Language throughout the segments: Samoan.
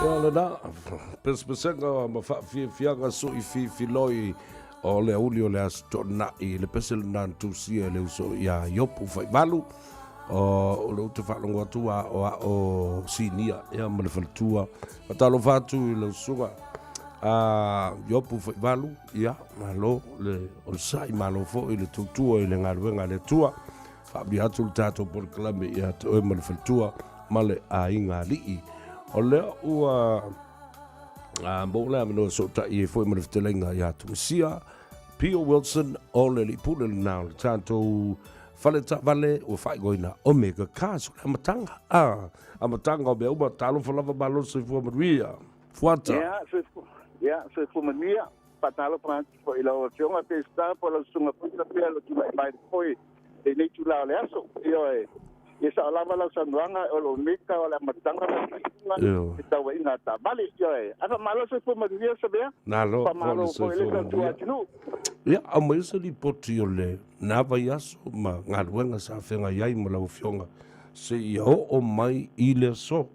Ia lena, pesepesega ma faafiafiaga sui fifiloi o le auli o le Aso Toonai, le pese lena na tusia e le uso ia Iopu Faivalu, o le ute faalogo atu a o ao sinia ia ma le faletua. Faatalofa atu i lau susuga a Iopu Faivalu, ia malo le onosai, malo foi le tautua i le galuega a le Atua. Faamanuia atu le tatou polokalame ia te oe ma le faletua ma le aiga alii. O lea ua maua le avanoa e sootai ai foi ma le fetalaiga ia Tumasia Pio Wilson o le Alii Pule lena o le tatou fale taavale ua faaigoaina Omega Cars. O le amataga, amataga o mea uma. Talofa lava, malo le soifua manuia. Fuata. Ia, soifua, ia, soifua manuia. Faatalofa atu foi i lau Afioga Peseta po o lau Susuga foi Sapea lo tulai mai foi i lenei itula o le aso. Ioe, ia sao lava lau saunoaga, o le Omega o le amataga ma le faaiuga, fetrauaiga a taavale. Ioe, ae faamalo le soifua manuia Sapea. Malo foi Faamalo le foi le soifua tautua manuia. atunuu. Ia, aumaia se lipoti o le na vaiaso ma galuega sa feagai ai ma lau Afioga seia oo mai i le aso.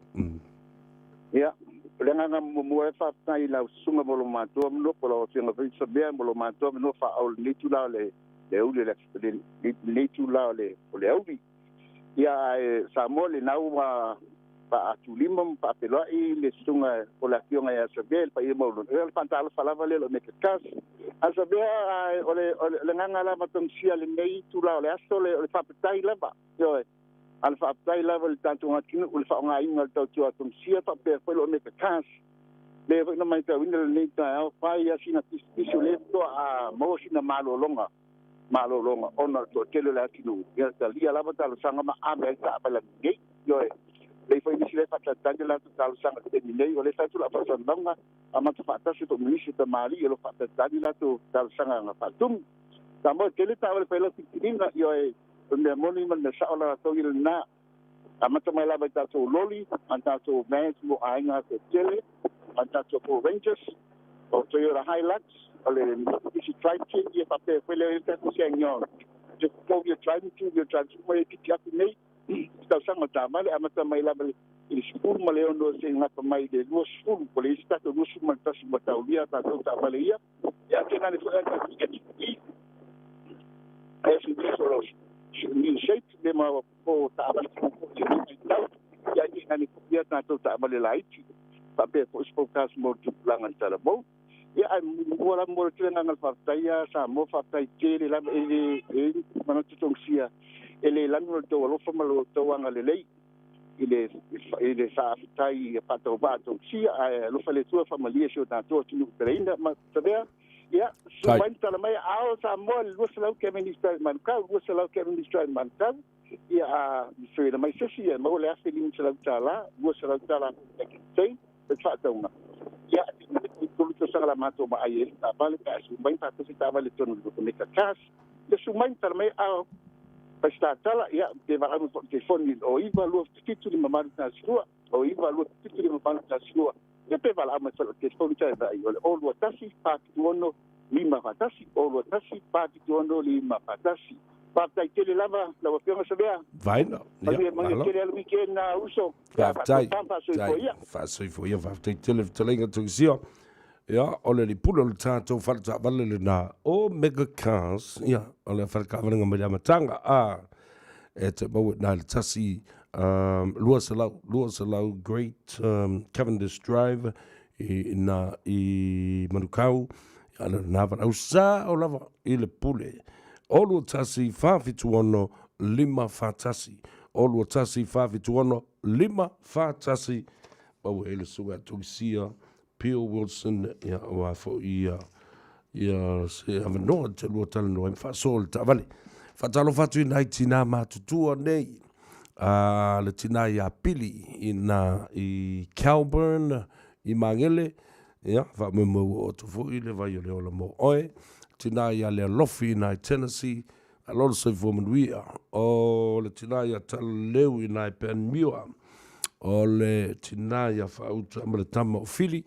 Ia, o le agaga muamua e faafetai i lau susuga mo lo matou avanoa, po o lau Afioga foi Samea mo lo matou avanoa faaauau i lenei itula o le aoauli o le lenei itula o le o le aoauli. Ia, ae Samoa lena ua faatulima ma faafeiloai le susuga o le Afioga ia Samea i le paia maualuga. Ia, o le faatalofa lava lea i le Omega Cars. Ae Samea, o le o le agaga lava tausia i lenei itula o le aso, o le faafetai lava. Ioe. A le faafetai lava i le tatou atunuu i le faaaogaina o le tautua atomusia faapea foi le Omega Cars. Lea foi na matauina lenei taeao, fai lava sina pisipisi o lea faatoa maua sina malologa, malologa ona o le toatele o le atunuu, ia talia lava talosaga ma ave ai taavale nei. Ioe, lea foi nisi lea e faatalitali a latou talosaga i le taimi nei, o lea e fai atu lau faasalalauga, amata faatasi foi ma nisi o tamalii o lo o faatalitali latou talosaga na faatumu. Samoa, e tele taavale fai lau filifiliga, ioe, O le mea moni ma le mea sao la latou ia lena. Amata mai lava i tatou loli, ma tatou vans mo aiga tetele, ma tatou Ford Rangers, o Toyota Hilux, o le Mitsubishi Triton, ia faapea foi lea i le tatou SsangYong. Just four-wheel drive ma two-wheel drive uma ia kiki atu nei i tausaga o taavale, amata mai lava i le 16 seia gata mai i le 20, ua leai se tatou 21 ua taulia tatou taavale ia. Ia tainane foi a tatou SUV, SUV o new shape le ma po taavale foi i lenei vaitau. Ia tainane foi ia tatou taavale laiti faapea foi spokes mo le tupulaga i le talavou. Ia ae muamua lava momoli atu le agaga o le faafetai ia Samoa, faafetai tele lava e le e manatu togisia e le lanu lo outou alofa ma lo outou agalelei i le i le faafetai faatauvaa togisia ae alofa le Atua faamalie si o tatou atunuu peleina ma tavea. Ia, susu mai ma tala mai, ao Samoa le 200 Kevin Drive Manukau, 200 Kevin Drive Manukau. Ia, a feola mai se isi, ia maua le $1,500, $200 foi le faatauga. Ia, tolu tausaga la matou vaai ai i le taavale, pe a susu mai faatasi taavale i totonu o le Mega Cars. Ia susu mai ma tala mai aao fai se tatala, ia, pe valaau mai foi i le telefoni o 9 2 7 5 8 1 2, o 9 2 7 5 8 1 2. Ia pe valaau mai foi i le telefoni tai vaai o le 0 2 1 4 7 6 5 4 1, 0 2 1 4 7 6 5 4 1. Faafetai tele lava lau Afioga Savea. Vaina. Manuia, manuia tele alu weekend na uso. Faafetai. Faasoifua. Faasoifua. Faafetai tele fetalaiga Togisia. Ia, o le lipula o le tatou faletaavale lena o Mega Cars. Ia, o le faletaavalega mai le amataga. A, e te maua i na le 1, 200, 200 Great Cavendish Drive i na i Manukau. Ia, le na valaau sa o lava i le pule. O 21 476 541. O 21 476 541. Maua e le suga Togisia Peel Wilson, ia ua foi ia ia se avanoa te lua talanoa ai ma faasoa le taavale. Faatalofa atu i nai tinā matutua nei, a le tinā iā Pili i nā i Kelburn i Magele, ia faamoemoe ua oo atu foi le vai o le ola mo oe. Tinā iā Lealofi i nā i Tennessee, malo le soifua manuia. O le tinā iā Talaleu i nā i Panmure, o le tinā iā Faauta ma le tama o Fili,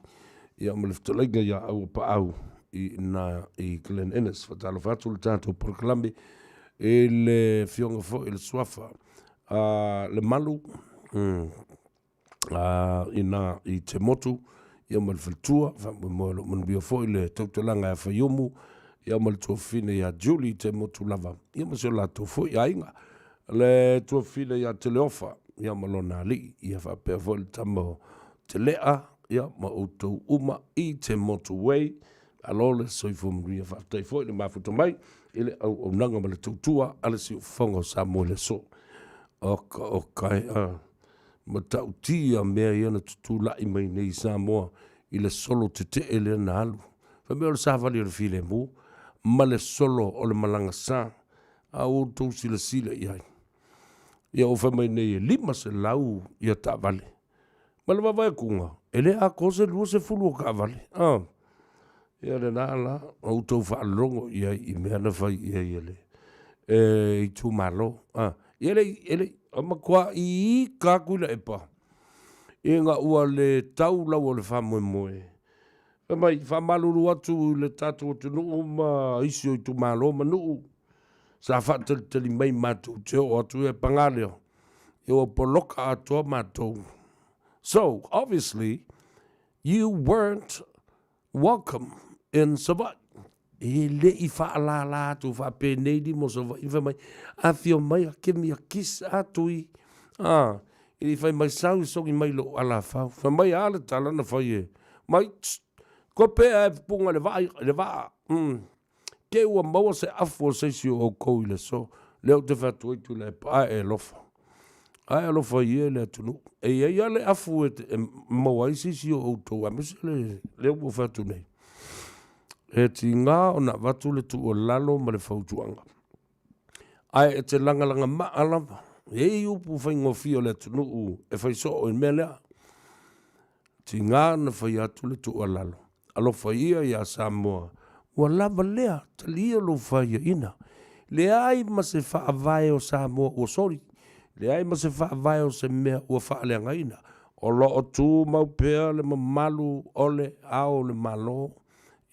ia ma le fetalaiga iā Auapaau i nā i Glen Innes. Faatalofa atu le tatou polokalame i le afioga foi i le suafa a Lemalu, i nā i Te Motu, ia ma le faletua. Faamoemoe o lo o manuia foi le tautalaga ia Faiumu, ia ma le tuafafine ia Julie i Te Motu lava, ia ma si o latou foi aiga. Le tuafafine ia Teleofa, ia ma lona alii, ia faapea foi le tama o Telea, ia ma outou uma i Te Motu Way. Malo le soifua manuia, faafetai foi le mafuta mai i le auaunaga ma le tautua a le Siufofoga o Samoa i le aso. Oka oka e a matautia mea ia na tutulai mai nei i Samoa i le solo tetee lea na alu. Fai mai o le savali o le filemu ma le solo o le malaga sa, a ua outou silasila i ai. Ia ua fai mai nei e 500 ia taavale. Ma le vaavaai atuga, e le atoa se 20 o taavale. Ah. Ia lena la, o outou faalogo i ai i mea na fai i ai e le e itumalo. Ah. Ia le, e le, o matua i ika atu i Laepa, ina ua le tau lau o le faamoemoe. Fai mai, faamalulu atu i le tatou atunuu ma isi o itumalo ma nuu, sa faatalitali mai matou te oo atu e paga lea, ia ua poloka atoa matou. So, obviously, you weren't welcome in Savaii. E le i faalala atu faapenei lima o Savaii, fai mai, afio mai a kemi a kiss atu i, a, e le i fai mai sau i sogi mai lou alafau. Fai mai a le tala na fai e, mai, tst, kope ae puga le vaa, le vaa, Te ua maua se afu o se isi o outou i le aso, lea ou te fai atu ai Tuilaepa, ae e alofa. Ae alofa i e le atunuu. E i ai lava le afu e, e maua ai se isi o outou, aemaise le, lea ua ou fai atu nei. E tiga ona avatu le tuualalo ma le fautuaga. Ae e te lagalaga maa lava. E i ai upu faigofie o le atunuu e fai soo i le mea lea. Tiga na fai atu le tuualalo, Alofa ia iā Samoa, ua lava lea, talia lou faiaina. Leai ma se faavae o Samoa ua soli, leai ma se faavae o se mea ua faaleagaina. O lo o tumau pea le mamalu o le Ao o le Malo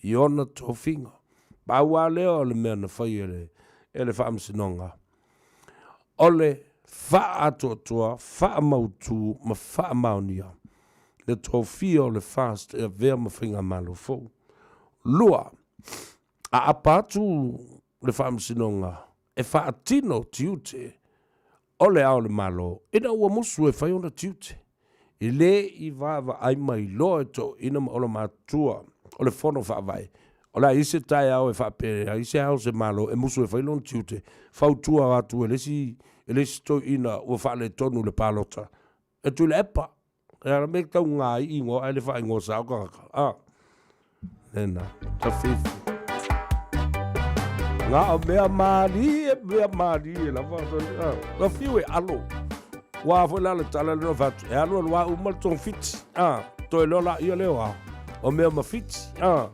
i ona tofiga. Pau lava lea o le mea na fai e le Faamasinoga. O le faaatoatoa, faamautu ma faamaonia le tofia o le FAST e avea ma faigamalo fou. 2. Aapa atu le Faamasinoga e faatino tiute o Le Ao o le Malo ina ua musu e fai ona tiute. E le i vaavaai mai loa e toeaiina ma olomātua o le Fono Faavae, o le a i ai se taeao e faapea ai se ao o se Malo e musu e fai lona tiute, fautua atu e le isi, e le isi toeaina ua faaletonu le palota, e Tuilaepa. E ala me tau ngā i ingoa ae le faaigoa sao tagata. Ah. Nena, tafifi. Ngā o mea mālie, mea mālie lava. Ah, ka fiu e alo. Ua foi la le tala le no fatu. E alu alu a uma le tong fiti. Ah, toe loa la ia leo ao. O mea ma fiti. Ah.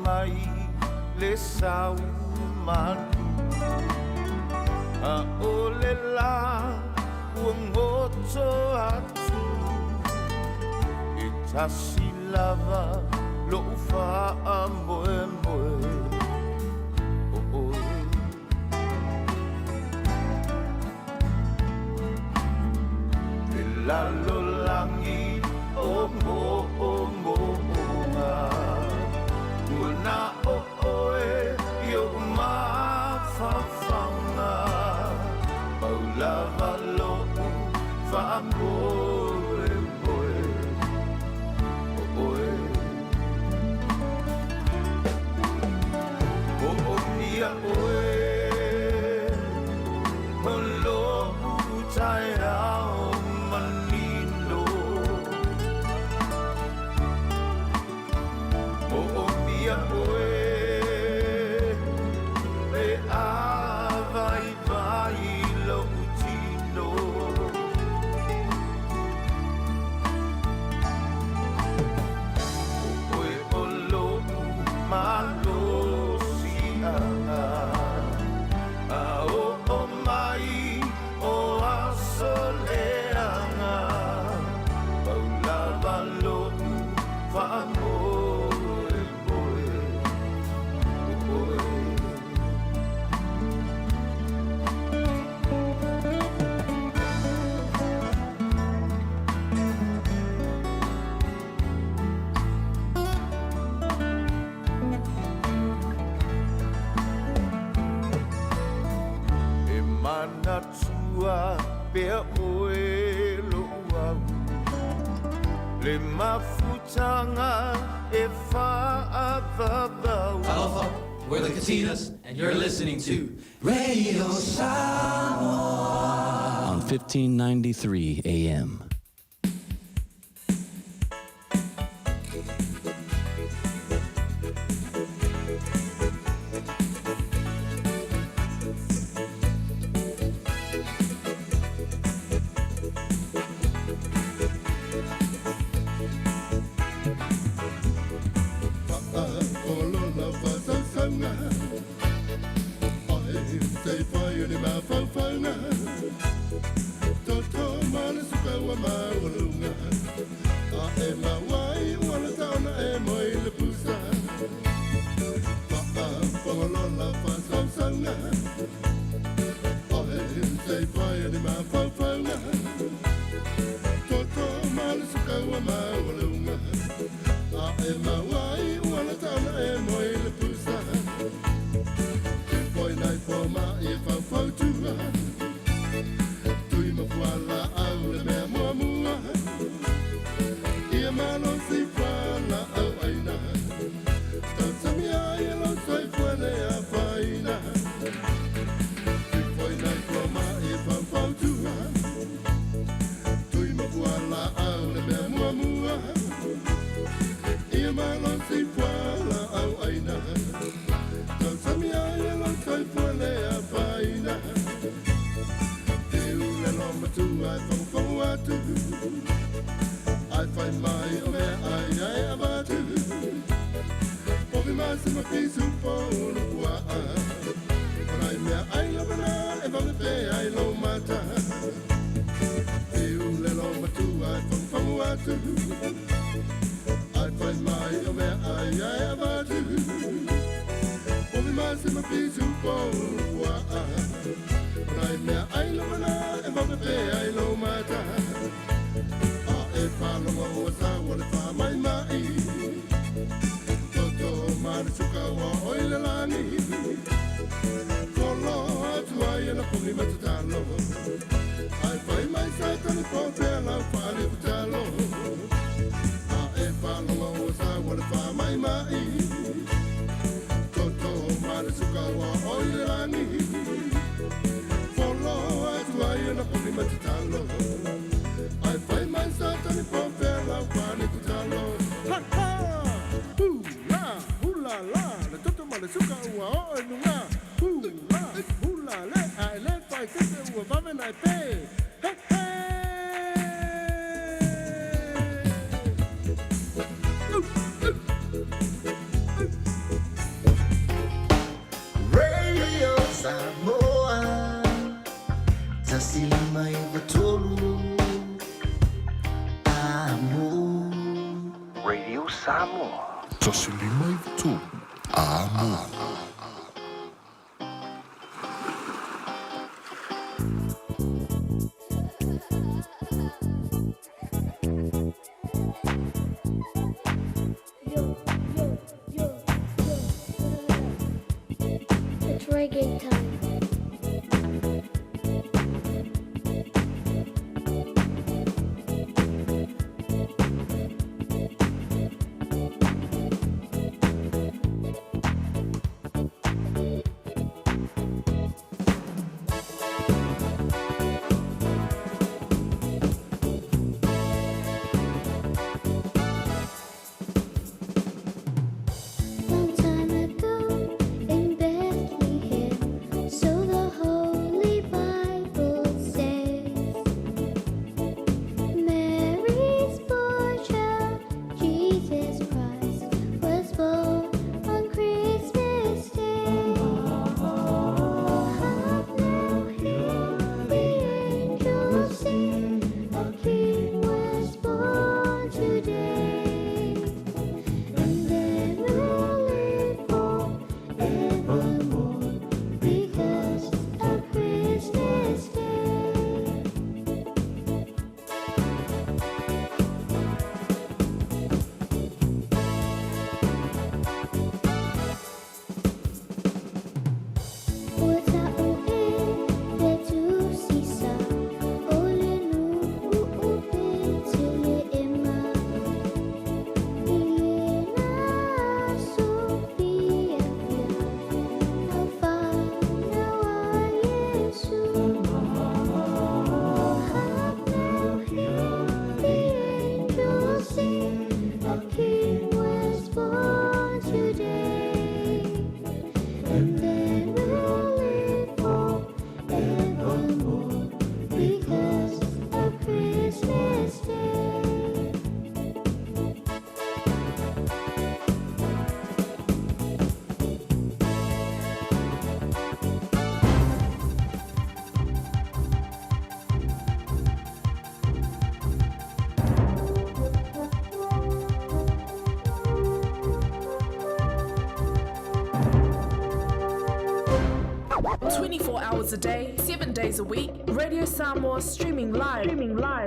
mai le sau malu A o le la ua goto atu E tasi lava lo'u fa'amoemoe O oe Le lalolagi o mo'omo'oga Ua na o oe i o'u mafaufauga Mau lava lo'u fa'amoemoe O oe Mo'omia oe O lo'u taeao manino Mo'omia oe E avaivai lo'u tino O oe o lo'u malosi'aga A o'o mai o aso leaga Pau lava lo'u fa'amoemoe O oe. E manatua pea oe lo'u au Le mafutaga e fa'avavau. Alofa, we're the Katinas, and you're listening to Radio Samoa on 1593 AM. Fa'apolola fa'asausauga Ae seifai o le mafaufauga Toto ma le suka ua maualuga A'e maua ai ua le taona e moe i le pusa Fa'apogolola fa'asausauga Ae seifai o le mafaufauga Toto ma le suka ua maualuga A'e maua ai ua le taona e moe i le pusa Te foi nai fo ma e faufautua Tui mafuala au le mea muamua Ia malosi fuala au aina Tausami ai e lo soifua le afaina Te foi nai fo ma e faufautua Tui mafuala au le mea muamua Ia malosi fuala au aina Tausami ai e lo soifua le afaina Te ulelo matua e whangafongo atu Ai whai mai o mea ai ai avatu Povi masi ma pisu po ulu puaa O nai mea ai lavana e whangape pe ai lo mata Te ulelo matua e whangafongo atu Ai whai mai o mea ai ai avatu Povi masi ma pisu po ulu puaa O nai mea ai lavana e whangape pe ai lo mata A e whalonga o sa wa le wha mai mai Toto ma le suka wa oi le lani Kolo atu ai e na pongi matatalo Ai whai mai sa tani po pea lau whare kutalo A e whalonga o sa wa le wha mai mai Toto ma le suka wa oi le lani Kolo atu ai e na pongi matatalo Ai whai mai sa tani po pea lau whare kutalo Ha ha! Hu la, hu la la, le toto ma le suka ua o e nunga. Hu la, hu la le, a e le fai sese ua vave nai pe. He he! Radio Samoa. 153 Amo. Yo, yo, yo, yo. It's reggae time. Long time ago in Bethlehem, so the Holy Bible says, Mary's boy child, Jesus Christ, was born on Christmas Day. Hark now, hear the angels sing, a King was born today. And then we'll live forevermore because of Christmas Day. O ta'u e te tūsisa, o le nuu o Petele ema. I lena Sofia fia, au whanau a Iesu. Hark now, hear the angels sing, a King was born today. And then we'll live forevermore because of Christmas Day. Hours a day, 7 days a week, Radio Samoa streaming live,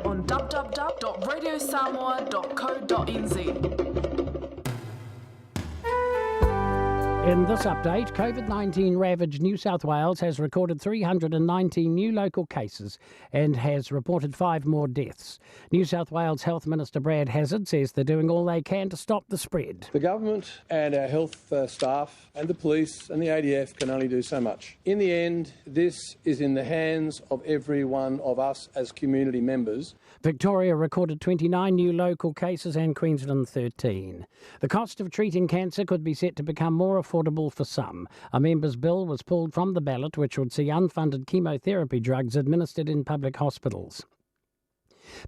on www.radiosamoa.co.nz. In this update, COVID 19 ravaged New South Wales has recorded 319 new local cases and has reported five more deaths. New South Wales Health Minister Brad Hazzard says they're doing all they can to stop the spread. The government and our health staff and the police and the ADF can only do so much. In the end, this is in the hands of every one of us as community members. Victoria recorded 29 new local cases and Queensland 13. The cost of treating cancer could be set to become more affordable for some. A member's bill was pulled from the ballot, which would see unfunded chemotherapy drugs administered in public hospitals.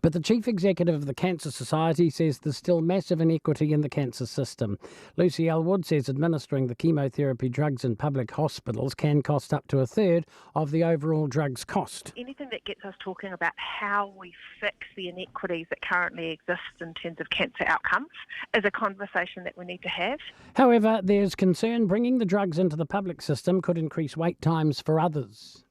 But the chief executive of the Cancer Society says there's still massive inequity in the cancer system. Lucy Elwood says administering the chemotherapy drugs in public hospitals can cost up to a third of the overall drugs cost. Anything that gets us talking about how we fix the inequities that currently exist in terms of cancer outcomes is a conversation that we need to have. However, there's concern bringing the drugs into the public system could increase wait times for others.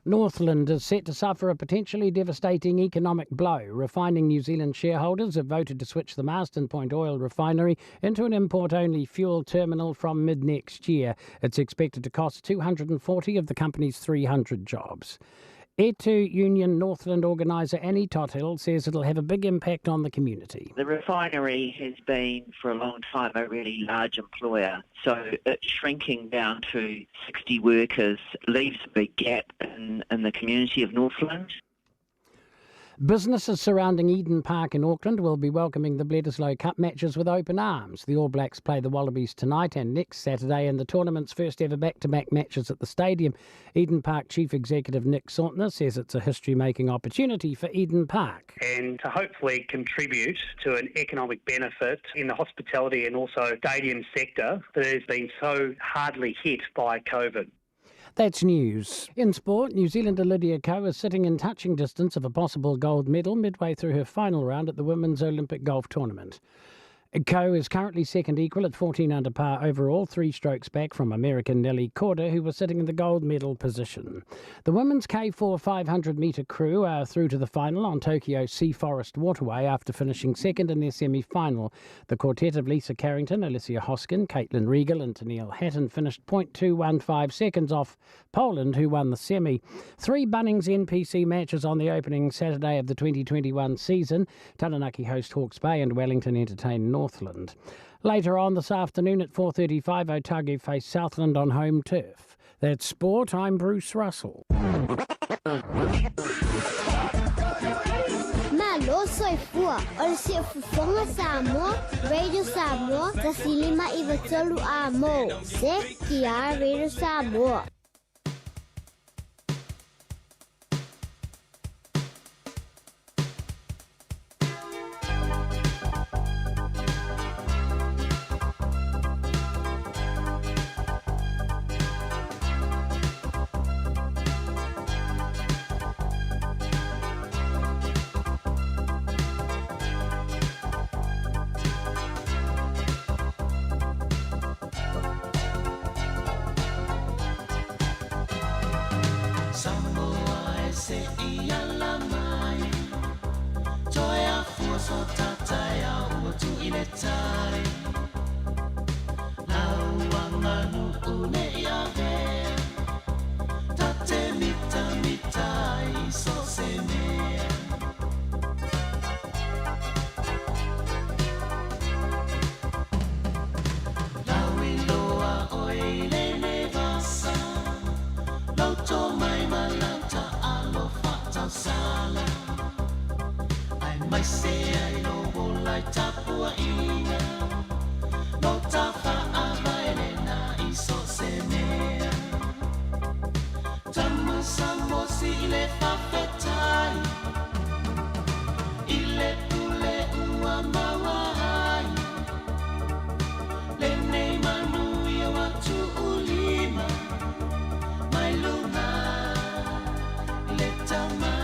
Northland is set to suffer a potentially devastating economic blow. Refining New Zealand shareholders have voted to switch the Marsden Point oil refinery into an import only fuel terminal from mid next year. It's expected to cost 240 of the company's 300 jobs. Etu Union Northland organiser Annie Tothill says it'll have a big impact on the community. The refinery has been for a long time a really large employer, so it shrinking down to 60 workers leaves a big gap in, in the community of Northland. Businesses surrounding Eden Park in Auckland will be welcoming the Bledisloe Cup matches with open arms. The All Blacks play the Wallabies tonight and next Saturday in the tournament's first ever back to back matches at the stadium. Eden Park Chief Executive Nick Sautner says it's a history making opportunity for Eden Park. And to hopefully contribute to an economic benefit in the hospitality and also stadium sector that has been so hardly hit by COVID. That's news. In sport, New Zealander Lydia Ko is sitting in touching distance of a possible gold medal midway through her final round at the Women's Olympic Golf Tournament. Ko is currently second equal at 14 under par overall, 3 strokes back from American Nelly Korda, who was sitting in the gold medal position. The women's K4 500 metre crew are through to the final on Tokyo Sea Forest Waterway after finishing second in their semi-final. The quartet of Lisa Carrington, Alicia Hoskin, Caitlin Regal and Tennille Hatton finished 0.215 seconds off Poland, who won the semi. 3 Bunnings NPC matches on the opening Saturday of the 2021 season. Taranaki host Hawke's Bay and Wellington entertain Northland. Later on this afternoon at 4:35, Otago face Southland on home turf. That's sport. I'm Bruce Russell. Malo soifua, o le siufofoga Samoa, Radio Samoa, 153 a mo. Se ki Radio Samoa. Samoa e se i ala mai Toe afua so tata ia ua tu i le tai Lau anganu une ia vea Tate mita mita i so se mea Lau iloa oe i le nevasa Loto mai malata alofa tausala Ai mai se ai lo ola i tapua ina Lo tafa a vaelena i so se mea Tama Samoa si i le fafetai I le pule ua maua ai Lenei manu ia wa tuulima Mai luga i le tama.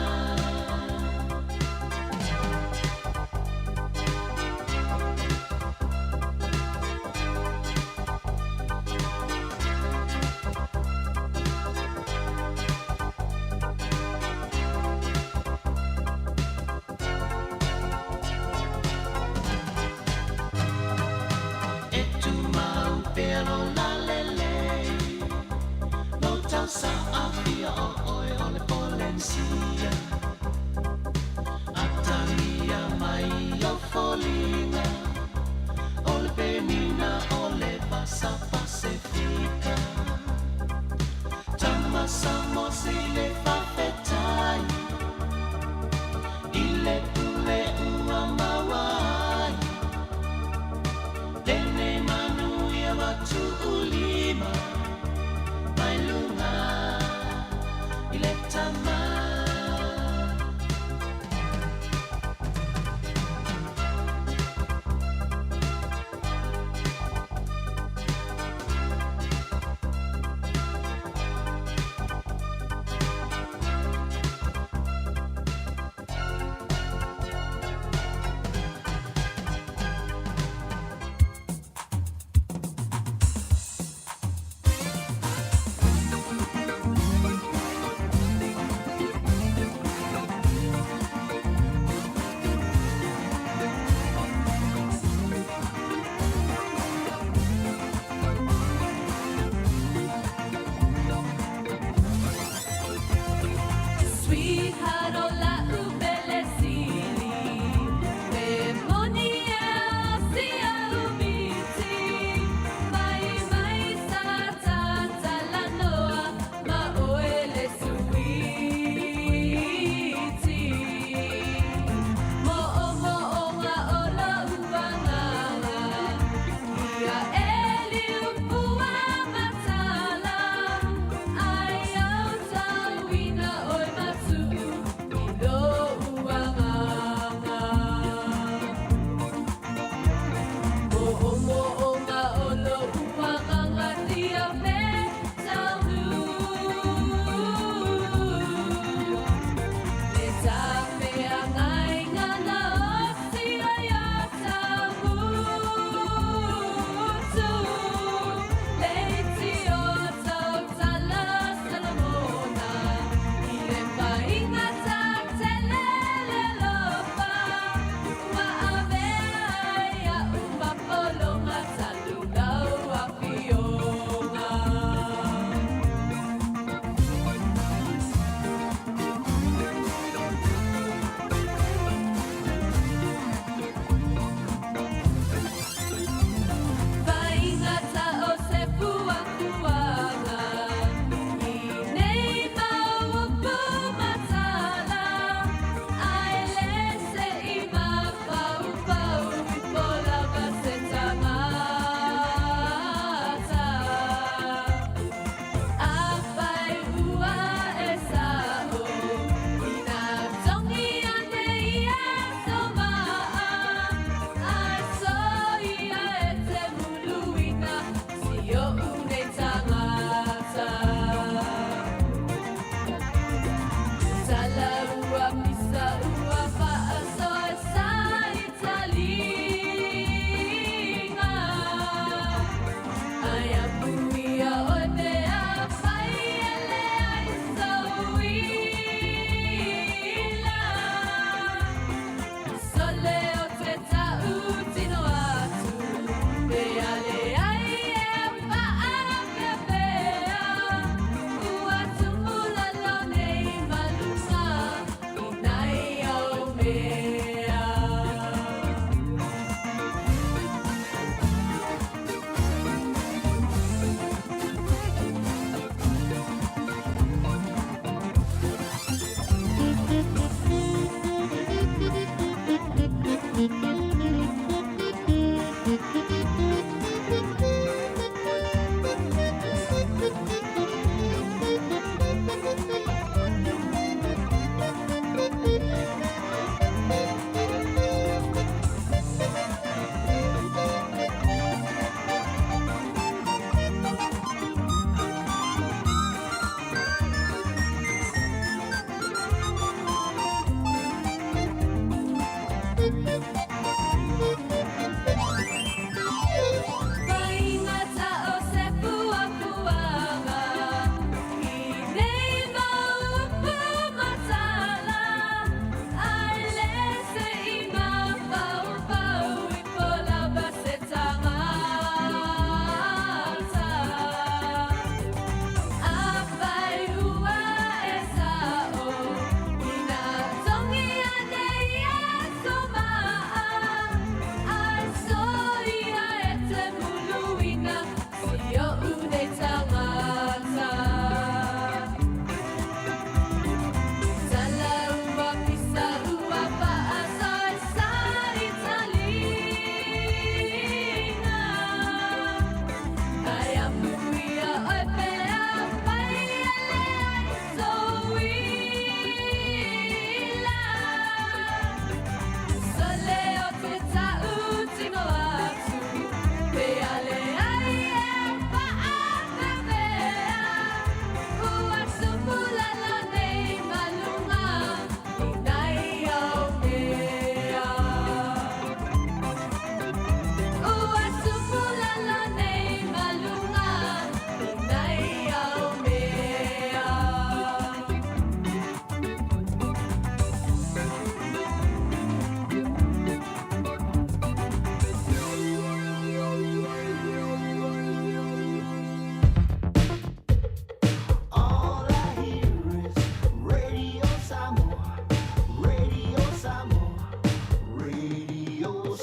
E tumau pea lo lalelei Lo tausaafia o oe o le Polenisia Atagia mai o foliga O le penina o le vasa Pasefika Tama Samoa se i le fafetai I le pule ua maua ai Lenei manu ia matuulima.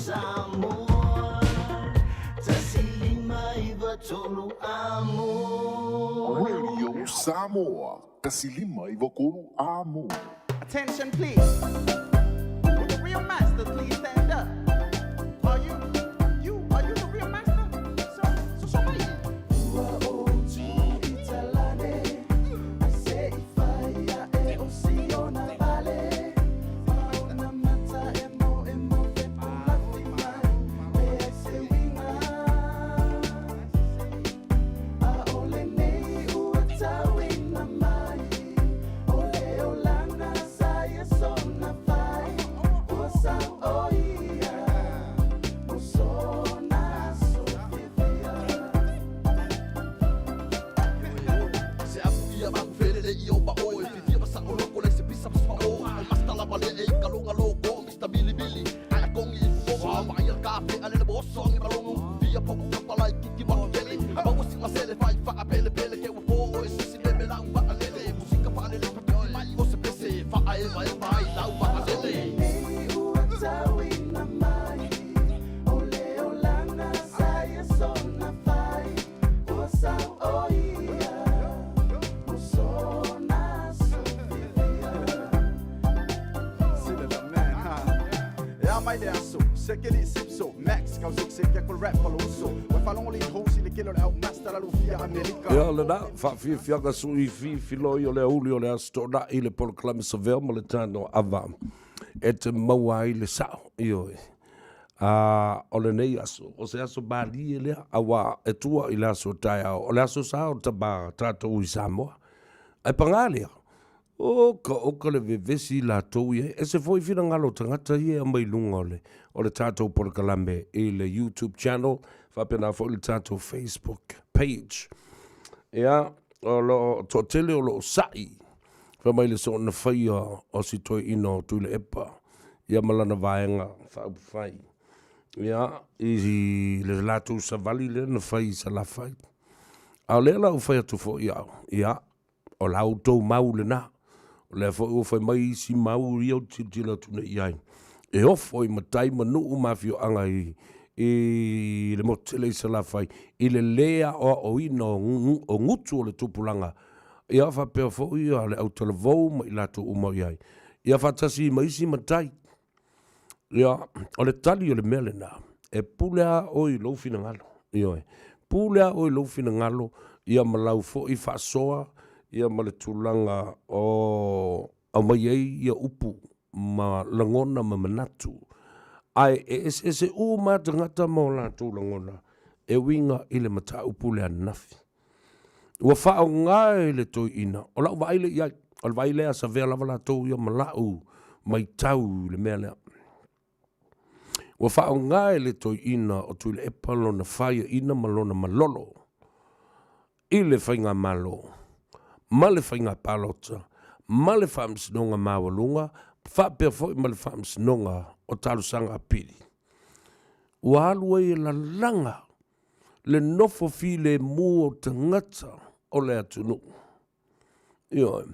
Samoa 1593 Amo. Radio Samoa, 1593 Amo. Attention, please. Will the real master please stand up? Are you, you, are you the real master? So, so, so mai. Ua o tu italane, ai se i fai a e o si ona vale. Ona mata e mo e mo fe pulafi mai, e ai se winga. A o le nei ua tauina mai, o le olana sa ia sona fai. Ua sau o ia, mo sona sofifia. Se afu ia mahu felele i o ma oe Fifia ma sao loko le se pisa ma o Masta lava le e i ka longa loko Mr. Mili Mili Aia kongi i fufoga Vai al kafe ale le boso angi malongo Fia poku kapala i kiki makele Maua si masele fai faa pele pele Ke ua po e sisi le me lau maa lele Musika faalele patiki mai o se pese Faa eva eva ai lau maa lele Nei ua tauina mai, o le olana sa ia sona fai. Ua sau o ia, mo sona sofifia. Sila the man, huh? E a mai le aso, se ke li sipso, Max, kau sik sik ya ko rap palo uso. Ua falongo li hosi le kelo le au master la lufia Amerika. Ia lena, faafiafiaga sui filifiloi o le aoauli o le Aso Toonai i le polokalame Savea ma le Tano Ava e te maua ai le sao. Ioe. A o lenei aso, o se aso malie lea, auā e tua i le aso taeao, o le aso sa o tama tatou i Samoa. Ae pagā lea, oka oka le vevesi i latou ia, ese foi finagalo o tagata ia e aumai i luga o le, o le tatou polokalame i le YouTube channel, faapena foi le tatou Facebook page. Ia, o lo o toatele o lo o sa'i, fai mai le soona faia o si toeaina o Tuilaepa, ia ma lana vaega faaupufai. Ia, i le latou savali lea na fai i Salafai. A o lea la ua fai atu foi au, ia, o la outou mau lena. O lea foi ua fai mai isi mau ia ou te tilotilo atu nei i ai, e ofo i matai ma nuu ma afioaga i, i le motu tele i Salafai, i le lē aoaoina o gutu o le tupulaga, ia faapea foi le autalavou ma i latou uma o i ai, ia faatasi ma isi matai. Ia, o le tali o le mea lena, e pule lava oe i lou finagalo, ioe, pule lava oe i lou finagalo, ia ma lau foi faasoa, ia ma le tulaga o aumai ai ia upu ma lagona ma manatu. Ae e eseese uma lava tagata ma o latou lagona e uiga i le mataupu lea ananafi. Ua faaaoga e le toeaina, o lau vaai lea i ai, o le vaai lea a Savea lava latou ia ma lau matau i le mea lea. Ua faaaoga e le toeaina o Tuilaepa lona faiaina ma lona malolo i le faigamalo ma le faiga palota ma le Faamasinoga Maualuga faapea foi ma le Faamasinoga o Talosaga Apili. Ua alu ai e lalaga le nofo filemu o tagata o le atunuu. Ioe,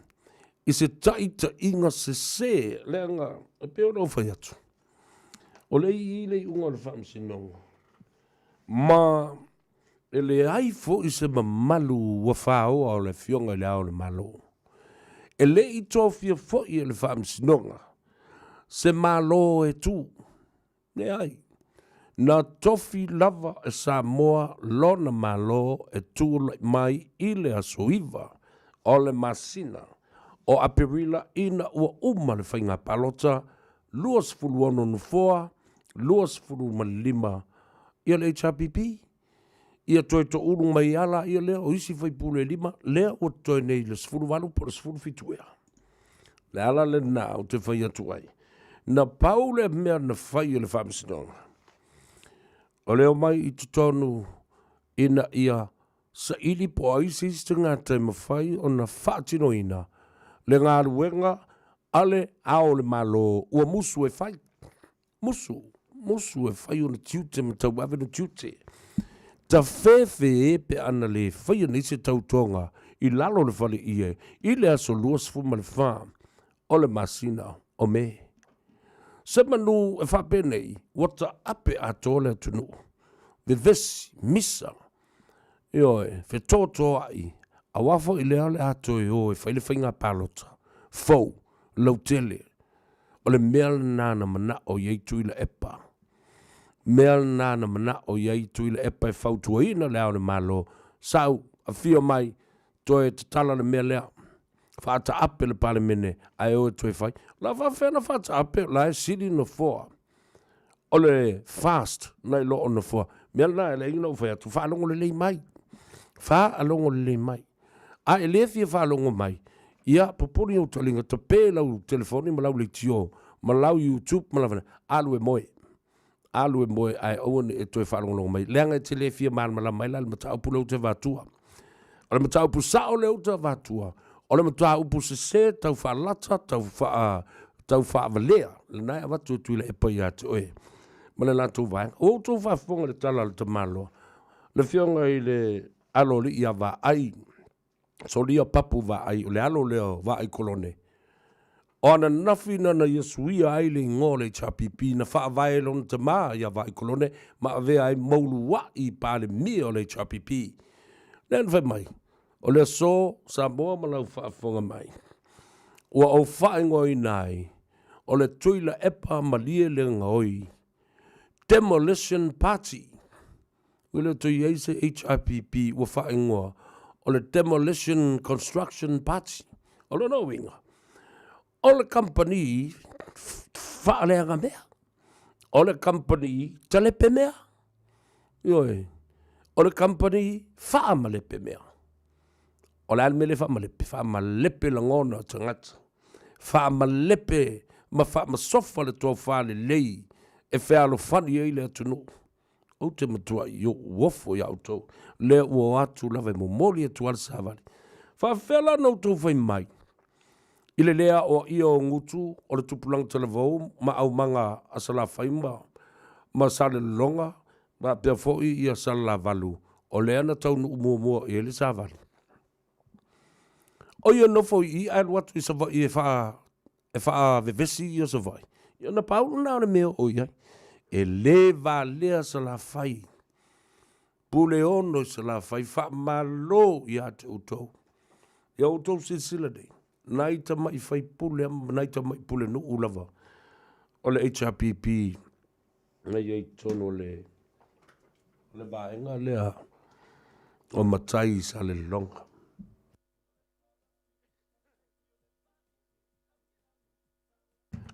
i se taitaiga sese, leaga e pei ona ou fai atu, o le i le iuga o le faamasinoga, ma e leai foi se mamalu ua faoa o le Afioga i Le Ao o le Malo. E le i tofia foi e le faamasinoga se Malo e tu. Leai. Na tofi lava e Samoa lona Malo e tulai mai i le aso 9 o le masina o Aperila ina ua uma le faiga palota 26 nofoa, 25 ia le HRPP. Ia toe toulu mai a laia lea o isi faipule e lima, lea ua totoe nei i le 18 po o le 17 ea. Le ala lena ou te fai atu ai, na pau le mea na fai e le Faamasinoga, o le omai i totonu ina ia saili po o ai se isi tagata e mafai ona faatinoina le galuega a le Ao o le Malo ua musu e fai. Musu, musu e fai ona tiute ma tauave ona tiute. Tafefe pe ana le faia nei se tautoga i lalo o le fale ie i le aso 24 o le masina o Me. Semanu e faapenei, ua taape atoa le atunuu, vevesi, misa, ioe, fetotoai, aua foi lea o le a toe o e fai le faiga palota fou lautele. O le mea lena na manao i ai Tuilaepa. Mea lena na manao i ai Tuilaepa e fautuaina Le Ao o le Malo, sau, afio mai, toe tatala le mea lea. Faataape le Palemene ae o e toe fai. O le a faafefea ona faataape o la e sili nofoa o le FAST nai lo o nofoa. Mea lena e leai ona ou fai atu, faalogo lelei mai. Faalogo lelei mai. A e le fia faalogo mai, ia pupuni ou taliga, tape lau telefoni ma lau leitio ma lau YouTube ma lau alu e moe. Alu e moe ae aua ne i e toe faalogologo mai, leaga e te le fia malamalama ai la i le mataupu lea ou te avatua. O le mataupu sao lea ou te avatua, o le mataupu sese tau faalata, tau faa, tau faavalea, lena e avatu e Tuilaepa ia te oe ma le latou vaega. Ua outou faafofoga i le tala a le tamaloa, le afioga i le Aloalii ia Vaai, Solia Papu Vaai, o le alo lea o Vaai Kolone. O ananafi na na ia suia ai le igoa o le HRPP na faavae e lona tama ia Vaai Kolone ma avea ai moulua'i Palemia o le HRPP. Lea na fai mai, o le aso Samoa ma lau faafofoga mai, ua ou faaigoaina ai o le Tuilaepa Malie le Gaoi Demolition Party. Ua le o toe i ai se HRPP ua faaigoa o le Demolition Construction Party. O lona uiga, o le kamupani faaleaga mea, o le kamupani talepe mea, ioe, o le kamupani faamalepe mea. O le a le mea lea e faamalepe? Faamalepe lagona o tagata, faamalepe ma faamasofa le tofa lelei e fealofani ai le atunuu. Ou te matuai ou ofo iā outou, lea ua o atu lava e momoli atu lava le savali. Faafefea la ona outou fai mai i le lē aoaia o gutu o le tupulaga talavou ma aumaga a Salafai ma, ma Salelologa faapea foi ia Salalavalu, o lea na taunuu muamua i ai le savali? O ia nofo i i ae alu atu i Savaii e faa e faavevesi ia Savaii, ia ona pau lena o le mea o i ai. E le valea Salafai, Puleono i Salafai, faamalo ia te outou. Ia outou silasila nei, nai tamai faipule ma nai tamai pulenuu lava o le HRPP na i ai i totonu o le le vaega lea o matai i Salelologa.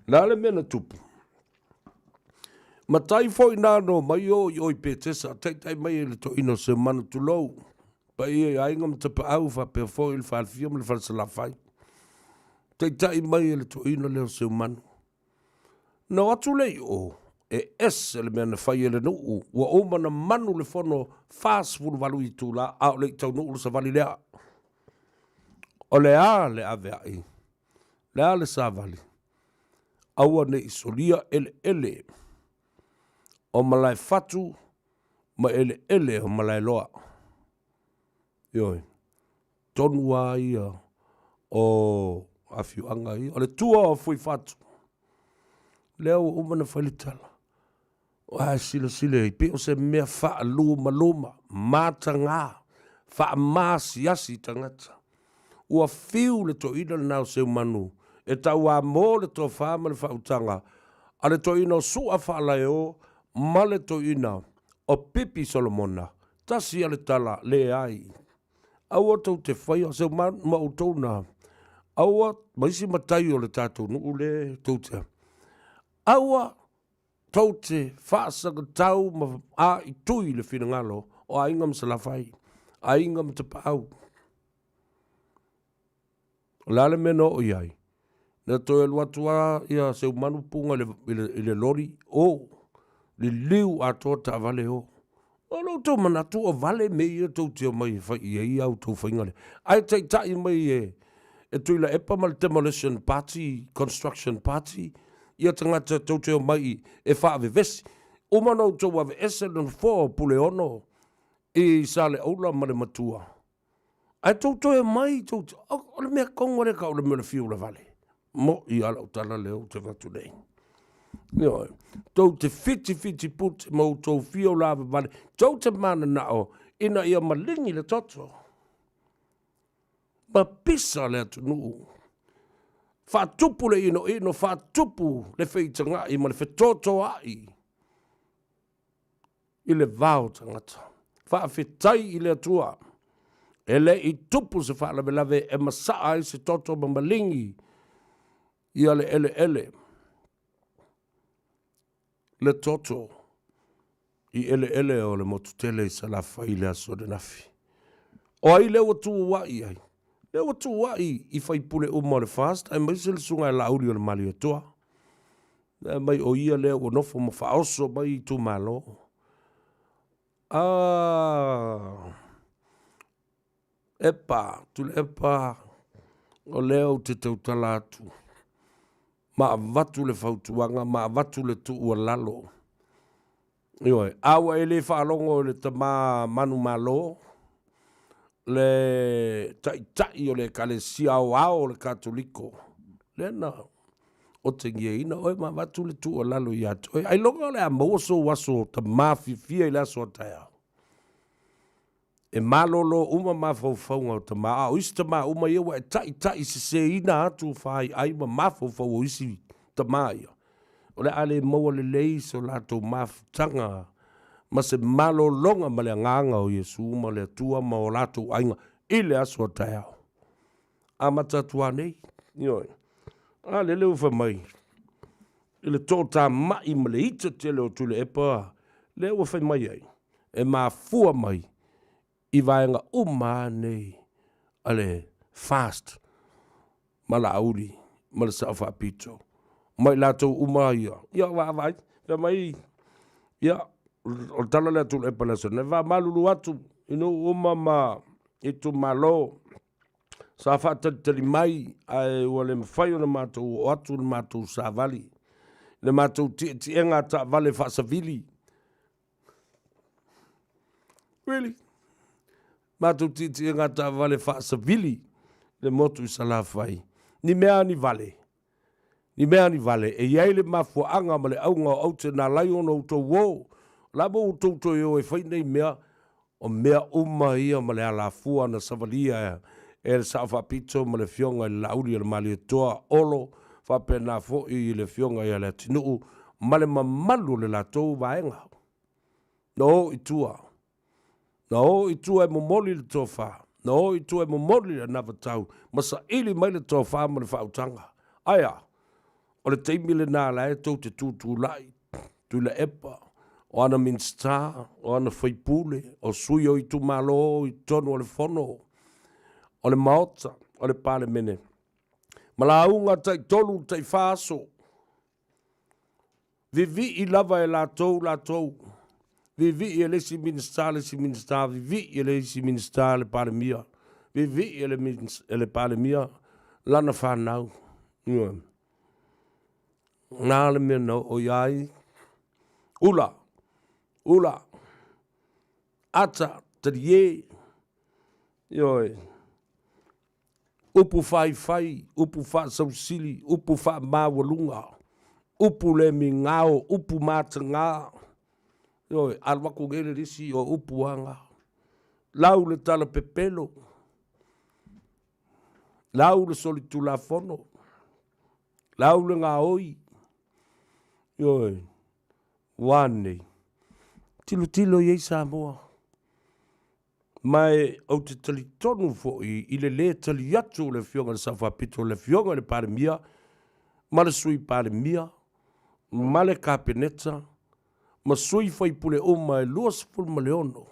Le a le mea na tupu? Matai foi na no mai o i o i Petesa, taitai mai e le toeaina o Seumanu, tulou, paia i aiga ma tapaau faapea foi le falefia ma le falesalafai. Taitai mai e le toeaina lea o Seumanu. Na o atu lea i o, e ese le mea na fai e le nuu, ua uma na manu le fono 48 itula a o le i taunuu le savali lea. O le a le aveai? Le a le savali? Aua ne i solia eleele o Malaefatu ma eleele o Malaeloa. Ioe, tonu lava ia o afioaga ia. O le tua o Fuifatu, lea ua uma ona fai le tala. Ae silasila i ai, pei o se mea faalumaluma, mataga, faamaasiasi tagata. Ua fiu le toeaina lena o Seumanu e tauamo le tofa ma le faautaga a le toeaina o Sua Faalaeo ma le toeaina o Pipi Solomona. Tasi a le tala, leai. Aua tou te faia, Seumanu ma outou na, aua ma isi matai o le tatou nuu le tou te, aua tou te faasagatau ma aaitui le finagalo o aiga ma Salafai, aiga ma Tapaau. O le a le mea na oo i ai? Na toe alu atu lava ia Seumanu Puga i le, i le, i le loli, o, liliu atoa taavale o. O lo outou manatu o vale mea ia tou te omai e fai i ai a outou faiga lea. Ae taitai mai e, e Tuilaepa ma le Demolition Party, Construction Party, ia tagata tou te omai e faavevesi. Uma ona outou aveese le nofoa o Puleono i Saleaula ma le Matua. Ae tou toe omai tou te, o le mea tonu lea tau o le mea o le fiu lavale. Mo'i lava lau tala lea ou te avatu nei. Ioe. Tou te whitiwhiti pute ma outou whio lavavale, tou te mananao ina ia malingi le toto. Ma pisa le atunuu. Faatupu le inoino, faatupu le feitaga'i ma le fetotoa'i i le va o tagata. Faafetai i le Atua, e le i tupu se faalavelave e masaa ai se toto ma malingi ia le eleele, le toto i eleele o le motu tele i Salafai i le aso ananafi. O ai lea ua tuua'i ai? Lea ua tuua'i i faipule uma o le FAST aemaise le Susuga ia Laauli o le Malietoa. Mea mai o ia lea ua nofo ma faaoso mai itumalo. Ah, Epa, Tuilaepa, o lea ou te tautala atu ma avatu le fautuaga ma avatu le tuualalo. Ioe, a ua e le faalogo i le tama manumalo, le taitai o le Ekalesia Aoao o le Katoliko, lea na otegiaina oe ma avatu le tuualalo ia te oe, ailoga o le a maua sou aso tama fiafia i le aso a taeao. E malolo uma mafaufauga o tama, a o isi tama uma ia ua e taitaiseseina atu faaiai ma mafaufau o isi tama ia, o le a le maua lelei so latou mafutaga ma se malologa ma le Agaga o Iesu ma le Atua ma o latou aiga i le aso a taeao. Amata atu lava nei, ioe. A lele ua fai mai i le tootama'i ma le ita tele o Tuilaepa lea ua fai mai ai, e mafua mai i vaega uma lava nei a le FAST ma Laauli ma le Sao Faapito ma i latou uma ia. Ia vaavaai, fai mai, ia, o le tala lea a Tuilaepa i le aso nei, faamalulu atu i nuu uma ma itumalo sa faatalitali mai ae ua le mafai ona matou oo atu le matou savali, le matou tietiega a taavale faasavili. Really? Matou tietiega a taavale faasavili le motu i Salafai. Ni mea ni vale. Ni mea ni vale. E i ai le mafuaaga ma le auga o aute na alai ona outou o. O le a mo outou toe o e fai nei mea? O mea uma ia ma le alafua na savalia e le Sao Faapito ma le Afioga i le Laauli o le Malietoa Olo, faapena foi i le Afioga ia Leatinuu ma le mamalu o le latou vaega. Na o i tua. Na o i tua e momoli le tofa. Na o i tua e momoli le anavatau ma saili mai le tofa ma le faautaga. Ae a? O le taimi lena la e tou te tutulai, Tuilaepa, o ana Minisita, o ana faipule, o sui o itumalo i totonu o le Fono, o le Maota, o le Palemene, ma lauga taitolu taifa aso. Vivii lava e latou latou, vivii e le isi Minisita le isi Minisita, vivii e le isi Minisita le Palemia, vivii e le, e le Palemia lana fanau. Ioe. Na le mea na oo i ai, ula, ula, ata, talie, ioe, upu faifai, upu faasausili, upu faamaualuga, upu le migao, upu mataga, ioe, alu atu nei le lisi o upu aga, lau le tala pepelo, lau le solitulafono, lau le gaoi, ioe, ua nei, tilotilo i ai Samoa. Ma e ou te talitonu foi i le lē tali atu o le Afioga i le Sao Faapito, le Afioga i le Palemia ma le Sui Palemia ma le Kapeneta ma sui faipule uma e 26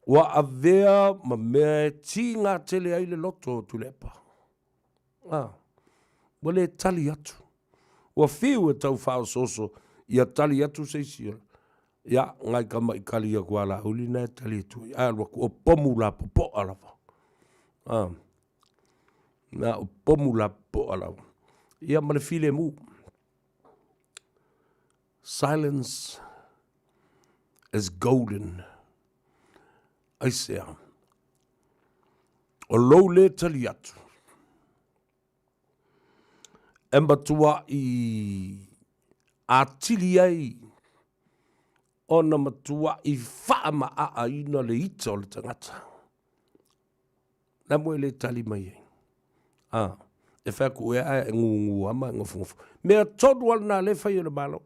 ua avea ma mea e tiga tele ai le loto o Tuilaepa. A, ua le tali atu. Ua fiu e tau faaosooso ia tali atu se isi o ia, ngai tamaitali atu a Laauli na e tali atu ai. Ae alu atu o pomu lapopoa lava. A, na o pomu lapopoa lava. Ia ma le filemu. Silence is golden. Aisea? O lou lē tali atu, e matuaʻi. atili ai ona matuaʻi faamaʻaʻaina le ita o le tagata. La mo e le tali mai ai. A, e fai atu ea ae e gugu ama e gofogofo. Mea tonu lava lena lea e fai e le Malo.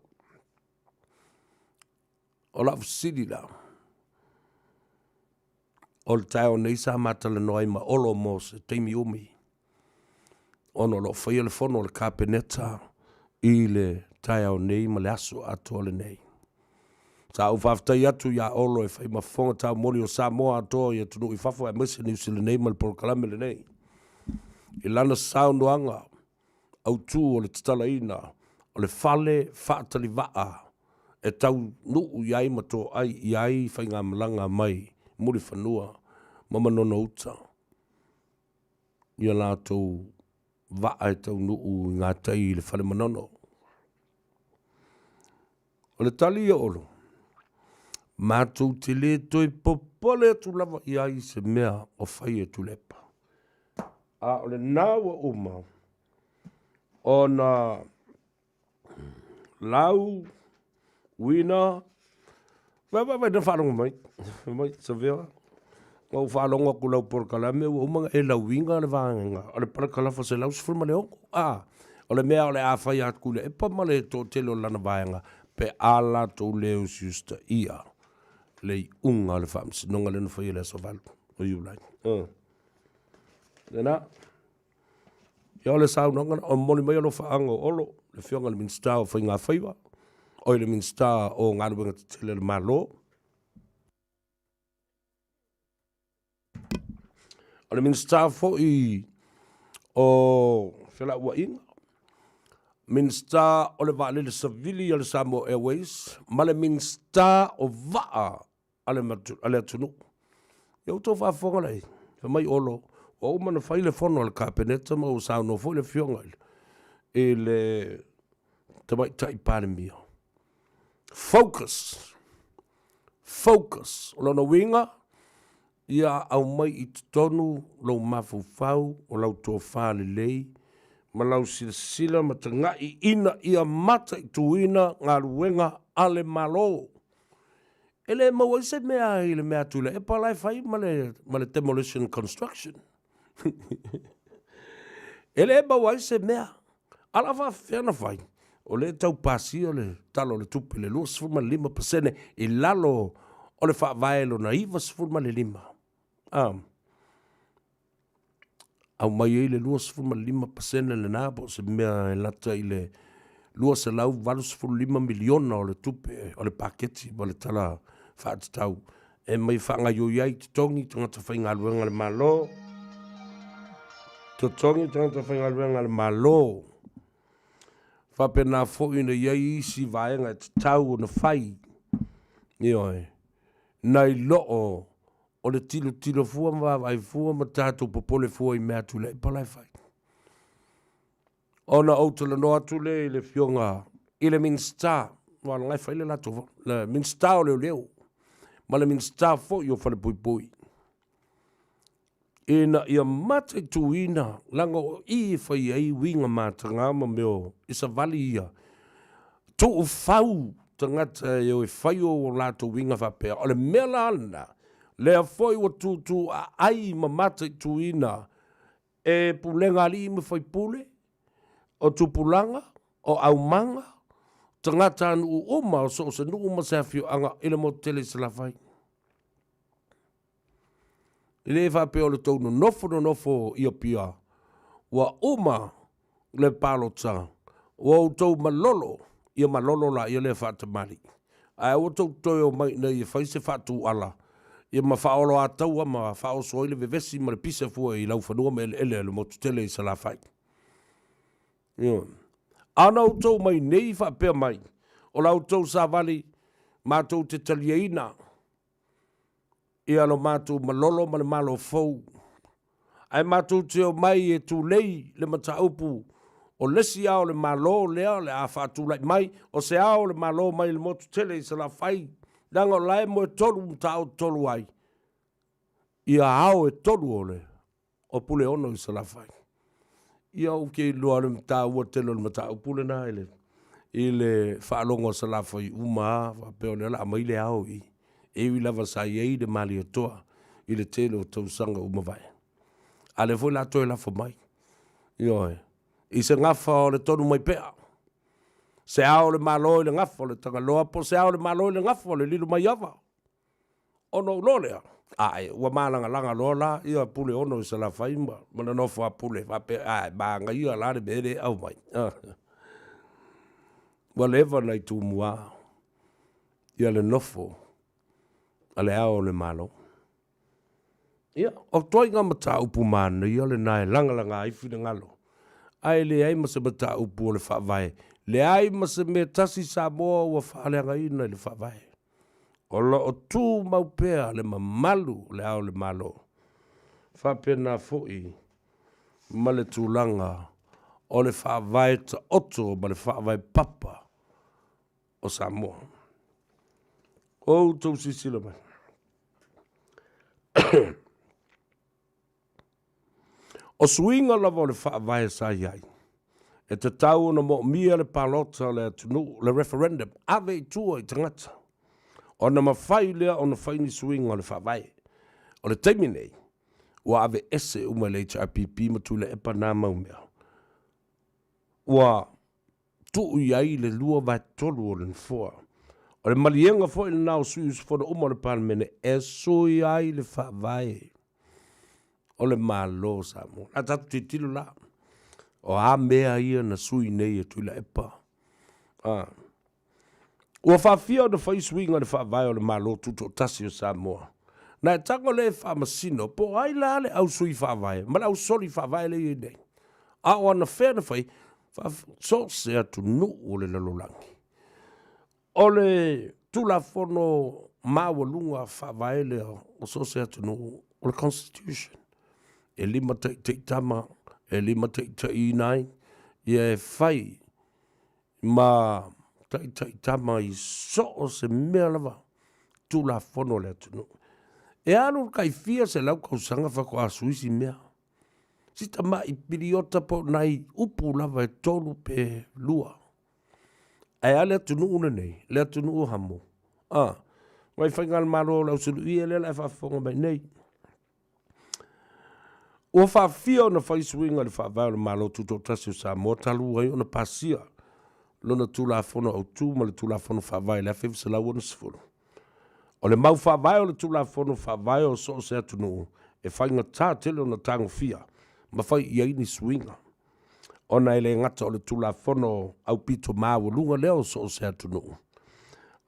O lau fesili la, o le taeao nei sa ma talanoa ai ma Olo mo se taimi umi, ona o lo o faia le fono a le Kapeneta i le taeao nei ma le aso atoa lenei. Sa ou faafetai atu iā Olo e fai ma fofoga taumoli o Samoa atoa i atunuu i fafo aemaise Niu Sila nei ma le polokalame lenei. I lana saunoaga autu o le tatalaina o le fale faatali vaa e taunuu i ai ma toai i ai faigamalaga mai Mulifanua ma Manono Uta i a latou vaa e taunuu i gatai i le Fale Manono. O le tali ia Olo, matou te le toe popole atu lava i ai i se mea o fai e Tuilaepa. A o lena ua uma ona lau uina Vaai na faalogo mai. Fai mai, Savea, na ou faalogo atu i lau polokalame ua uma ona e lauina le vaega o le parakalafa 116. A, o le mea o le a fai a Tuilaepa ma le toatele o lana vaega pe a latou le usiusitaia le iuga o le faamasinoga lea na faia i le aso 8 o Iulai. Lena. Ia o le saunoaga lena, o momoli mai alofaaga o Olo, le Afioga i le Minisita o Faiga Faiva, oi le Minisita o Galuega Tetele a le Malo. O le Minisita foi o Felauaiga, Minisita o le Vaalele Savili a le Samoa Airways ma le Minisita o Vaa a le, a le atunuu. Ia outou faafofoga lai, fai mai Olo, ua uma ona fai le fono a le Kapeneta ma ua saunoa foi le afioga i le Tamaitai Palemia. Focus! Focus! O lona uiga, ia aumai i totonu lou mafaufau o lau tofa lelei ma lau silasila ma tagai ina ia mataituina galuega a le Malo. E le maua ai se mea i le mea a Tuilaepa la e fai ma le, ma le demolition construction. E le maua ai se mea. A la faafefea ona fai? O lea e tau pasia le Tala o le Tupe le 25% i lalo o le Faavae lona 95. Ah. Aumai ai le 25% lena po o se mea e lata i le $285 miliona o le tupe o le paketi ma le tala faatatau e mai faagaioi ai totogi tagata faigaluega a le Malo, totogi tagata faigaluega a le Malo. Faapena foi ona i ai isi vaega e tatau ona fai, ioe, nai loo o le tilotilo fua ma vaavaai fua ma tatou popole fua i mea a Tuilaepa la e fai. Ona ou talanoa atu lea i le Afioga i le Minisita, aua o lena e fai le latou, le Minisita o Leoleo ma le Minisita foi o Falepuipui, ina ia mataituina, leaga o i e fai ai uiga mataga ma mea o i savali ia, tuufau tagata e o e fai o latou uiga faapea. O le mea la lena, lea foi ua tuutuuaai ma mataituina e pulega a alii ma faipule, o tupulaga, o aumaga, tagatanuu uma o so o se nuu ma se afioaga i le motu tele i Salafai. E le faapea o le tou nonofo nonofo i Apia, ua uma le palota, ua outou malolo, ia malolo laia lea faatamalii. Ae aua tou te toe omai iinei e fai se faatuala, ia ma faaoloataua ma faaoso ai le vevesi ma le pisa fua i laufanua ma eleele a le motu tele i Salafai. Ioe. A na outou mai nei faapea mai, o la outou savali matou te taliaina, ia lo matou malolo ma le Malo fou. Ae matou te omai e tulei le mataupu o le isi ao o le Malo lea o le a faatulai mai, o se ao o le Malo mai le motu tele i Salafai, leaga o la e moetolu ma taotolu ai ia ao e tolu o le o Puleono i Salafai. Ia ou te iloa le taua tele o le mataupu lena i le. i le faalogo a Salafai uma lava faapea o lea o le a aumai le ao i i. E ui lava sa i ai le Malietoa i le tele o tausaga ua mavae, a o lea foi o le a toe lafo mai, ioe, i se gafa o le Tonumaipe'a, se ao o le Malo i le gafa o le Tagaloa po o se ao o le Malo i le gafa o le Lilomaiava. Ona ou iloa lea, ae, ua malagalaga loa la ia Puleono i Salafai ma ma le nofo a Pule faapea, ae, manaia la le mea lea e aumai. Ua leva ona i Tumua ia le nofo a le Ao o le Malo. Ia, o toaiga mataupu manaia lena e lagalaga ai finagalo, ae leai ma se mataupu o le Faavae, leai ma se mea tasi Samoa ua faaleagaina i le Faavae. O lo o tumau pea le mamalu o le Ao o le Malo, faapena foi ma le tulaga o le Faavae taoto ma le Faavae papa o Samoa. O outou silasila mai. O suiga lava o le faavae sa i ai, e tatau ona moomia le palota o le atunuu, le referendum, ave i tua i tagata, ona mafai lea ona fai ni suiga o le faavae. O le taimi nei, ua aveese uma e le HRPP ma Tuilaepa na mau mea. Ua tuu i ai le 2/3 o le Nofoa. O le maliega foi lena o sui usufono uma o le Palemene e sui ai le faavae o le Malo o Samoa. O le a tatou tilotilo la, o a mea ia na sui nei e Tuilaepa? A. Ua faafia ona fai suiga i le faavae o le Malo Tutoatasi o Samoa. Na e tago lea e faamasino po o ai la le au sui faavae ma le au soli faavae lea e i ai nei. A o anafea na fai, so o se atunuu o le lalolagi. O le Tulafono maualuga faavae lea o so o se atunuu, o le Constitution. E limataitaitama, e limataitaiina ai, ia e fai ma taitaitama i so o se mea lava Tulafono a le atunuu. E alu le tai fia selau tausaga faatoa sui si mea. Si tamai piliota po o nai upu lava e tolu pe lua. Ae a le atunuu lenei, le atunuu o Hamo. A, mai faigalemalo o le Ausuluia lea la e faafofoga mai nei. Ua faafia ona fai suiga i le Faavae o le Malo Tutoatasi o Samoa talu ai ona pasia lona Tulafono Autu ma le Tulafono Faavae i le 1960. O le mau faavae o le Tulafono Faavae o so o se atunuu e faigata tele ona tagofia ma fai i ai ni suiga, ona e le gata o le Tulafono aupito maualuga lea o so o se atunuu,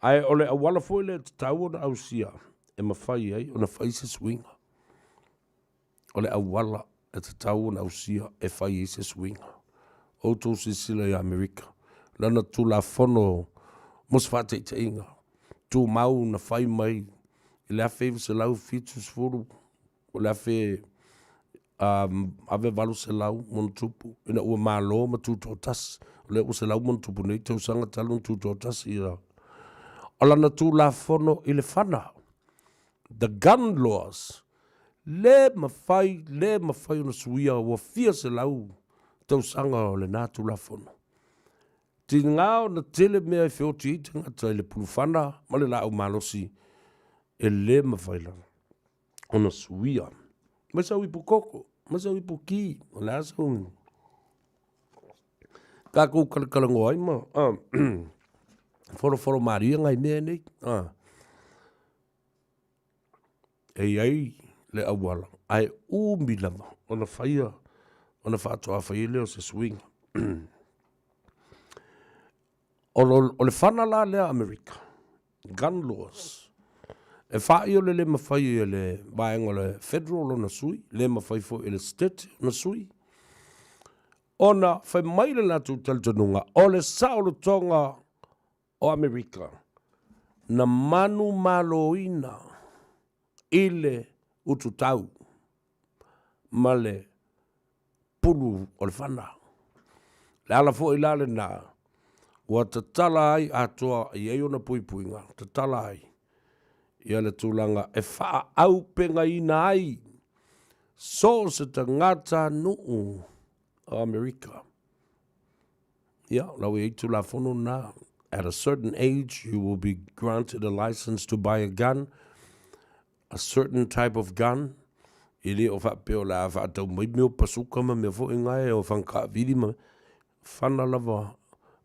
ae o le auala foi lea e tatau ona ausia e mafai ai ona fai se suiga. O le auala e tatau ona ausia e fai ai se suiga. Outou silasila ia Amerika, lana Tulafono mo se faataitaiga, tumau na fai mai i le 1970 o le 1800 ina ua malo ma tutoatasi, o lea ua 100+ nei tausaga talu ona tutoatasi ia. O lana Tulafono i le fana, the gun laws, le mafai, le mafai ona suia ua fia selau tausaga o lena Tulafono. Tiga ona tele mea e feoti ai tagata i le pulufana ma le laau malosi, e le mafai lava ona suia. Mai sau ipu koko, mai sau ipu ki, o le a sau tatou talatalanoa ai ma folofolo malie nai mea nei. E i ai le auala, ae umi lava ona faia, ona faatoa fai ai lea o se suiga. O le fana la lea a Amerika, gun laws, e fa'i o le le mafai e le vaega o le federal ona sui, le mafai foi e le state ona sui, ona fai mai le latou talitonuga o le saolotoga o Amerika na manumaloina i le ututau ma le pulu o le fana. O le ala foi la lena ua tatala ai atoa i ai ona puipuiga, tatala ai ia le tulaga e faaaupegaina ai so o se tagata nuu o Amerika. Ia, la ua i ai Tulafono lena, at a certain age you will be granted a license to buy a gun, a certain type of gun, e le o faapea o le a faatau mai mea o pasuka ma mea foi na e o fagakaavili ma fana lava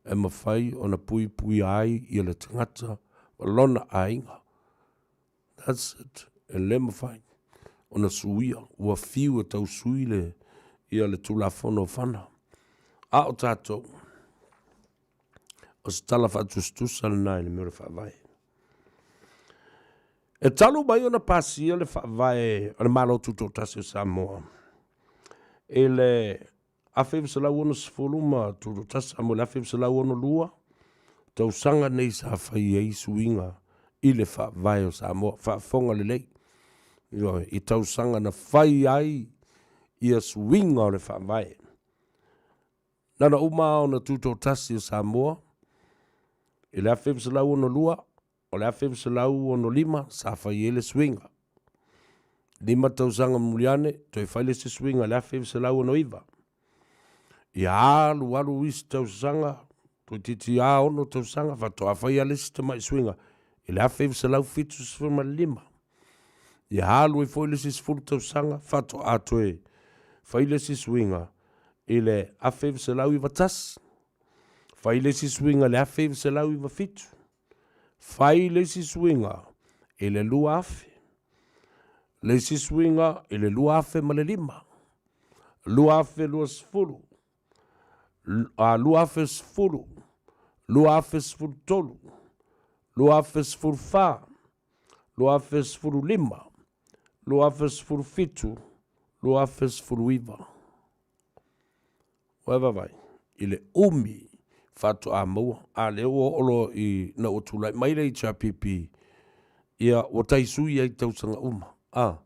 e mafai ona puipuia ai ia le tagata ma lona aiga. That's it. E le mafai ona suia, ua fiu e tau sui le, ia le Tulafono o Fana. A o tatou, o se tala faatusatusa lena i le mea o le Faavae. E talu mai ona pasia le Faavae o le Malo Tutoatasi o Samoa i le 1960 ma Tutoatasi Samoa i le 1962, tausaga nei sa fai ai suiga i le Faavae o Samoa. Faafofoga lelei, ioe, i tausaga na fai ai ia suiga o le Faavae. Na ona uma lava ona tutoatasi o Samoa i le 1962, o le 1965 sa fai ai le suiga. 5 tausaga mulimuli ane, toe fai le isi suiga i le 1969. Ia alu alu isi tausaga, toeitiiti lava 6 tausaga, faatoa fai lava le isi tamai suiga i le 1975. Ia alu ai foi le isi 10 tausaga, faatoa toe fai le isi suiga i le 1991. Fai le isi suiga i le 1997. Fai le isi suiga i le 2000. Le isi suiga i le 2005. 2020, 2010, 2013, 2014, 2015, 2017, 2019. Ua e vaavaai i le umi faatoa maua, a lea ua oo loa i na ua tulai mai le HRPP, ia ua tai sui ai tausaga uma, a,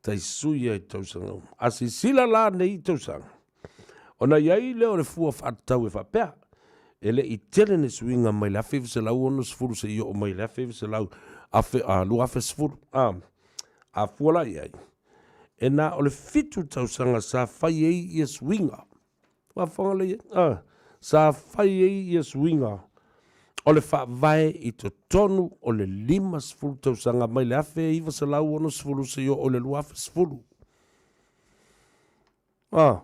tai sui ai tausaga uma. A sisila la nei tausaga, ona i ai lea o le fua faatatau e faapea, e le i tele ni suiga mai le 1960 seia oo mai le 2010, a, a fua la i ai, e na o le 7 tausaga sa fai ai ia suiga. Faafofoga lelei ai, a, sa fai ai ia suiga o le faavae i totonu o le 50 tausaga mai le 1960 seia oo i le 2010. A, na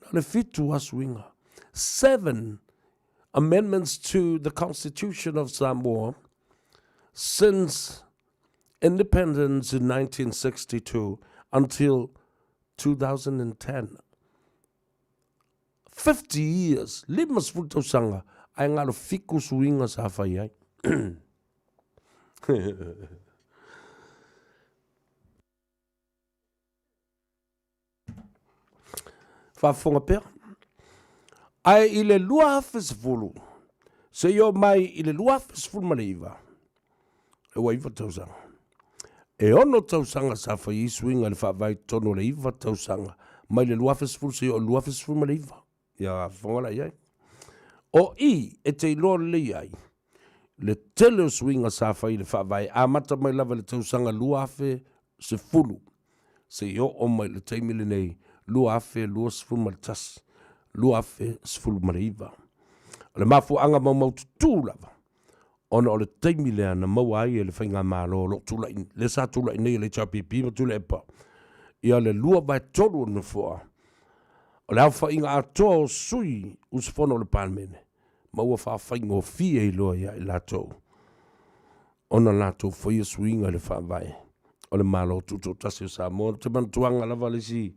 o le 7 lava suiga. Seven amendments to the Constitution of Samoa since independence in 1962 until 2010. 50 years, 50 tausaga, ae galo fiku suiga sa fai ai. Faafofoga pea. Ae i le 2010, seia oo mai i le 2019, e ua 9 tausaga. E 6 tausaga sa fai ai suiga i le faavae i totonu o le 9 tausaga, mai le 2010 seia oo i le 2019. Ia faafofoga la i ai. O i e te iloa lelei ai le tele o suiga sa fai i le faavae amata mai lava i le tausaga 2010 seia oo mai i le taimi lenei 2021, 2019. O le mafuaaga maumaututu lava ona o le taimi lea na maua ai e le faigamalo o lo o tulai, lea sa tulai nei e le HRPP ma Tuilaepa, ia le 2/3 o nofoa o le aofaiga atoa o sui usufono o le Palemene, ma ua faafaigofie ai loa ia i latou ona latou faia suiga i le Faavae o le Malo Tutoatasi o Samoa. Ou te manatuaga lava le isi,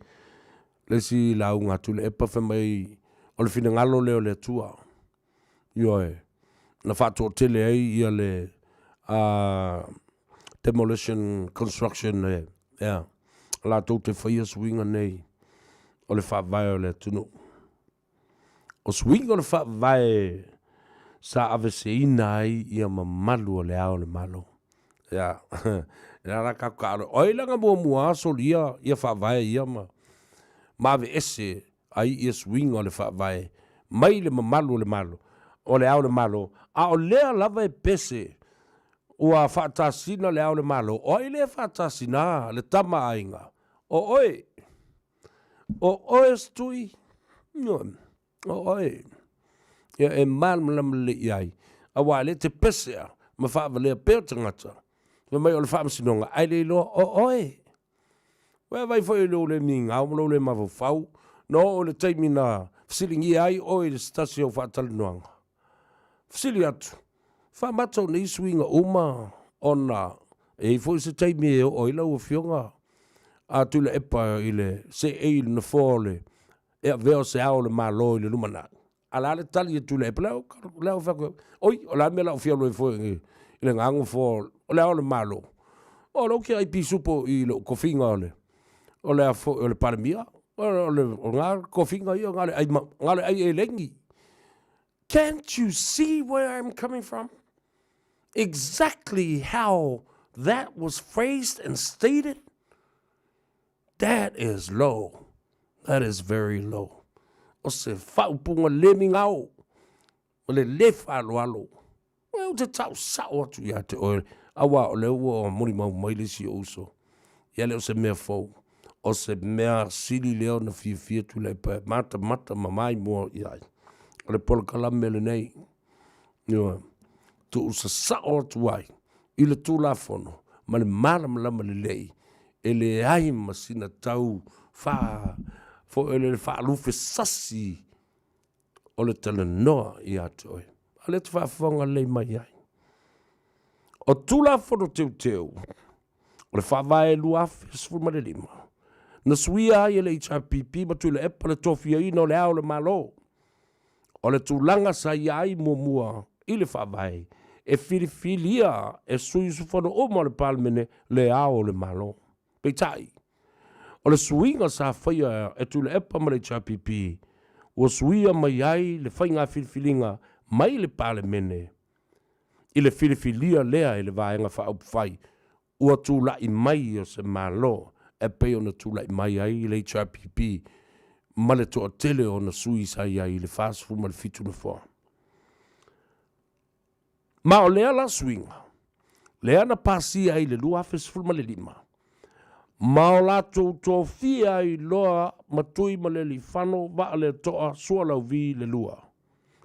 le isi lauga a Tuilaepa fai mai o le finagalo lea o le Atua. Ioe, na faatoatele ai ia le demolition construction e, ea, latou te faia suiga nei o le faavae o le atunuu. O suiga o le faavae sa aveseina ai ia mamalu o le Ao o le Malo. Ia, e la ka ka o ai langa muamua solia ia faavae ia ma ma aveese ai ia suiga o le faavae mai le mamalu o le Malo, o le Ao o le Malo, a o lea lava e pese ua faatasina le Ao o le Malo, o ai lea e faatasina le Tama a Aiga? O oe. O oe Stui. O oe. Ia e malamalama lelei i ai, aua e le te pesea ma faavalea pea tagata, fai mai o le faamasinoga, ae le iloa o oe. Ua e vaai foi i lou le migao ma lou le mafaufau, na oo i le taimi na fesiligia ai oe i se tasi o au faatalanoaga. Fesili atu, Faamata o nei suiga uma ona e i ai foi se taimi e oo ai lau Afioga a Tuilaepa i le seei i le nofoa o le e avea o se ao o le Malo i le lumanai? A o le a le tali a Tuilaepa? Le le fai atu, oi, o le a le mea o le a ou fia alu ai foi i le na nofoa o le ao o le Malo? O lea ou te ai pisupo i lou tofiga o le o le a foi o le Palemia, o le o na tofiga ia na o le ai na o le ai eleni. Can't you see where I'm coming from? Exactly how that was phrased and stated? That is low. That is very low. O se faaupuga le migao, o le le faaaloalo. Ua ou te tau sao atu ia te oe, aua o lea ua molimau mai le isi ou uso. Ia le o se mea fou, o se mea sili lea ona fiafia Tuilaepa e matamata ma maimoa i ai. O le polokalame lenei, ioe, tuusasao atu ai i le Tulafono ma le malamalama lelei e leai ma sina tau faa foi le faalupe sasi o le talanoa ia te oe. A o lea e te faafofoga lelei mai ai. O Tulafono Teuteu o le Faavae 2015, na suia ai e le HRPP ma Tuilaepa le tofiaina o le Ao o le Malo. O le tulaga sa ia ai muamua i le Faavae, e filifilia e sui usufono uma o le Palemene le Ao o le Malo. Peitai, o le suiga sa faia e Tuilaepa ma le HRPP, ua suia mai ai le faiga filifiliga mai le Palemene i le filifilia lea e le Vaega Faaupufai ua tulai mai o se Malo e pei ona tulai mai ai le HRPP ma le toatele o ona sui sa i ai i le 47 nofoa. Ma o lea la suiga, lea na pasia ai i le 2015, ma o latou tofia ai loa ma Tuimalealiifano Vaaletoa Sualauvi le lua,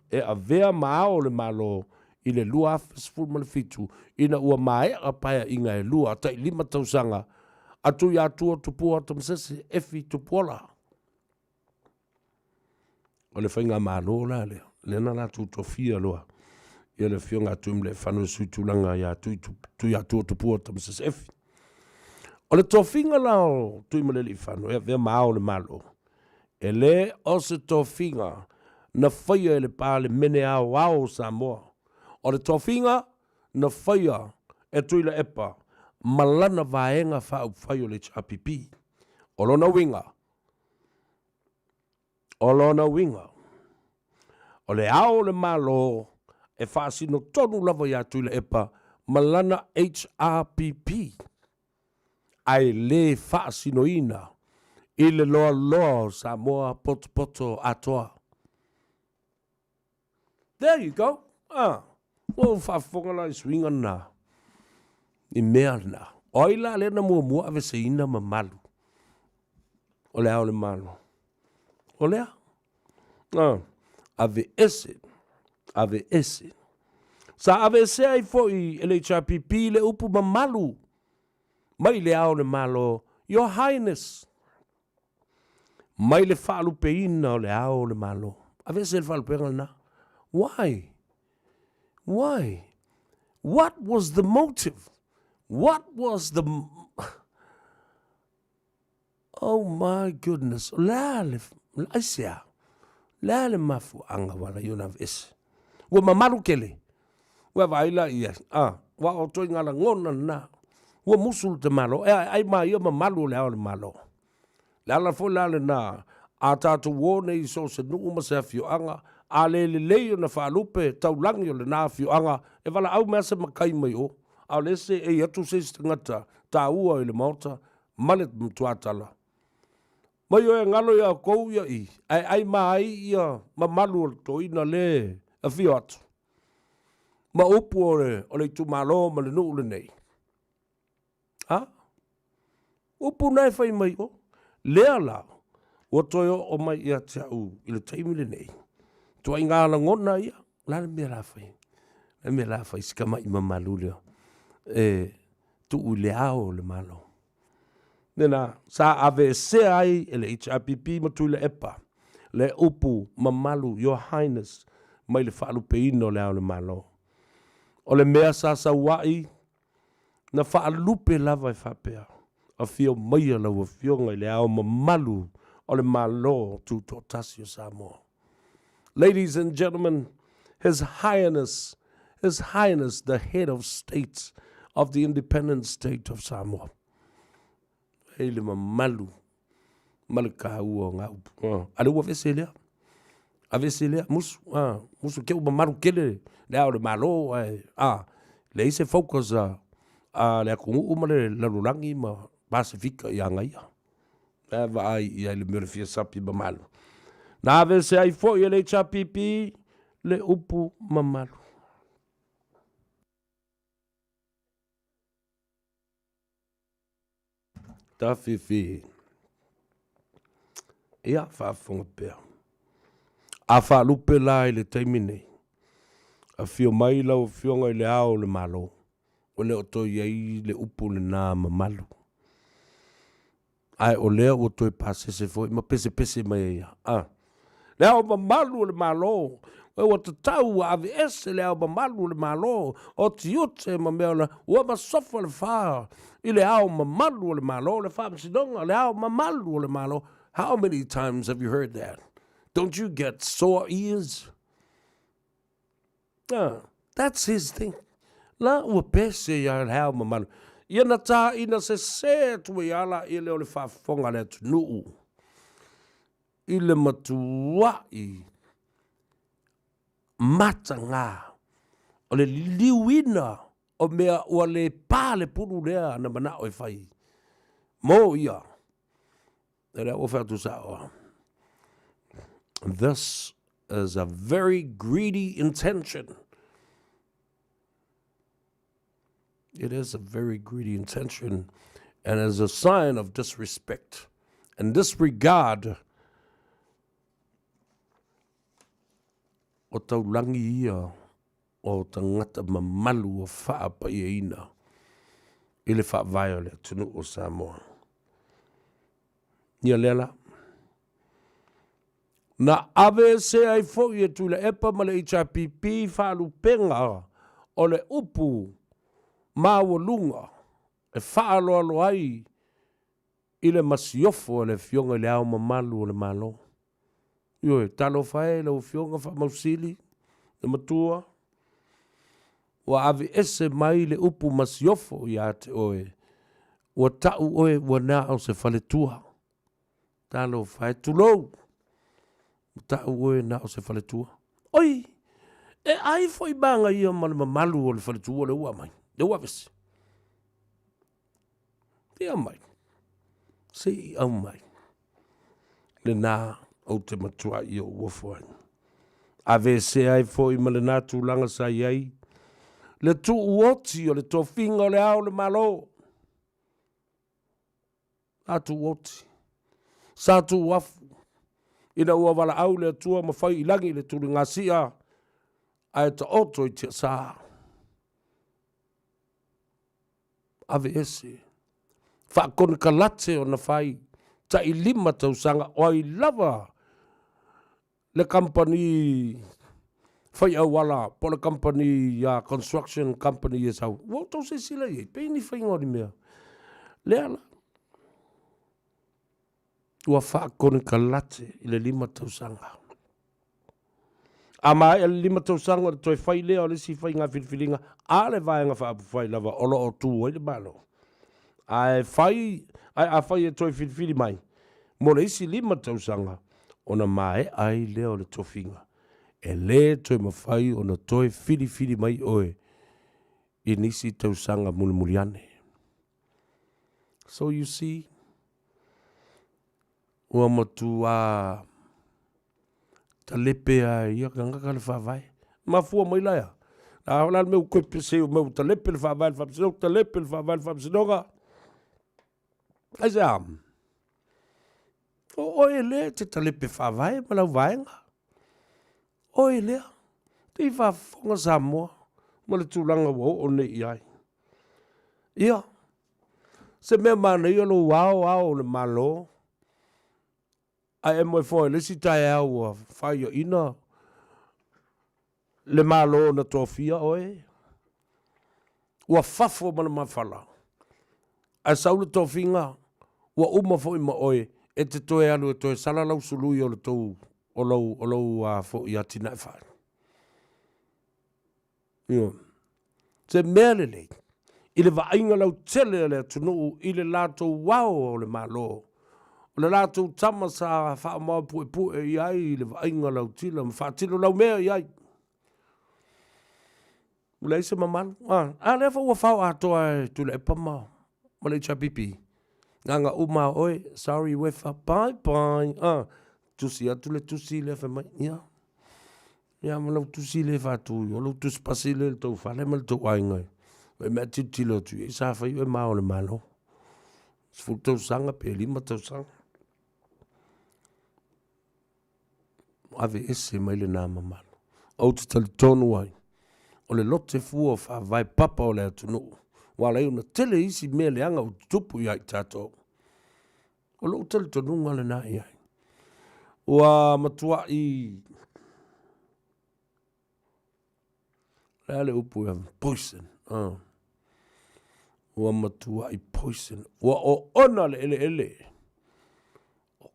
e avea ma ao o le Malo i le 2017 ina ua maea paeaiga e lua tai lima tausaga a Tuiatua Tupua Tamasese Efi Tupuola. O le faigamalo la lea, lea na latou tofia loa ia le Afioga a Tuimalealiifano e sui tulaga ia Tuiatua Tupua Tamasese Efi. O le tofiga la o Tuimalealiifano e avea ma ao o le Malo, E le o se tofiga na faia e le Palemene Aoao o Samoa. O le tofiga na faia e Tuilaepa ma lana Vaega Faaupufai o le HRPP. O lona uiga, o lona uiga, o le Ao o le Malo e faasino tonu lava ia Tuilaepa ma lana HRPP. ae le faasinoina i le loaloa o Samoa potopoto atoa. There you go. Ah, ua ou faafofoga la i suiga na, i mea na. O ai la lea na muamua aveseina mamalu o le Ao o le Malo? O lea. Ah, aveese, aveese. Sa aveesea ai foi e le HRPP le upu mamalu mai le Ao o le Malo, Your Highness, mai le faalupeina o le Ao o le Malo. Aveese le faalupega lena. Why? Why? What was the motive? What was the... Oh my goodness, o le a le, aisea? O le a le mafuaaga ua ala ai ona aveese? Ua mamalu tele. Ua vaai la i ai, a, ua o ituaiga lagona lena. Ua musu le tamaloa, e ai ma ia mamalu o le Ao o le Malo. Le ala foi la lena, a tatou o nei i so o se nuu ma se afioaga, a le lelei ona faalupe taulagi o lena afioaga, e valaau mai lava se matai mai o, a o lea seei atu se isi tagata taua i le Maota, ma le matuatala. Mai oe galo ia outou ia i, ae ai ma ai ia mamalu o le toeaina le afio atu, ma upu o le, o le itumalo ma le nuu lenei. A? Upu na e fai mai o. Lea la, ua toe oo mai ia te au i le taimi lenei. Tuaiga lagona ia, o le a le mea o le a fai? O le a le mea o le a fai i si tamai mamalu lea e tuu i le ao o le Malo? Lena, sa aveesea ai e le HRPP ma Tuilaepa le upu mamalu Your Highness mai le faalupeina o le Ao o le Malo. O le mea sa saua'i, na faalupe lava e faapea, Afio maia lau Afioga i le Ao mamalu o le Malo Tutoatasi o Samoa. Ladies and gentlemen, His Highness, His Highness the Head of State of the Independent State of Samoa. Ei le mamalu ma le taua o ngā upu. A le ua vese lea. A vese lea, musu, a, musu ke ua mamalu kele le ao le malo, ae, a, leai se focus a, a le atunuu ma le lalolagi ma Pasefika ia gaia. Ae vaai i ai le mea o le fia sapi mamalu. Na aveese ai foi e le HRPP le upu mamalu. Tawhiwhi. Ia, faafofoga pea. A faalupe la i le taimi nei, afio mai lau Afioga i le Ao o le Malo, ua le o toe i ai le upu lena mamalu. Ae o lea ua toe pasese foi ma pesepese mai ai lava. A. Le Ao Mamalu o le Malo, ua tatau ua aveese le Ao Mamalu o le Malo, o tiute ma mea o ua masofa le fa i le Ao Mamalu o le Malo, le Faamasinoga, le Ao Mamalu o le Malo. How many times have you heard that? Don't you get sore ears? Ah, that's his thing. La ua pese ia le Ao Mamalu. Ia na tāina sesē atu ai a la ia lea o le faafofoga a le atunuu i le matua'i matagā o le liliuina o mea ua le pa le pulu lea na mana'o e fai mo ia. E lea ua fai atu sa'o. This is a very greedy intention. It is a very greedy intention and is a sign of disrespect and disregard o taulangi ia o tagata mamalu ua faapaiaina i le faavae o le atunuu o Samoa. Ia lea la. Na aveesea ai foi e Tuilaepa ma le HRPP faalupega o le upu maualuga e faaaloalo ai i le masiofo e le Afioga i Le Ao Mamalu o le Malo. Ioe, talofa e lau Afioga Faamausili, le matua, ua aveese mai le upu masiofo ia te oe, ua tau oe ua na o se faletua. Talofa e, tulou, ua tau oe na o se faletua. Oi! E ai foi magaia ma le mamalu o le faletua lea ua aumai, lea ua aveese. Se i aumai, se i aumai. Lena ou te matuai ou ofo ai. Aveesea ai foi ma lena tulaga sa i ai le tuuoti o le tofiga o le Ao o le Malo. Sa tuuoti, sa tuuafu, ina ua valaau le Atua ma fai i lagi le tuligasia ae taoto i tiasa. Aveese, faakonekarate ona fai tai 5 tausaga o ai lava le kamupani fai auala po o le kamupani construction company e sau, ua outou silasila i ai, pei ni faiga o ni mea. Lea la, ua faakonekarate i le 5 tausaga. A maea le 5 tausaga ona toe fai lea o le isi faiga filifiliga a le Vaega Faaupufai lava o lo o tu ai le Malo. Ae fai, ae afai e toe filifili mai mo le isi 5 tausaga, ona maea ai lea o le tofiga. E le toe mafai ona toe filifili mai oe i nisi tausaga mulimuli ane. So you see, ua matuā talepe lava e ia tagata le Faavae. Mafua mai la ea? A o le a le mea ua toe pese ai, mea ua talepe le Faavae i le Faamasinoga, talepe le Faavae i le Faamasinoga. Aisea? O oe lea e te talepe Faavae ma lau vaega. Oe lea, te i faafofoga Samoa ma le tulaga ua oo nei i ai. Ia, se mea manaia lou ao ao o le Malo, ae e moe foa i le isi taeao ua faaiaina le Malo na tofia oe, ua fafo ma le mafala, ae sau le tofiga ua uma foi ma oe, e te toe alu e toe sala lau sului o le tou, o lou, o lou a foi atinae fai. Ioe. Se mea lelei, i le vaaiga lautele a le atunuu i le latou ao o le Malo, o le latou tama sa faamaopuepue i ai le vaaiga lautila ma faatino laumea i ai. Ua leai se mamalu. A, a lea foi ua fao atoa e Tuilaepa ma, ma le HRPP. Gaga uma a oe, sorry Wefa, bye bye. A, tusi atu le tusi lea fai mai, ia, ia ma lau tusi lea e faatu i o, lau tusi pasi lea i le tou fale ma le tou aiga. Fai mai a tilotilo atu i ai, sa fai oe ma Ao o le Malo. 10 tausaga pe 5 tausaga. Aveese mai lena mamalu. Ou te talitonu ai, o le lote fua o faavae papa o le atunuu, ua ala ai ona tele isi mea leaga ua tutupu ia i tatou. O lou talitonuga lena i ai. Ua matuai, le a le upu e poison, Ua matuai poison, ua oona le eleele,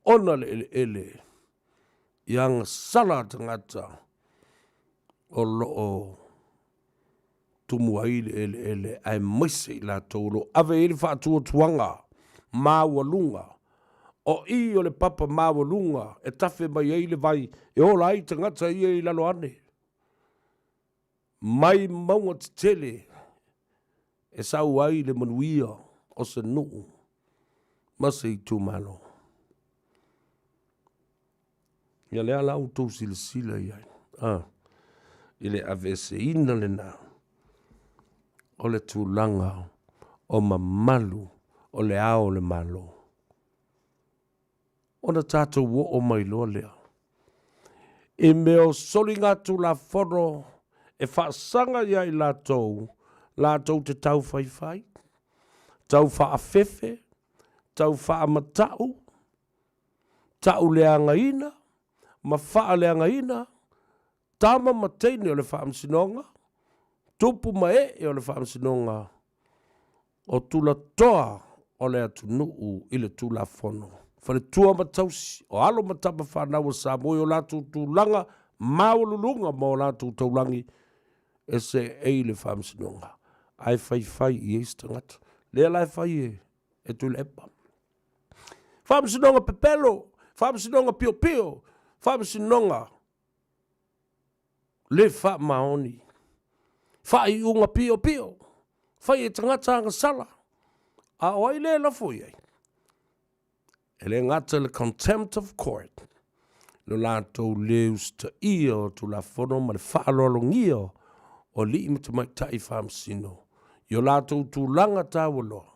oona le eleele i agasala a tagata o lo o tumu ai le eleele aemaise i latou o lo o ave i ai le faatuatuaga maualuga. O i o le papa maualuga e tafe mai ai le vai e ola ai tagata ia i lalo ane mai mauga tetele e sau ai le manuia o se nuu ma se itumalo. Ia lea la outou silasila i ai, i le aveeseina lena o le tulaga o mamalu o le Ao o le Malo. Ona tatou oo mai loa lea i mea o soligatulafono e faasaga ia i latou latou te taufaifai, taufaafefe, taufaamatau, tauleagaina ma faaleagaina tama ma teine o le Faamasinoga, tupu ma ee o le Faamasinoga, o tulatoa o le atunuu i le Tulafono, faletua ma tausi, o alo ma tama fanau a Samoa i o latou tulaga maualuluga ma o latou taulagi e seei i le Faamasinoga, ae faifai i ai se tagata. Lea la e fai e Tuilaepa. Faamasinoga pepelo, faamasinoga piopio, faamasinoga le faamaoni, faaiuga piopio, fai e tagata agasala, a o ai lea e lafo i ai? E le gata i le contempt of court, lo latou le usitaia o Tulafono ma le faaaloalogia o alii ma tamaitai faamasino i o latou tulaga taualoa,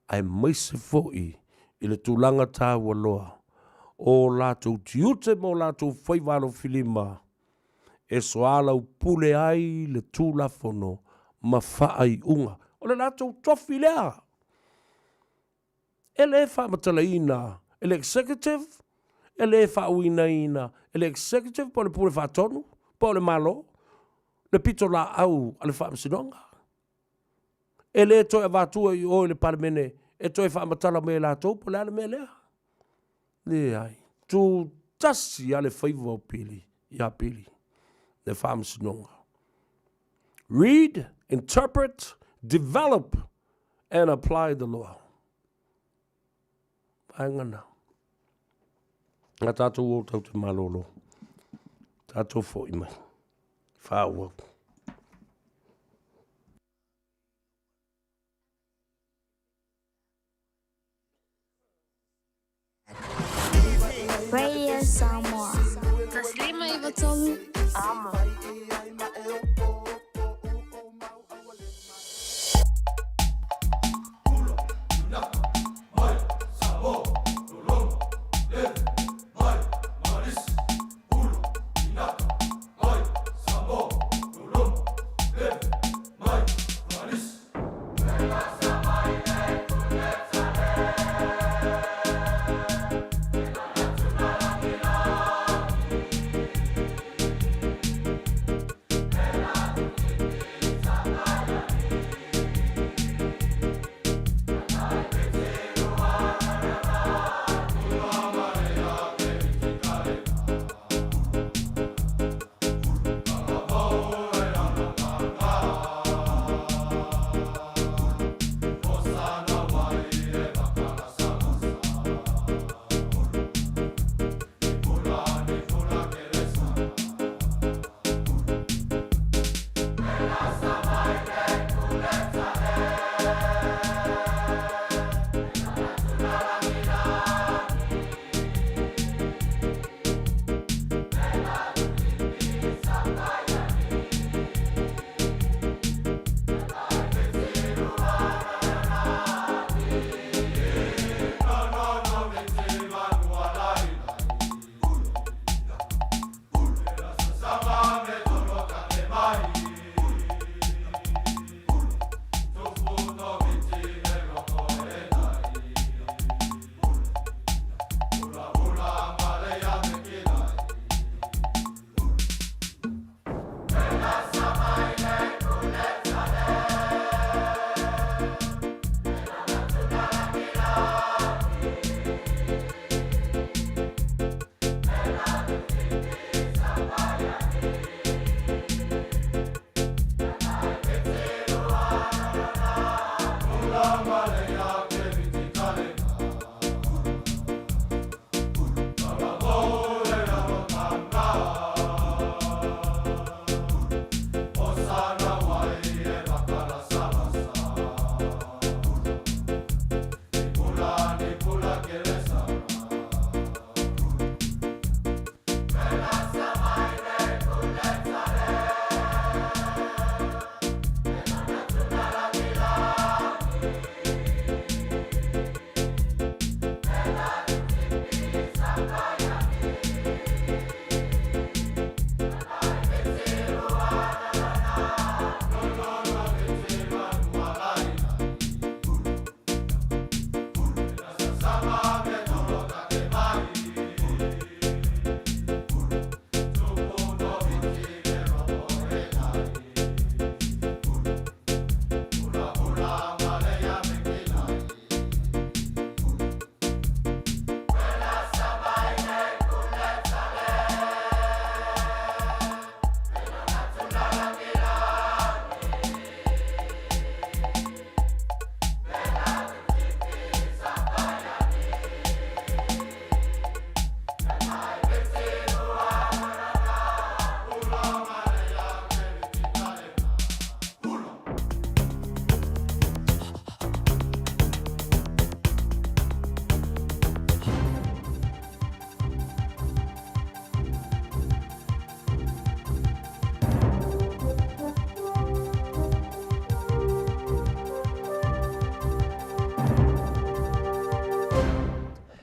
aemaise foi i le tulaga taualoa o latou tiute ma o latou faiva alofilima e soalaupule ai le Tulafono ma faaiuga. O le latou tofi lea e le faamatalaina e le Executive, e le faauigaina e le Executive po o le Pule Faatonu po o le Malo le pitolaau a le Faamasinoga. E le toe avatua i o i le Palemene e toe faamatala mai e latou po o le a le mea lea. Leai. Tu tasi lava le faiva o Pili ia Pili, le Faamasinoga. Read, interpret, develop and apply the law. Vaega na. A tatou o tau te malolo. Tatou foi mai. Faaauau. Radio Samoa. 153 Amo.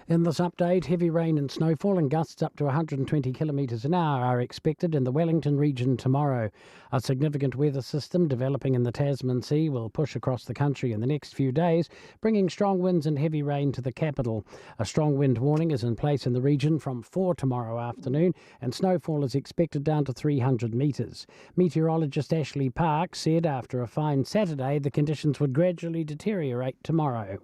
In this update, heavy rain and snowfall and gusts up to 120 kilometres an hour are expected in the Wellington region tomorrow. A significant weather system developing in the Tasman Sea will push across the country in the next few days, bringing strong winds and heavy rain to the capital. A strong wind warning is in place in the region from 4 tomorrow afternoon, and snowfall is expected down to 300 metres. Meteorologist Ashley Park said after a fine Saturday, the conditions would gradually deteriorate tomorrow.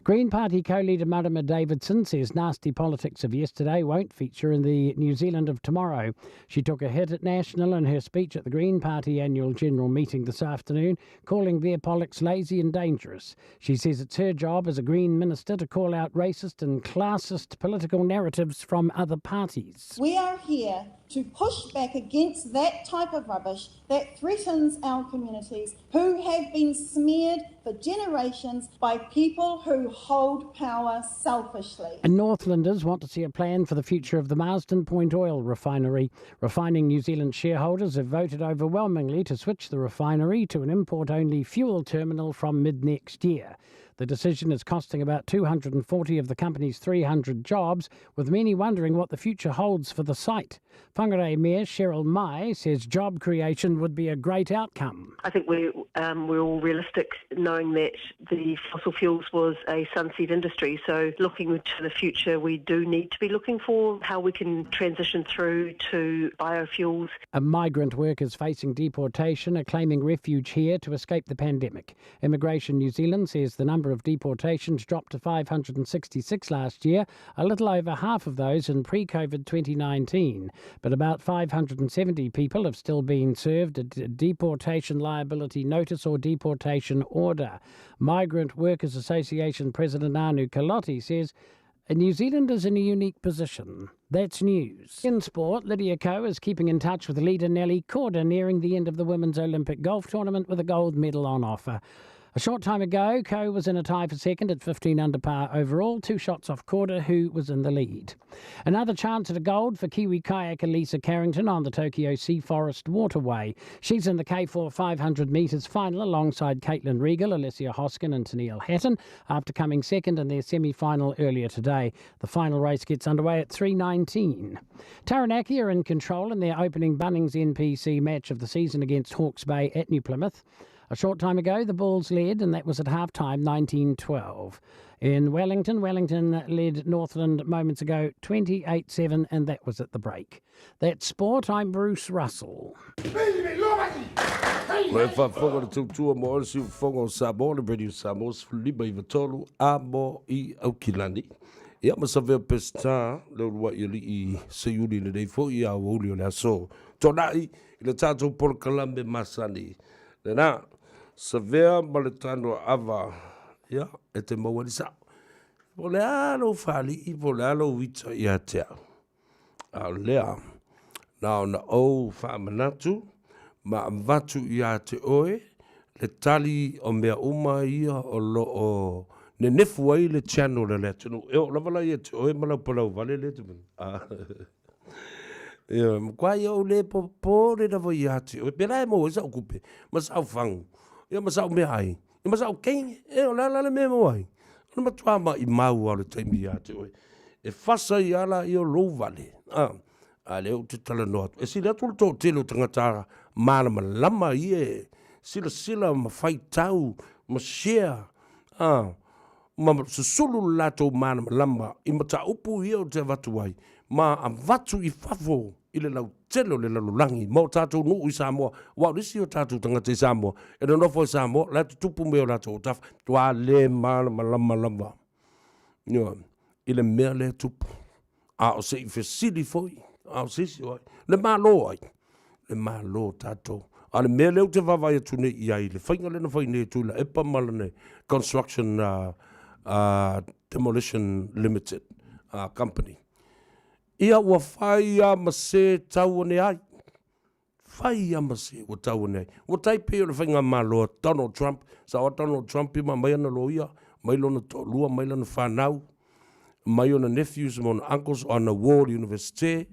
Green Party co-leader Marama Davidson says nasty politics of yesterday won't feature in the New Zealand of tomorrow. She took a hit at National in her speech at the Green Party annual general meeting this afternoon, calling their politics lazy and dangerous. She says it's her job as a Green minister to call out racist and classist political narratives from other parties. We are here to push back against that type of rubbish that threatens our communities who have been smeared for generations by people who hold power selfishly. And Northlanders want to see a plan for the future of the Marsden Point oil refinery. Refining New Zealand shareholders have voted overwhelmingly to switch the refinery to an import-only fuel terminal from mid-next year. The decision is costing about 240 of the company's 300 jobs, with many wondering what the future holds for the site. Whangarei Mayor Cheryl Mai says job creation would be a great outcome. I think we're all realistic, knowing that the fossil fuels was a sunset industry. So looking to the future, we do need to be looking for how we can transition through to biofuels. A migrant workers facing deportation are claiming refuge here to escape the pandemic. Immigration New Zealand says the number of deportations dropped to 566 last year, a little over half of those in pre-COVID 2019. But about 570 people have still been served a deportation liability notice or deportation order. Migrant Workers Association President Anu Kalotti says New Zealand is in a unique position. That's news. In sport, Lydia Ko is keeping in touch with leader Nelly Korda nearing the end of the Women's Olympic Golf Tournament with a gold medal on offer. A short time ago, Ko was in a tie for second at 15 under par overall, 2 shots off Korda, who was in the lead. Another chance at a gold for Kiwi kayaker Lisa Carrington on the Tokyo Seaforest Waterway. She's in the K4 500 metres final alongside Caitlin Regal, Alicia Hoskin and Tennille Hatton after coming second in their semi-final earlier today. The final race gets underway at 3:19. Taranaki are in control in their opening Bunnings NPC match of the season against Hawke's Bay at New Plymouth. A short time ago, the Bulls led, and that was at half-time, 19-12. In Wellington, Wellington led Northland moments ago, 28-7, and that was at the break. That's sport. I'm Bruce Russell. Le faafofoga le tautua mo oe siufofoga o Samoa le Radio Samoa 153 a mo i Aukilani. Ia ma Savea Pesita le uluai alii seiuli lenei foi a ua uli o le aso. Tona'i i le tatou polokalame masani. Lena, Savea ma le tanoa ava, ia, e te maua le sao. Po o le a lou faalii, po o le a lou ita ia te au. A o lea, na ona ou faamanatu ma avatu ia te oe le tali o mea uma ia o lo o nenefu ai le channel a le atunuu. E oo lava la ia te oe ma lau palau vale lea te mea. Ioe, matua ia ou le popole lava ia te oe, pēlā e maua ai sa'u tupe, ma sa'u fagu, ia ma sa'u meaai, ia ma sa'u teine, e o le a la le mea e maua ai? O le matua maʻimau lava o le taimi ia te oe. E fasa ia laia o lou vale, a, a lea ou te talanoa atu. E sili atu le toatele o tagata malamalama ia e silasila ma faitau ma share, a, ma susulu le latou malamalama i mataupu ia ou te avatu ai, ma avatu i fafo i le lautele o le lalolagi ma o tatou nuu i Samoa, aua o nisi o tatou tagata i Samoa, e nonofo i Samoa, la e tutupu mea o latou tafa, matua le malamalama lava, ioe, i le mea lea e tupu. A o se i fesili foi, a o se isi o ai, le Malo ai, le Malo tatou. A o le mea lea ou te vaavaai atu nei i ai i le faiga lea na fai nei e Tuilaepa ma lana Construction Demolition Limited Company, ia ua fai lava ma se tau ane ai. Fai lava ma se ua tau ane ai. Ua tai pei o le faigamalo a Donald Trump, sao a Donald Trump i ma mai ana loia, mai lona toalua, mai lana fanau, mai ona nephews ma ona uncles, o ana uo i le universite,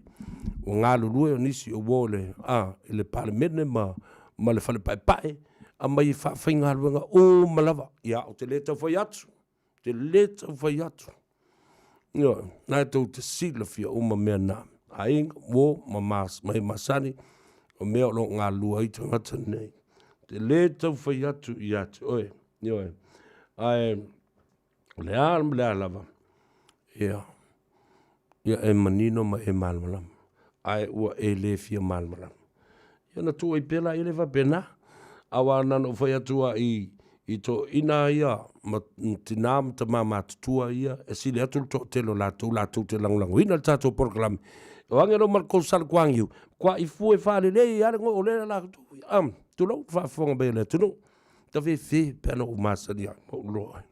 ua galulue o nisi o uo i le, a, i le Palemene ma, ma le fale paepae, aumai e faafaigaluega uma lava. Ia, ou te le tau fai atu, ou te le tau fai atu. Ioe, na e tou te silafia uma mea na. Aiga, uo, ma mas, ma e masani, o mea o lo o galulue ai tagata nei. Te lē taufai atu ia te oe. Ioe. Ae, o le a ma le a lava, ia, ia e manino ma e malamalama. Ae ua e lē fia malamalama. Ia ona tuu ai pea laia le faapena. Aua na ona ou fai atu lava i, i toeaiina ia ma tinā ma tamā matutua ia, e sili atu le toatele o latou, latou te lagolagoina le tatou polokalame. O age loa ma le kou Salekuagiu, matua ifue faalelei lava le goe o lea latou, ia, tulou le faafofoga mai a le atunuu. Tafefe pe ana ou masani ai ma ou iloa ai.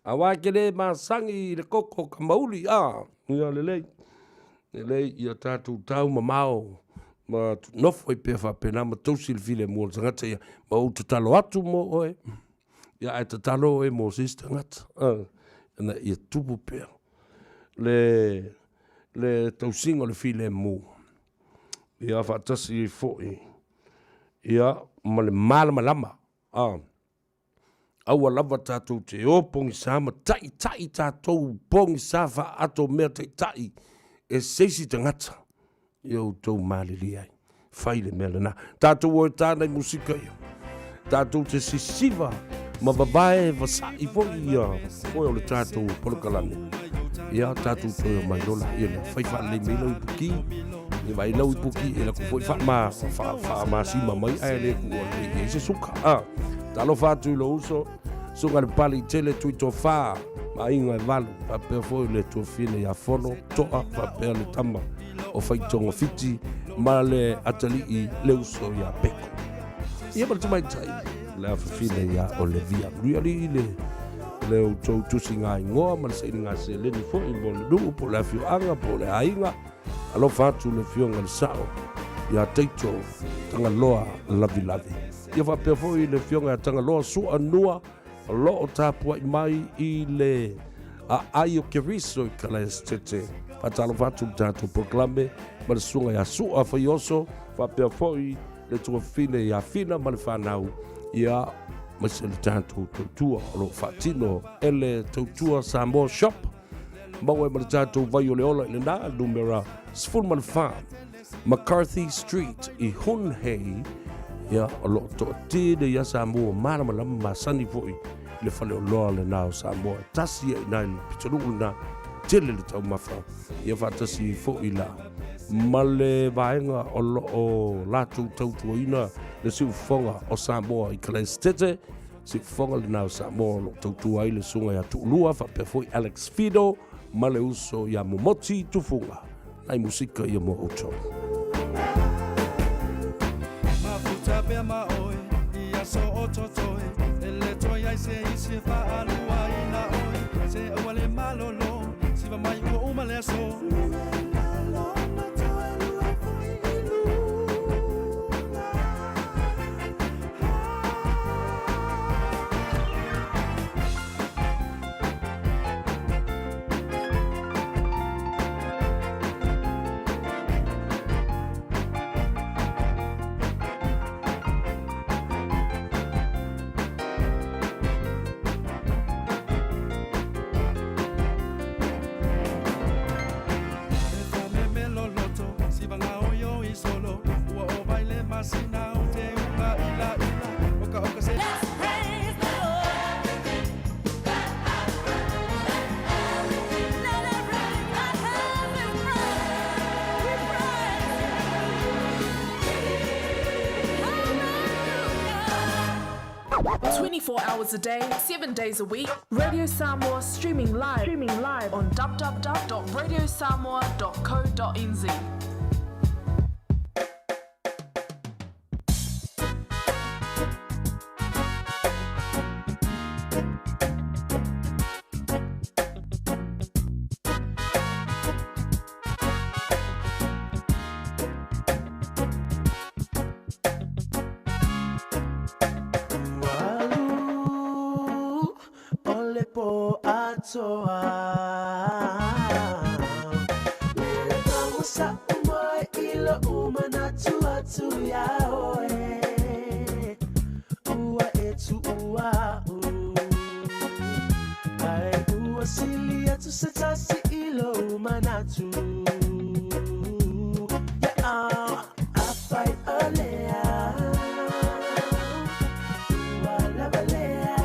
Aua e te le masani i le koko o ka mauli, a, ia lelei. Lelei ia tatou tau mamao ma nofo ai pea faapena ma tausi le filemu o le tagata ia. Ma ou tatalo atu mo oe, ia ae tatalo oe mo se isi tagata, ina ia tupu pea le, le tausiga o le filemu. Ia faatasi ai foi ia ma le malamalama. A. Aua lava tatou te o pogisa ma taitai tatou pogisa faaato mea taitai e se isi tagata ia outou malilie ai. Fai le mea lena. Tatou o e tā nai musika ia. Tatou te sisiva ma vavae vasa'i foi ia foe o le tatou polokalame. Ia tatou toe o mai lola ia le fai faalelei mai lau ipuki. Ia vaai lau ipuki e laku foi faama faamasima mai ae le tuua lelei i ai se suka. A. Talofa atu i lou uso, Susuga i le Papaliitele Tuitofa ma aiga e valu, faapea foi le tuafine ia Fono Toa faapea le tama o Faitogafiti ma le atalii le uso ia Peko. Ia ma le tamaitai le afafine ia Olevia. Manuia alii le le outou tusiga igoa ma le sailiga seleni foi mo le nuu po o le afioaga po o le aiga. Alofa atu le Afioga i le Sao ia Taito Tagaloa Lavilavi. Ia faapea foi le Afioga ia Tagaloa Suanua o lo o tapuai mai i le aai o Keriso i Kalaesetete. Faatalofa atu i le tatou polokalame ma le Susuga ia Sua Faioso, faapea foi le tuafafine ia Fina ma le fanau, ia aemaise le tatou tautua o lo o faatino e le Tautua Samoa Shop. Maua ai ma le tatou vai o le ola i lena numera 14 McCarthy Street i Hunhei, ia, o lo o toatele ia Samoa malamalama masani foi i le faleoloa lena o Samoa. E tasi ia i ina i le pitonuu lena, tele le taumafa, ia faatasi foi la ma le vaega o lo o latou tautuaina le siufofoga o Samoa i Kalaesetete, Siufofoga lena o Samoa o lo o tautua ai le susuga ia Tuulua faapea foi Alex Fido ma le uso ia Momoti Tufuga. Nai musika ia mo outou. Mafuta pea ma oe i aso o totoe E le toe ai se isi e faaluaina oe Se aua le malolo siva mai ua uma le aso 24 hours a day, 7 days a week. Radio Samoa streaming live, streaming live on www.radiosamoa.co.nz. Ua sili atu se tasi i lou manatu. Yeah, afai o lea ua lava lea.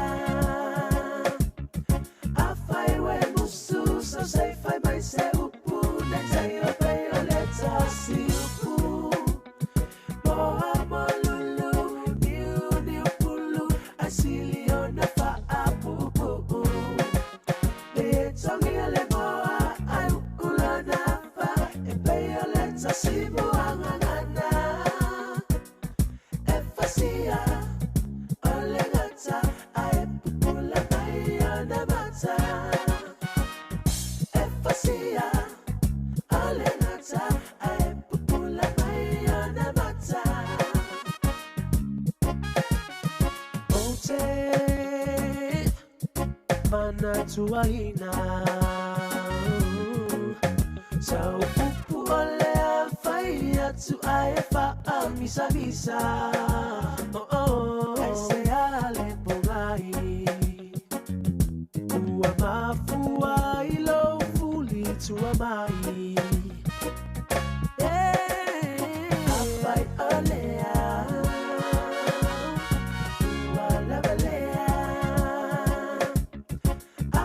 Afai ua e musu sau se i fai mai se upu nei tai o pei o le tasi upu. Moa molulu, niu niu pulu, ai sili ona faapuupuu. Le tongi o le moa, ai ulana fa, e pei o le tasi moangagana. E fasia, o le gata, ai pupula mai ona mata. E fasia, o le gata, ai pupula mai ona mata. Ou te manatuaina Sau upu o lea fai atu ai e faamisamisa. Oh, oh. Ai se ale pogai Ua mafua i lou fuli tua mai. Afai o lea ua lava lea.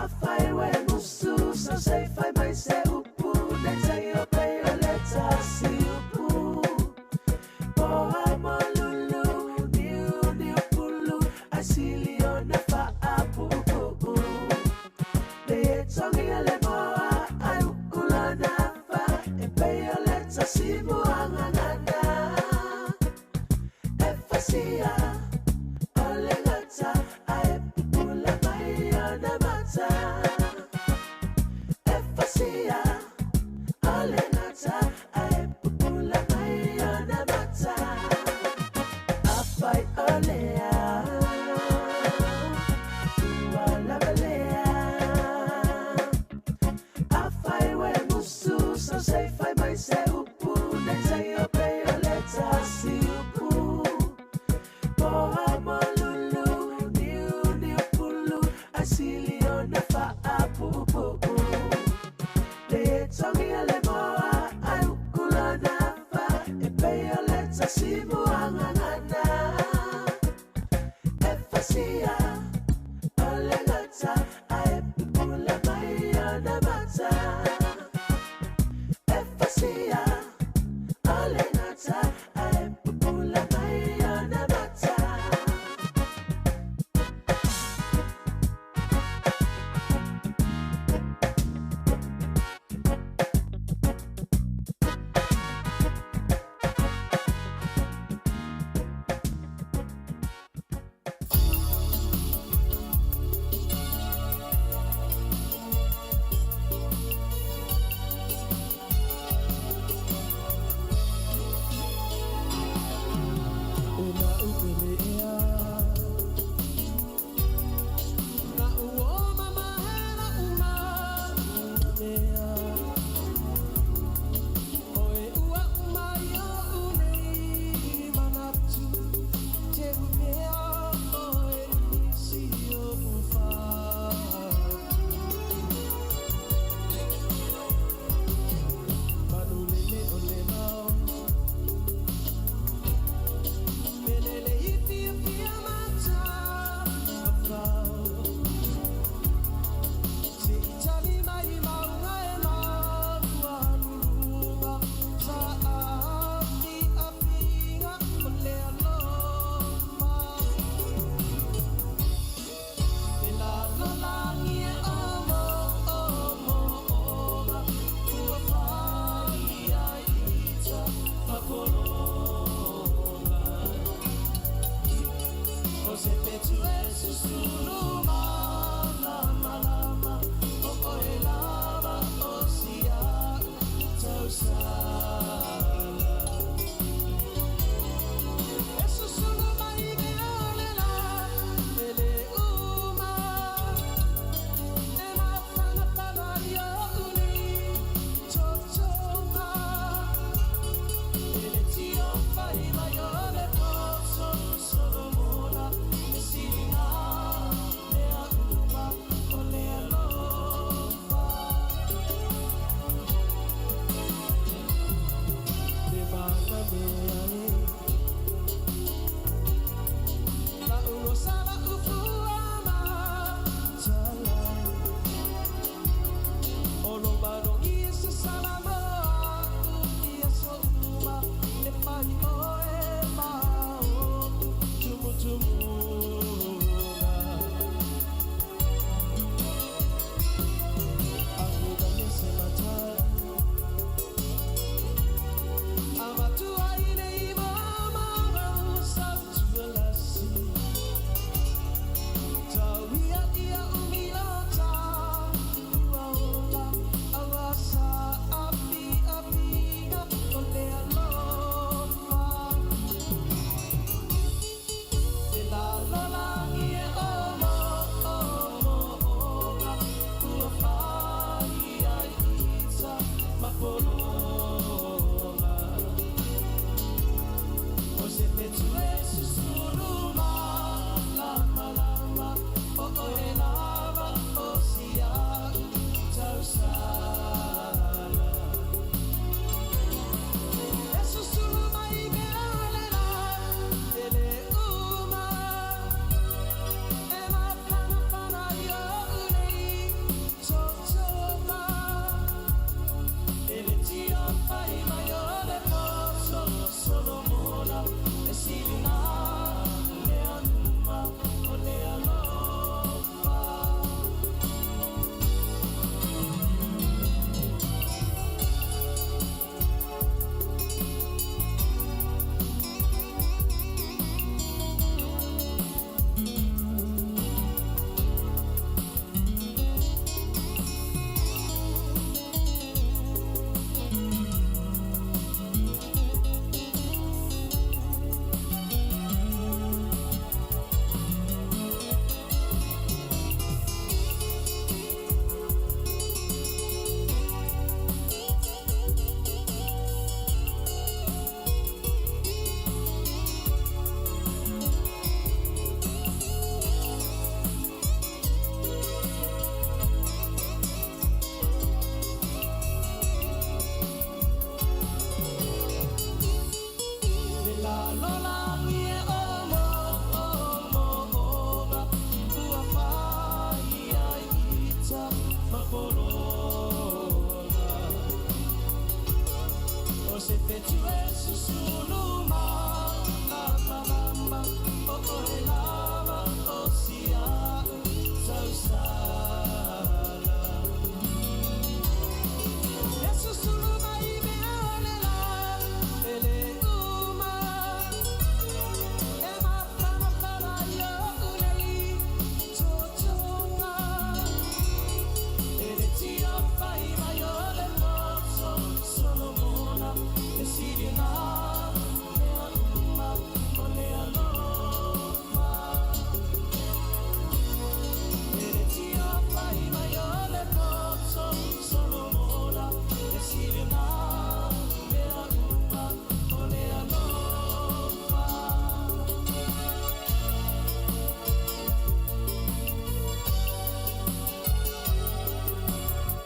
Afai ua e musu sau se i fai mai se upu nei tai o pei o le tasi upu. Poa molulu, niu niu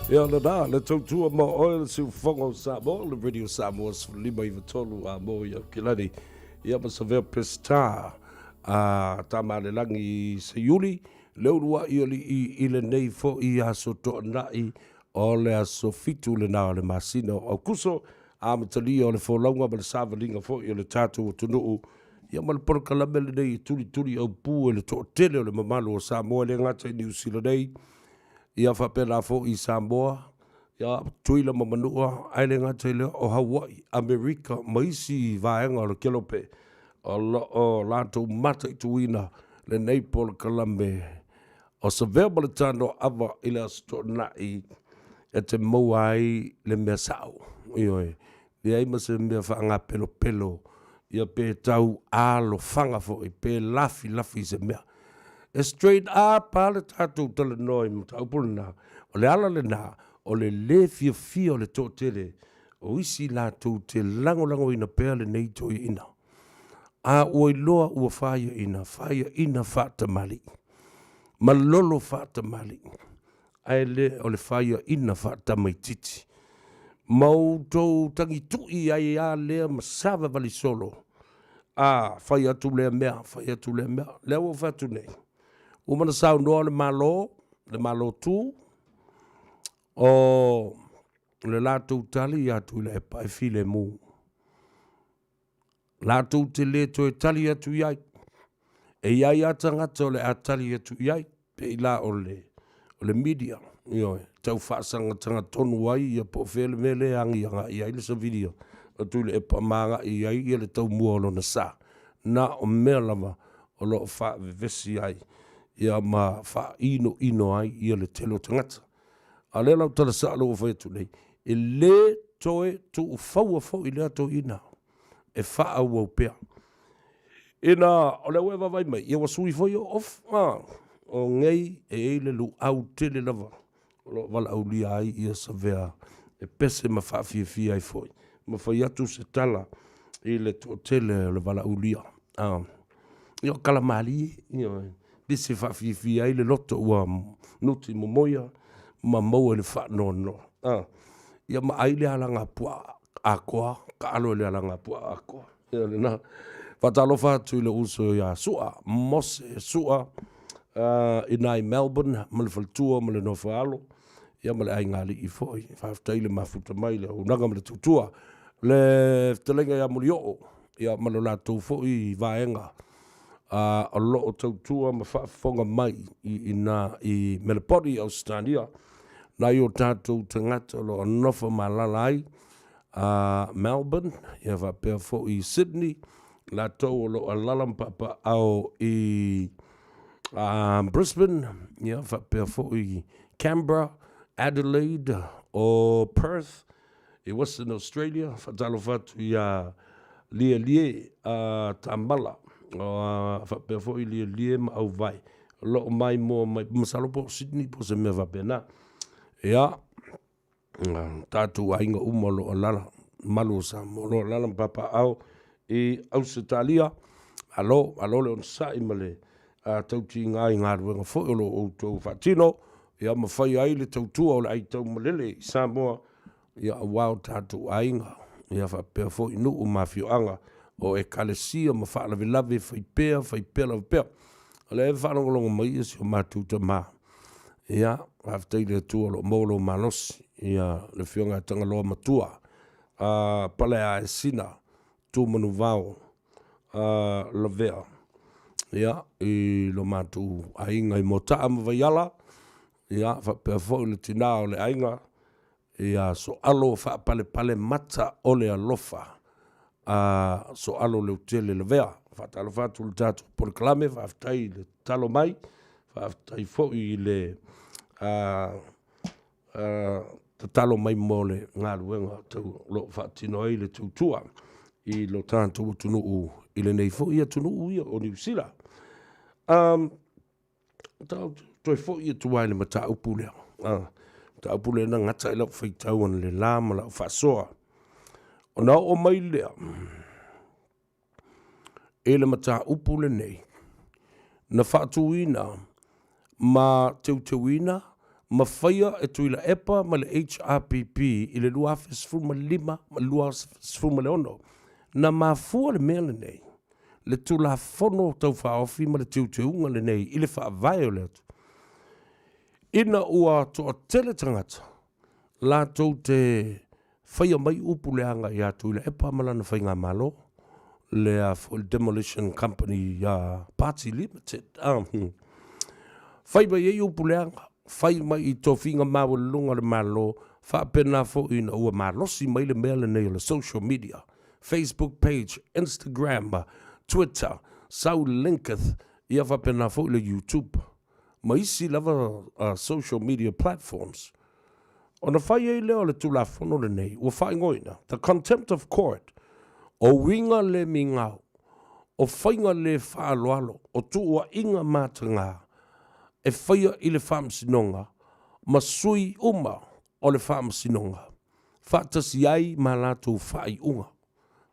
Ia lena, le tautua ma oe le siufofoga o Samoa, le Radio Samoa 1593 a mo i Aukilani. Ia ma Savea Peseta a Tamalelagi Seiuli, le uluai alii i lenei foi aso toanai o le aso 7 lena o le masina o Aukuso, amatalia o le folauga ma le savaliga foi o le tatou atunuu, ia ma le polokalame lenei e tulituli aupū e le toatele o le mamalu o Samoa e le gata i Niu Sila nei, ia faapena foi i Samoa, ia Tutuila ma Manua, ae le gata i lea o Hawaii, Amerika ma isi vaega o le kelope o lo o latou mataituina lenei polokalame o Savea ma le Tanoaava i le Aso Toonai e te maua ai le mea sao. Ioe, leai ma se mea faagapelopelo ia pe tau alofaga foi pe lafilafi i se mea. E straight up lava le tatou talanoa i mataupu lena. O le ala lena o le lē fiafia o le toatele o isi latou te lagolagoina pea lenei toeaina. A ua iloa ua faiaina, faiaina faatamalii, malolo faatamalii, ae le o le faiaina faatamaitiiti. Ma outou tagitui ai a lea ma savavali solo, a fai atu lea mea, fai atu lea mea. Lea ua ou fai atu nei, ua uma ona saunoa le Malo, le Malo tu, o le latou tali ia Tuilaepa e filemu. Latou te le toe tali atu i ai. E i ai lava tagata o le a tali atu i ai, pei la o le, o le media, ioe, tau faasagataga tonu ai ia po o fea le mea lea e agi agai i ai le savilia o Tuilaepa ma agai i ai ia le taumua o lona sa. Na o mea lava o lo o faavevesi ai ia ma faainoino ai ia le tele o tagata. A o lea la o tala sao lea ua fai atu nei, e le toe tuufaua foi lea toeaina e faaauau pea. Ina o lea ua e vaavaai mai, ia ua sui foi o off, o nei e i ai le luau tele lava o lo o valaaulia ai ia Savea e pese ma faafiafia ai foi, ma fai atu se tala i le toatele o le valaaulia. Ia o tala malie, ioe, pese faafiafia ai le loto ua nuti momoia ma maua i le faanoanoa. Ia ma ai le alagapuaa atoa, taalo i le alagapuaa atoa. Ia lena. Faatalofa atu i le uso ia Sua, Mose Sua, i ina i Melbourne ma le faletua ma le nofoaalo, ia ma le aigaalii foi. Faafetai le mafuta mai i le auaunaga ma le tautua. Le fetalaiga ia Molioo, ia ma lo latou foi vaega o lo o tautua ma faafofoga mai i ina i Meleponi i Ausetalia, nai o tatou tagata o lo o nofo ma alaala ai Melbourne, ia faapea foi i Sydney, latou o lo o alaala ma papaaao i Brisbane, ia faapea foi i Canberra, Adelaide, o Perth, i Western Australia, faatalofa atu ia Lielie Tamala, faapea foi Lielie ma Auvae, o lo o maimoa mai, masalo po o Sydney po o se mea faapena. Ia, tatou aiga uma o lo o alaala, malu o Samoa o lo o alaala ma papaaao i Ausetalia. Malo, malo le onosai ma le tautiga i galuega foi o lo o outou faatino, ia ma faia ai le tautua o le aitaumalele i Samoa, ia aua o tatou aiga, ia faapea foi nuu ma afioaga o ekalesia ma faalavelave fai pea, fai pea lava pea. O lea e faalogologo mai ia si o matou tama, ia, faafetai i le Atua o lo o maua lou malosi, ia le Afioga ia Tagaloa Matua, a Paleaesina Tumanuvao Lavea, ia, i lo matou aiga i Moataa ma Vaiala, ia, faapea foi le tina o le aiga, ia Soalo Faapalepale Mata o le Alofa, a Soalo Leutele Lavea. Faatalofa atu i le tatou polokalame, faafetai i le tatalo mai, faafetai foi i le tatalo mai mo le galuega o lo o faatino ai le tautua i lo tatou atunuu i lenei foi atunuu ia o Niu Sila. Toe foi atu lava i le mataupu lea, mataupu lea na gata ai lau faitau analeila ma lau faasoa. Ona oo mai lea i le mataupu lenei, na faatuina ma teuteuina. ma faia e Tuilaepa ma le HRPP i le 2015 ma le 2016. Na mafua le mea lenei, le Tulafono Tau Faaofi ma le Teuteuga lenei i le Faavae o le atu, ina ua toatele tagata latou te faia mai upu leaga ia Tuilaepa ma lana faigamalo, lea foi le Demolition Company Party Limited. Fai mai ai upu leaga, fai mai i tofiga maualuluga o le Malo, faapena foi ina ua malosi mai le mea lenei o le social media, Facebook page, Instagram, Twitter, sau LinkedIn, ia faapena foi le YouTube ma isi lava social media platforms. Ona fai ai lea o le Tulafono lenei ua faaigoaina The Contempt of Court, o uiga le migao, o faiga le faaaloalo, o tuuaiga mataga e faia i le Faamasinoga ma sui uma o le Faamasinoga, faatasi ai ma latou faaiuga.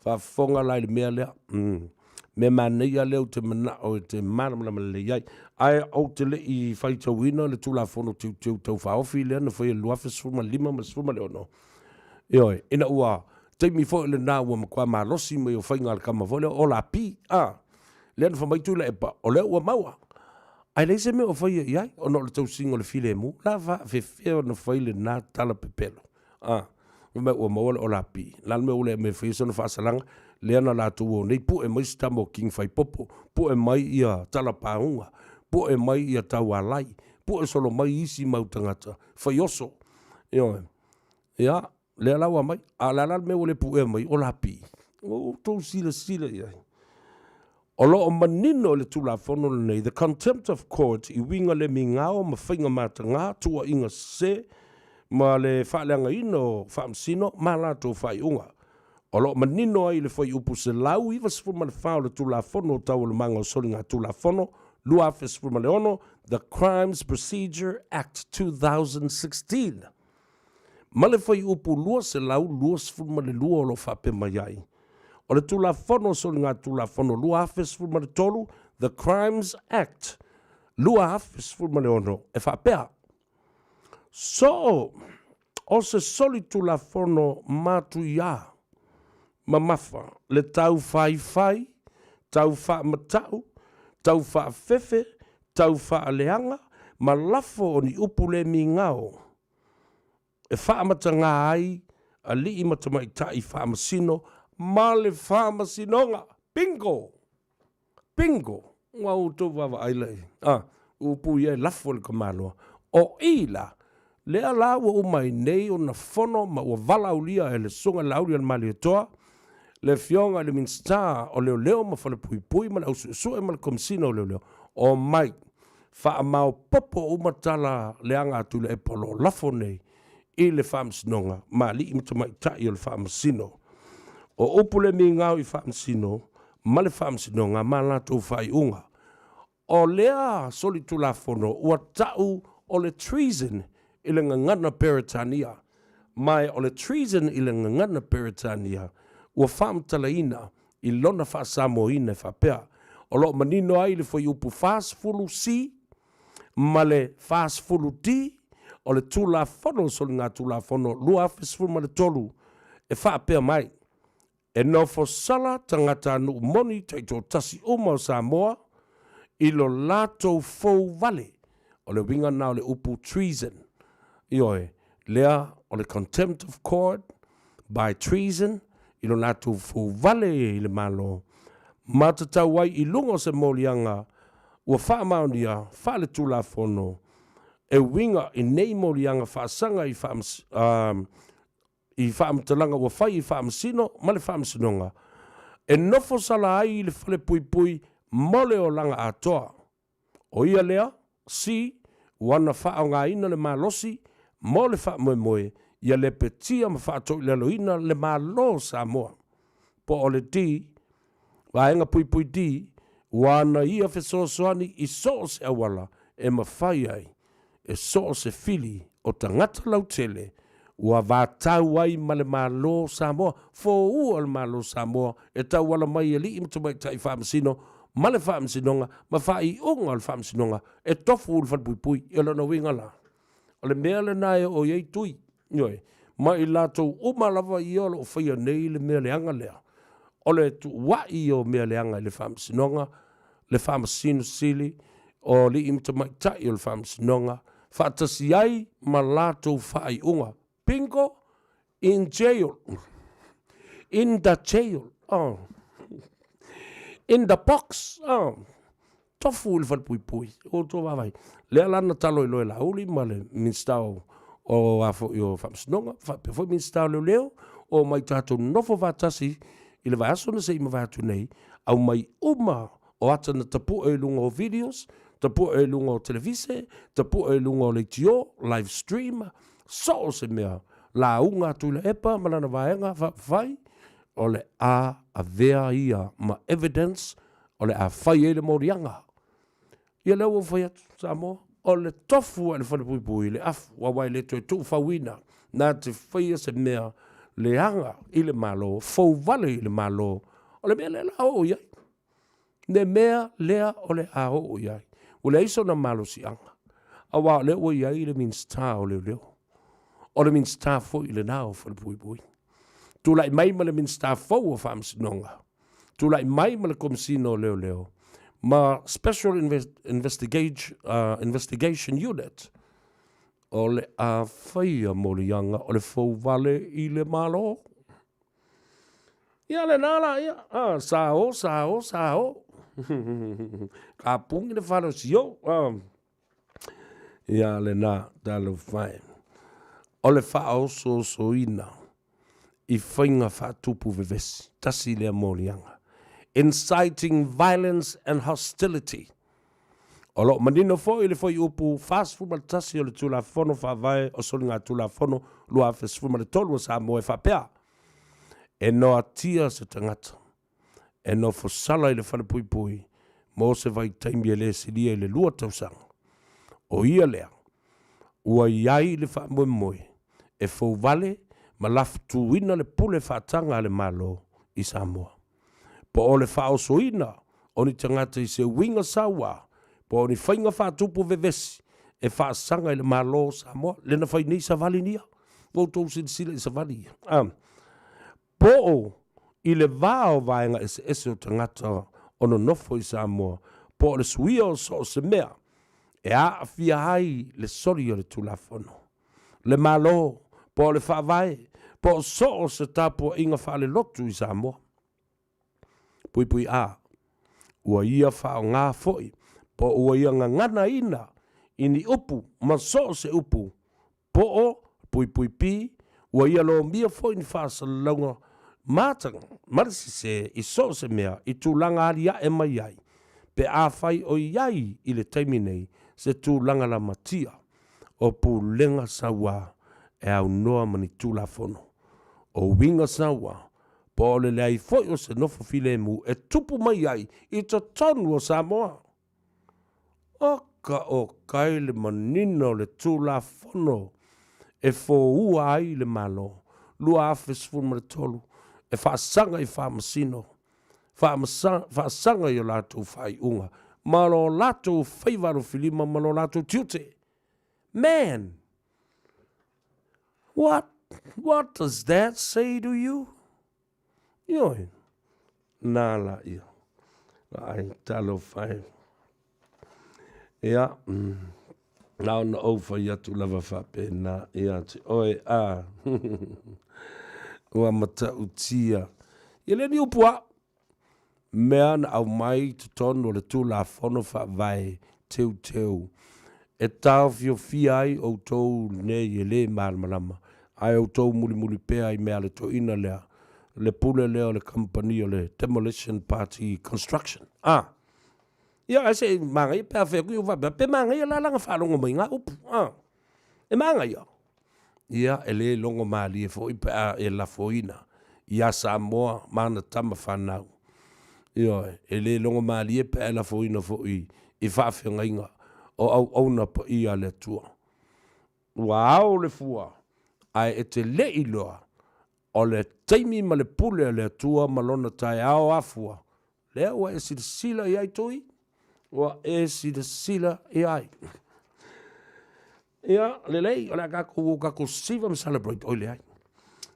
Faafofoga la i le mea lea. Mm. Mea manaia lea ou te manao e te malamalama lelei ai. Ae ou te le i faitauina le Tulafono Teuteu Tau Faaofi lea na faia i le 2015 ma le 16. Ioe, ina ua taimi foi lena ua matua malosi mai o faiga a le tama foi lea o Lapi, a, lea na fai mai Tuilaepa, o lea ua maua. Ae leai se mea o faia i ai, ona o le tausiga o le filemu, la faafefea ona fai lena tala pepelo. A, fai mai ua maua le olapi. O le a le mea ua le aumai e fai ai sona faasalaga? Lea na latou o nei pue mai si tama o King Faipopo, pue mai ia Talapauga, pue mai ia Taualai, pue solo mai isi mau tagata, Faioso. Ioe. Ia, lea la ua aumai. A o le a la le mea ua le puea mai? Olapi. Ua outou silasila i ai. O lo o manino i le Tulafono lenei, the contempt of court, i uiga le migao ma faiga mataga, tuuaiga sese, ma le faaleagaina o Faamasino ma latou faaiuga. O lo o manino ai i le Fuaiupu 194 o le Tulafono o Taualumaga o Soligatulafono 2016, the Crimes Procedure Act 2016, ma le Fuaiupu 222 o lo o faapea mai ai, O le Tulafono o Soligatulafono 2013, The Crimes Act 2016, e faapea, So o se solitulafono matuiā mamafa le taufaifai, taufaamatau, taufaafefe, taufaaleaga ma lafo o ni upu le migao e faamatagā ai alii ma tamaitai faamasino ma le Faamasinoga. Bingo! Bingo! Ua outou vaavaai la i ai. Upu ia e lafo i le tamaloa. O i la, lea la ua uma ai nei ona fono ma ua valaaulia e le Susuga i le Laaulialemalietoa, le Afioga i le Minisita o Leoleo ma Falepuipui ma le Ausuesue ma le Komesina o Leoleo, omai, faamaopopo uma tala leaga a Tuilaepa o lo o lafo nei i le Faamasinoga ma alii ma tamaitai o le Faamasino. O upu le migao i Faamasino ma le Faamasinoga ma latou faaiuga. O lea solitulafono ua ta'u o le treason i le gagana Peretania, ma o le treason i le gagana Peretania ua faamatalaina i lona faa-Samoaina e faapea, O lo o manino ai le fuaiupu 40 C ma le 40 D o le Tulafono o Soligatulafono 2013 e faapea mai, E nofo sala tagatanuu moni taitoatasi uma o Samoa i lo latou fou vale, o le uiga na o le upu treason, ioe, lea o le contempt of court by treason, i lo latou fou vale i le Malo, ma tatau ai i luga o se moliaga ua faamaonia faale-Tulafono e uiga i nei moliaga faasaga i i faamatalaga ua fai i Faamasino ma le Faamasinoga, e nofo sala ai i le fale puipui mo le olaga atoa. O ia lea, si, ua na faaaogaina le malosi mo le faamoemoe ia lepetia ma faatoilaloina le Malo o Samoa. Po o le D, Vaega Puipui D, ua ana ia fesoasoani i so o se auala e mafai ai e so o se fili o tagata lautele ua vatau ai ma le Malo o Samoa, foua le Malo o Samoa e tauala mai i alii ma tamaitai faamasino ma le Faamasinoga ma faaiuga o le Faamasinoga e tofu i le falepuipui. O lona uiga la, O le mea lena e oo i ai tui. Ioe. Ma i latou uma lava ia o lo o faia nei le mea leaga lea, o le tuuai o mea leaga i le Faamasinoga, le Faamasino Sili, o alii ma tamaitai o le Faamasinoga, faatasi ai ma latou faaiuga. Bingo! In jail. In the jail. Oh. In the box. Oh. Tofu i le falepuipui. O outou vaavaai. Lea la na talo i loe Laauli ma le Minisita o o a foi o Faamasinoga, faapea foi Minisita o Leoleo, o mai tatou nofo faatasi i le vaiaso na se i mavae atu nei, aumai uma o ata na tapue i luga o videos, tapue i luga o televise, tapue i luga o leitio, live stream, so o se mea, lauga a Tuilaepa ma lana vaega faaupufai, o le a avea ia ma evidence o le a fai ai le moliaga. Ia lea ua ou fai atu, Samoa, o le tofu a le falepuipui i le afu, aua e le toe tuufauina, na te faia se mea leaga i le Malo, fou vale i le Malo, o le mea lea la oo i ai. Le mea lea o le a oo i ai. Ua leai sona malosiaga, aua o lea ua i ai le Minisita o Leoleo. O le Minisita foi lena o Falepuipui. Tulai mai ma le Minisita fou o Faamasinoga, tulai mai ma le Komesina o Leoleo, ma Special Investigation, Investigation Unit, o le a faia moliaga o le fou vale i le Malo. Ia lena la ia, ah, sa o, sa o, sa o. Ka pungi le fale o sio. Ah. Ia lena, talofa e. O le faaosoosoina i faiga faatupu vevesi, tasi lea moliaga. Inciting violence and hostility. O lo o manino foi le Fuaiupu 41 o le Tulafono Faavae o Soligatulafono 2013 a Samoa e faapea, E noatia se tagata e nofo sala i le falepuipui mo se vaitaimi e le silia i le 2 tausaga. O ia lea, ua i ai le faamoemoe e fouvale ma lafutuina le pule faataga a le Malo i Samoa. Po o le faaosoina o ni tagata i se uiga sauā po o ni faiga faatupu vevesi e faasaga i le Malo o Samoa, le na fai nei savali nia. Ua outou silasila i savali ia. A, po o i le va o vaega eseese o tagata o nonofo i Samoa, po o le suia o so o se mea e aafia ai le soli o le Tulafono, le Malo, po o le Faavae, po o so o se tapuaiga faalelotu i Samoa. Puipui A, Ua ia faaaoga foi po o ua ia gaganaina i ni upu ma so o se upu po o Puipui B, ua ia lomia foi ni faasalalauga mataga ma le sese i so o se mea i tulaga aliae mai ai pe afai o i ai i le taimi nei se tulaga lamatia o pulega sauā e aunoa ma ni Tulafono o uiga sauā po o le leai foi o se nofo filemu e tupu mai ai i totonu o Samoa. Oka o kai le manino o le Tulafono e foua ai le Malo 2013 e faasaga i Faamasino, faasaga i o latou faaiuga ma lo latou faiva alofilima ma lo latou tiute. Man! What, what does that say to you? Ioe, nā la ia. Ai, talofa e. Ia, na ona ou fai atu lava faapena ia te oe a. Ua matautia. Ia le ni upu au. Mea na aumai i totonu o le Tulafono Faavae Teuteu e taofiofia ai outou nei e lē malamalama, ae outou mulimuli pea i mea a le toeaina lea, le pule lea o le kamupani o le Demolition Party Construction. A! Ia, ae se i manaia pe afea atu i ou faapea, pe manaia la lana faalogo mai i na upu. A! E manaia. Ia, e le logo malie foi pe a e lafoina iā Samoa ma ana tama fanau. Ioe, e le logo malie pe a e lafoina foi i faafeagaiga o auauna paia a le Atua. Ua ao le fua, ae e te le iloa o le taimi ma le pule a le Atua ma lona taeao afua, lea ua e silasila i ai Tui, ua e silasila i ai. Ia, lelei, o le a tatou o tatou siva ma celebrate, oi leai.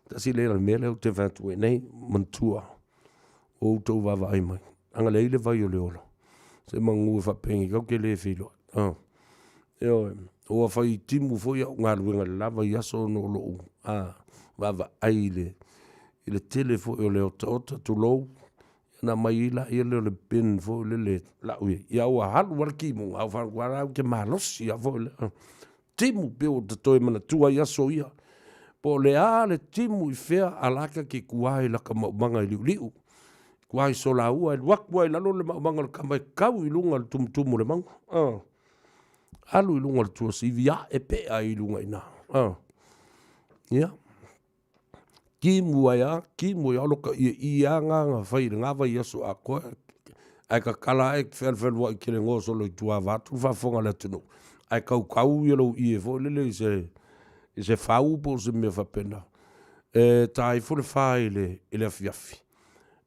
Tasi lea o le mea lea ou te fai atu ai nei, manatua, ua outou vaavaai mai, agalelei le vai o le ola. Se manu e faapenei tatou te le feiloai. Ah. Ioe, ua fai timu foi au galuega i le la vaiaso ona o lou vaavaai i le, i le tele foi o le otaota, tulou, ona aumai ai laia lea o le bin foi lele lau i ai. Ia ua alu lava le timuga, a ua faalogo atu lava ou te malosi lava foi lea. Timu pei ua ta toe manatua ai aso ia. Po o le a le timu i fea a la ta te tua i laka maumaga i liuliu. Tua i solaua e alu atu lava i lalo le maumaga o le tama e tau i luga o le tumutumu o le mauga. Alu i luga o le tuasivi ae pea i luga i ina. Ia. Timu ai a, timu ai a, o lo ka ieie a nga na fai i lena vaiaso atoa, ae tatala ae fealualuai kelegoa solo i tua vaeatu le faafofoga a le atunuu, ae tautau ia lou ie foi lele i se, i se fau po o se mea faapena. E ta ifo le fa i le, i le afiafi,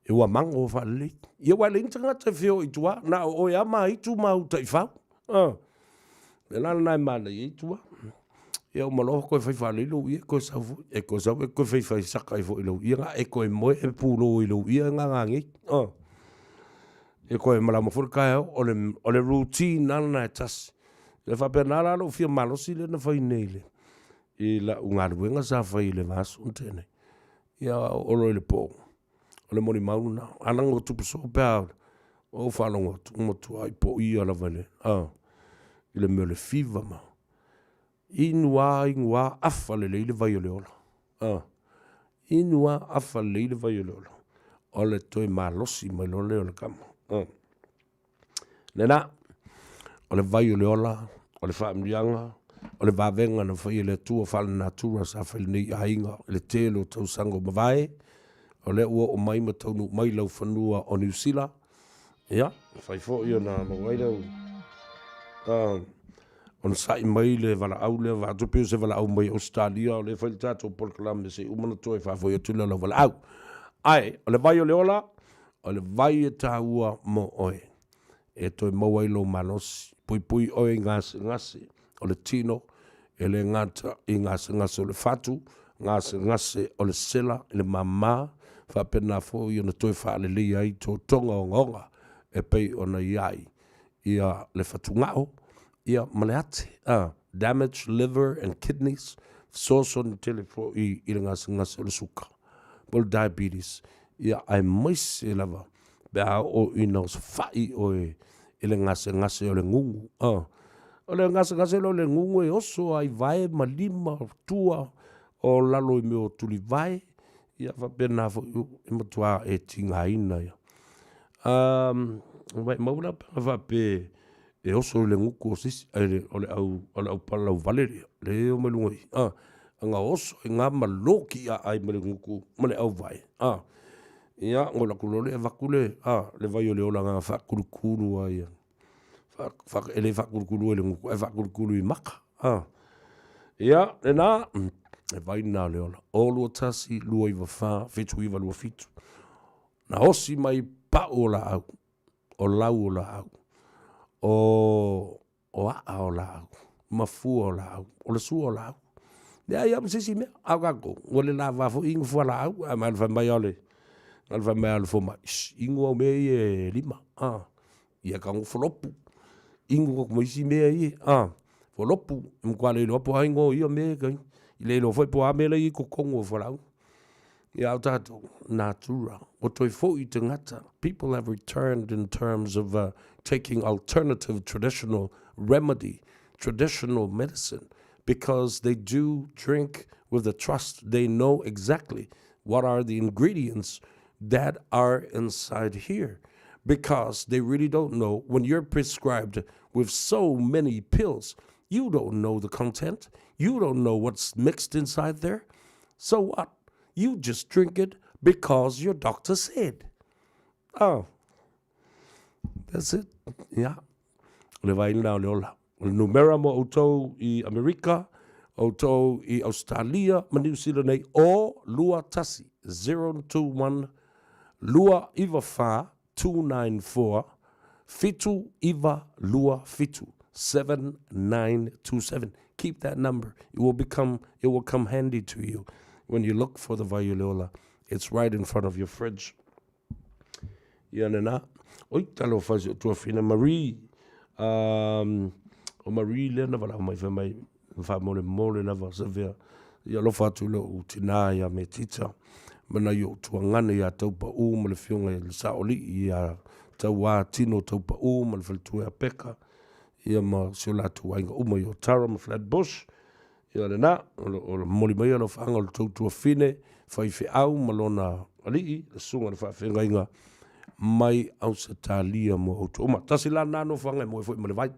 e ua mago faalelei. Ia aua e leai ni tagata e fia o i tua, na o oe lava ma aitu ma ou taifau. O le mea la lena e manaia ai tua. Ia uma loa toe fai faalelei lou ie toe sau foi. E toe sau e toe faifai saka ai foi i lou ie na e toe moe e pulou i lou ie gaga nei. E toe malama foi le taeao, o le, o le routine lava lena e tasi. E faapena la lou fia malosi lea na fai nei i le, i lau galuega sa fai i le vaiaso na tea nei. Ia oo loa i le po, O le molimau lena. A leaga ua tupu soo pe a ou faalogo atu, ua matuai poia lava i le, a, i le mea o le fiva ma inu a, inu a, afa lelei le vai o le ola. A, inu a, afa lelei le vai o le ola. O le toe malosi mai loa lea o le tama. A. Lena, o le vai o le ola, o le faamanuiaga, o le vavega na faia e le Atua faale-natura sa fai i lenei aiga i le tele o tausaga ua mavae, o lea ua oo mai ma taunuu mai laufanua o Niu Sila, ia, mafai foi ona maua ai lau onosai mai le valaau lea vaeatu pei o se valaau mai Ausetalia, o lea e fai le tatou polokalame se i uma ona toe faafoi atu lea o lau valaau. Ae, o le vai o le ola, O le vai e taua mo oe, e toe maua ai lou malosi. Puipui oe i gasegase o le tino, e le gata i gasegase o le fatu, gasegase o le sela i le mama, faapena foi ona toe faaleleia ai totoga ogaoga e pei ona i ai ia le fatugao ia ma le ate, damaged liver and kidneys, fesoasoani tele foi i le gasegase o le suka po o le diabetes, ia aemaise lava pe a oo ina osofai oe i le gasegase o le gugu. O le gasegase lea o le gugu e oso lava i vae ma lima, tua o lalo i mea o tulivae, ia faapena foi e matua e tigaina ia. Maumau la pe ana faapea e oso i le gutu o se isi, ae o le au o le au palalauvale lea, lea e o mai luga i i, aga oso ai i ina ma loki aai ma le gutu ma le auvae, ia ona alu atu loa lea avatu le, le vai o le ola na faakulukulu ai e le faakulukulu i le gutu ae faakulukulu i maka, ia lena, le vai lena o le ola, 0 2 1 2 9 4 7 9 2 7. Na osi mai pau o laau, o lau o laau, o, o aʻa o laau, ma fua o laau, o le sua o laau. Leai lava ma se isi mea, a o tatou, ua le lava foi inu fualaau, ae ma le fai mai a o le, ma le fai mai a o le fomai, shh, inu au mea ia e lima, a, ia tago folopu, inu atu ma isi mea ia, a, folopu, e matua le iloa po o a igoa o ia mea, e le iloa foi po o a mea la e i ai i totonu o fualaau. Ia o tatou, natura, ua toe foi tagata, people have returned in terms of taking alternative traditional remedy, traditional medicine, because they do drink with the trust they know exactly what are the ingredients that are inside here because they really don't know when you're prescribed with so many pills you don't know the content you don't know what's mixed inside there So what? You just drink it because your doctor said. Oh. That's it. Yeah. O le vai lena o le ola. O le numera mo outou i Amerika, outou i Australia ma Niu Sila nei, o 2 1 021 294 294 7927. 7927. Keep that number. It will become it will come handy to you when you look for the Vaiuleola. It's right in front of your fridge. Ia lena. Oi, talofa i si o tuafina Marie. Um, o Marie lea na walao mai fai mai faamolemole lava Savea. Ia alofa atu i lou tinā ia Metita ma nai ou tuagana ia Taupaū ma le afioga i le Saoalii ia Tauā Tino Taupaū ma le faletua ia Peka ia ma si o latou aiga uma i Otara ma Flatbush. Ia lena, o lo momoli mai alofaaga o le tou tuafine faifeau ma lona alii, le susuga i le faafeagaiga mai Ausetalia mo outou uma. Tasi la lena nofoaga e moe foi ma le vai,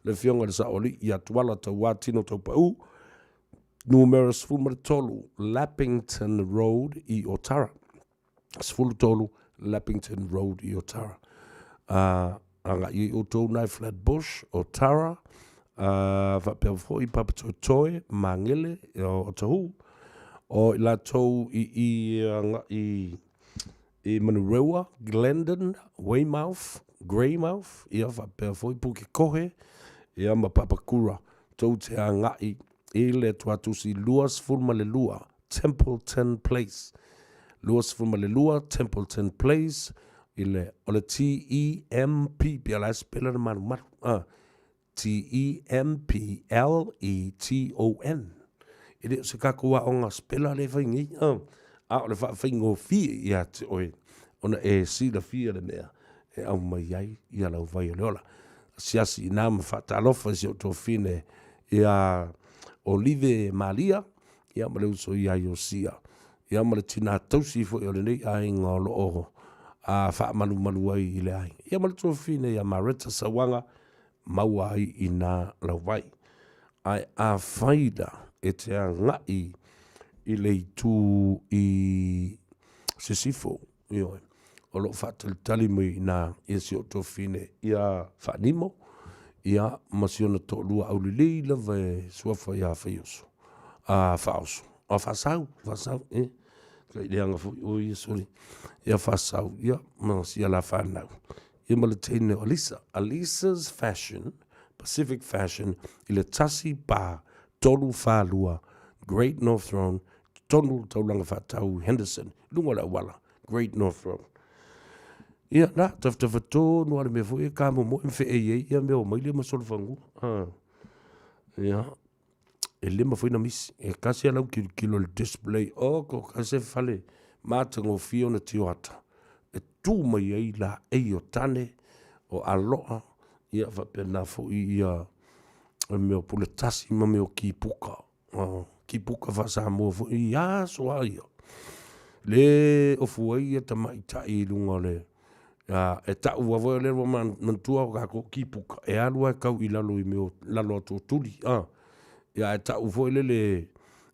le afioga i le Saoalii ia Tuala Tauā Tino Taupaū, numera 13 Lappington Road i Otara. 13 Lappington Road i Otara. Agai ai outou nai Flatbush, Otara, faapea foi Papatoetoe, Magele, o Otahuhu, o i latou i i agai i Manurewa, Glendon, Weymouth, Greymouth, ia faapea foi Pukekohe, ia ma Papakura, tou te agai i le Tuatusi 22 Templeton Place, 22 Templeton Place, i le, o le T-E-M-P, pia la e sepela le malumalu, T-E-M-P-L-E-T-O-N. E le o se kakou aoga sepela le fai nei, a o le faafaigofie ia te oe, ona e silafia le mea e aumai ai ia lau vai o le ola. Asiasi i na ma faatalofa i si ou tuafine ia Olive Malia, ia ma le uso ia Iosia, ia ma le tinā tausi foi o lenei aiga o lo o faamalumalu ai i le aiga. Ia ma le tuafine ia Mareta Sauaga, maua ai i nā lau vai. Ae afai la e te agai i le itu i Sisifo, ioe, o lo o faatalitali mai i ina ia si ou tuafine ia Faanimo, ia ma si ona toalua aulelei lava e suafa ia Faioso, a Faaoso, a Faasau, Faasau, e, kai leaga foi oe ia sole, ia Faasau, ia ma si ala whanau. Ia ma le teine o Alisa, Alisa's Fashion, Pacific Fashion, i le tasi pa tolu whālua, Great North Road, tonu le taulaga faatau Henderson, luga o le auala, Great North Road. Ia, na, tafatafa tonu a le mea foi e ka momoe ma feei ai ia mea o maile ma solofanua. Ah. Ia, e le mafai na misi. E kasi a lau kilokilo le display, o ko kasi fale matagofie ona tioata. E tū mai ai la ei o tane, o aloa, ia faapena foi ia mea o puletasi ma mea o kipuka. Kipuka faa-Samoa foi i aso lava ia. Le ofu ai ia tamaitai i luga o le e tau lava foi o lea ua manatua o tatou kipuka e alu lava e tau i lalo i mea o lalo atu o tuli ia ae tau foi lele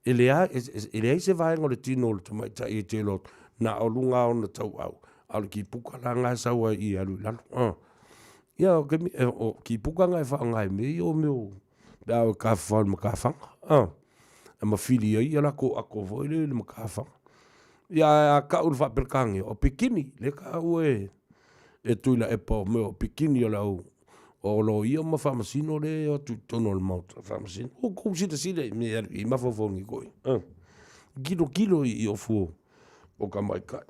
e leai e leai se vaega o le tino o le tamaitai e te iloa atu na o luga lava o ona tauau a o le kipuka la lena e sau ai i i e alu i lalo. Ia o taimi o kipuka na e faaaoga i mea ia o mea o Pe a o e tafafao i le matafaga, a, e mafili ai ia latou ato foi lea i le matafaga. Ia ae a tau i le faa-Peretania, o pikini, lea e taua e, e Tuilaepa o mea o pikini o le au o loia ma faamasino lea e o atu i totonu o le Maota Faamasino. Ua outou silasila i mea e alu i ai mafaufau nei toeaiina, a. Kilokilo i ofu o tamaitai.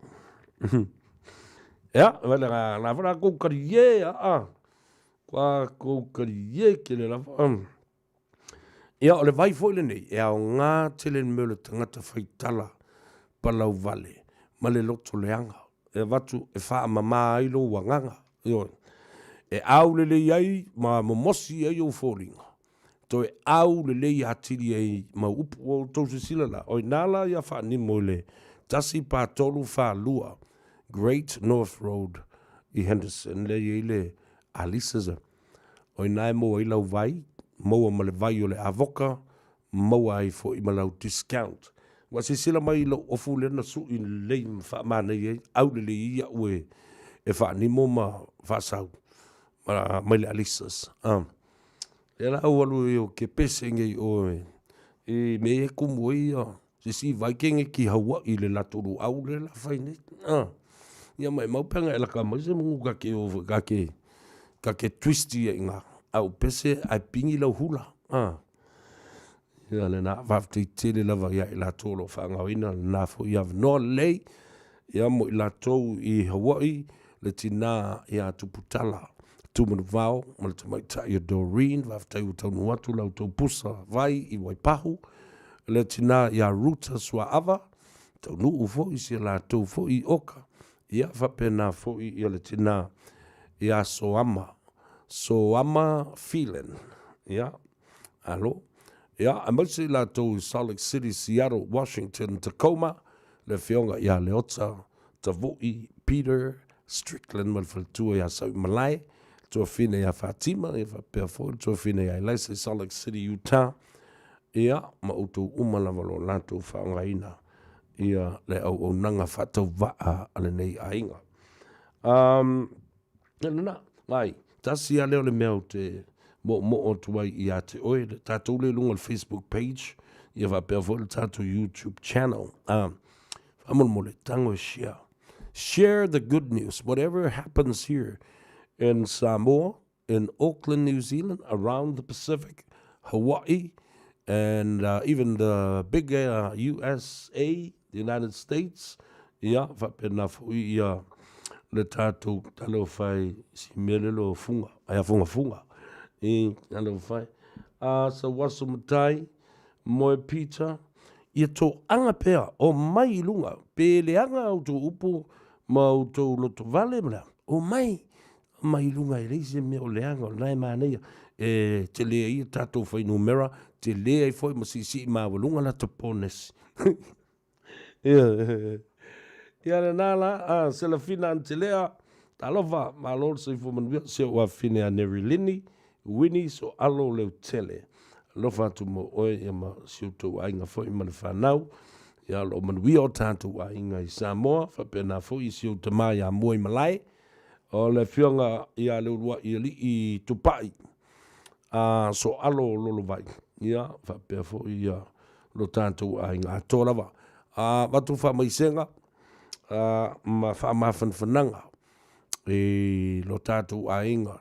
Ia, la foi la kou kali e, aa. Kua kou kalie kele lava. Ia, o le vai foi lenei, e aoga tele le mea o le tagata faitala palauvale ma le loto leaga. E avatu e faamama ai lou agaga, ioe. E aulelei ai ma momosi ai ou foliga, toe aulelei atili ai mau upu. Ua outou silasila la, o i ina la ia faanimo i le 1 4 3 4 2 Great North Road i Henderson, lea e i ai le Alisa's. O i ina e maua ai lau vai, maua ma le vai o le avoka, maua ai foi ma lau discount. Ua silasila mai i lou ofu lea na sui lelei ma faamanaia ai, aulelei ai iaʻu e faanimo ma faasau mai le Alisa's. Lea la ua alu ai o ke pese nei oe i mea ia e kumu ai ia se isi vai ke nei ki Hawaii le latou luau lea la fai nei. Ia maimau pe ana e laka mai se manu ka ke o ka ke ka ke twist ia i ina. Ae ou pese ae pigi lau hula. A. Ia lena, faafetai tele lava ia i latou o lo o faaaogaina lena foi avanoa lelei, ia mo i latou i Hawaii, le tina ia Tuputala Tumanuvao ma le tamaitai o Doreen, faafetai ua taunuu atu la outou pusa vai i Waipahu, le tina ia Ruta Suaava, taunuu foi si a latou foi i Oka, ia faapena foi ia le tina ia Soama, Soama Phelan, ia, alo. Ia, aemaise i latou i Salt Lake City, Seattle, Washington, Tacoma, le afioga ia Leota Tavui Peter Strickland ma le faletua ia Sauimalae, le tuafine ia Fatima, ia faapea foi le tuafine ia Eliza i Salt Lake City, Utah, ia, ma outou uma lava o lo o latou faaaogaina ia le auaunaga faatauvaa a lenei aiga. Um, lena, ai, tasi lava lea o le mea ou te moomoo atu ai ia te oe, le tatou lea i luga o le Facebook page, ia faapea foi le tatou YouTube channel. Um, faamolemole, tago e share. Share the good news, whatever happens here in Samoa, in Auckland, New Zealand, around the Pacific, Hawaii, and uh, even the big uh, USA, the United States, ia, faapena foi ia le tatou talofa i si mea le lo funga, ai a funga funga, i talofa a sa waso matai, moe Peter, ia toaga pea o mai i lunga, pe leaga outou upu ma outou lotovale ma le a, o mai, mai i luga e leai se mea o leaga, o lena e manaia. E tele ai a tatou fuainumera, tele ai foi ma siisii maualuga lata ponesi. Ia lena la, a Selafina Antelea, talofa, malo le soifua manuia, si ou afafine ia Neri Lini, Winnie Soalo Leutele. Alofa atu mo oe ia ma si outou aiga foi ma le fanau. Ia o lo o manuia o tatou aiga i Samoa, faapena foi i si ou tama ia Muaimalae, O le afioga ia Leuluaʻi Alii Tupai a Soalo Lolovai, ia faapea foi ia lo tatou aiga atoa lava. A avatu faamaisega a ma faamafanafanaga i lo tatou aiga,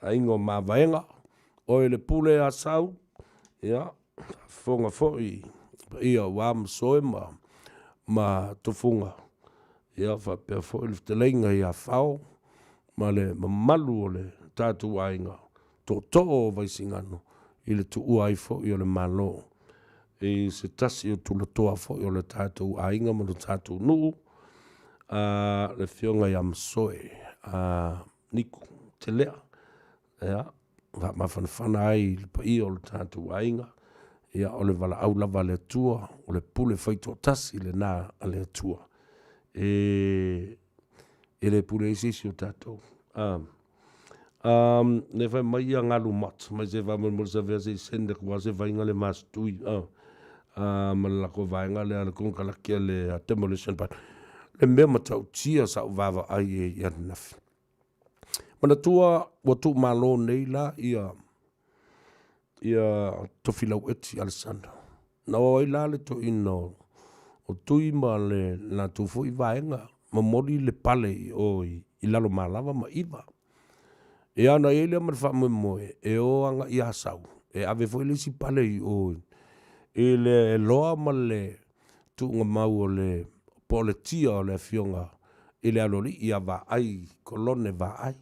aiga o Mavaega, oe le Pule a Sau, ia faafofoga foi paia aua Masoe ma ma Tufuga, ia faapea foi le fetalaiga ia Fao ma le mamalu o le tatou aiga tootoo o Vaisigano i le tuua ai foi o le Malo i se tasi o tulatoa foi o le tatou aiga ma le tatou nuu, a le afioga ia Masoe a Niko Telea. Ia, faamafanafana ai i le paia o le tatou aiga, ia o le valaau lava a le Atua, o le pule faitoatasi lena a le Atua. E, e le pule ai se isi o tatou. Um, um, ne fai mai ia ngalu mat, mai se faamolemole sa vea se i send aku se vainga le mastui, uh, uh, ma le lako vaenga lea le konokalaki a le demolition part. Le mea matautia sa ou vaavaai ai i ananafi. Manatua ua tuumalo nei la ia ia Tofilau Eti Alexander. Na o ai la le toeaina o Tui ma le latou foi vaega momoli le pale i o i Lalomalava ma Iva. Ia ona i ai lea ma le faamoemoe e o agai i Asau e ave foi le isi pale i o i le loa ma le tuugamau o le po o le tia o le afioga i le Aloalii ia Vaai Kolone Vaai.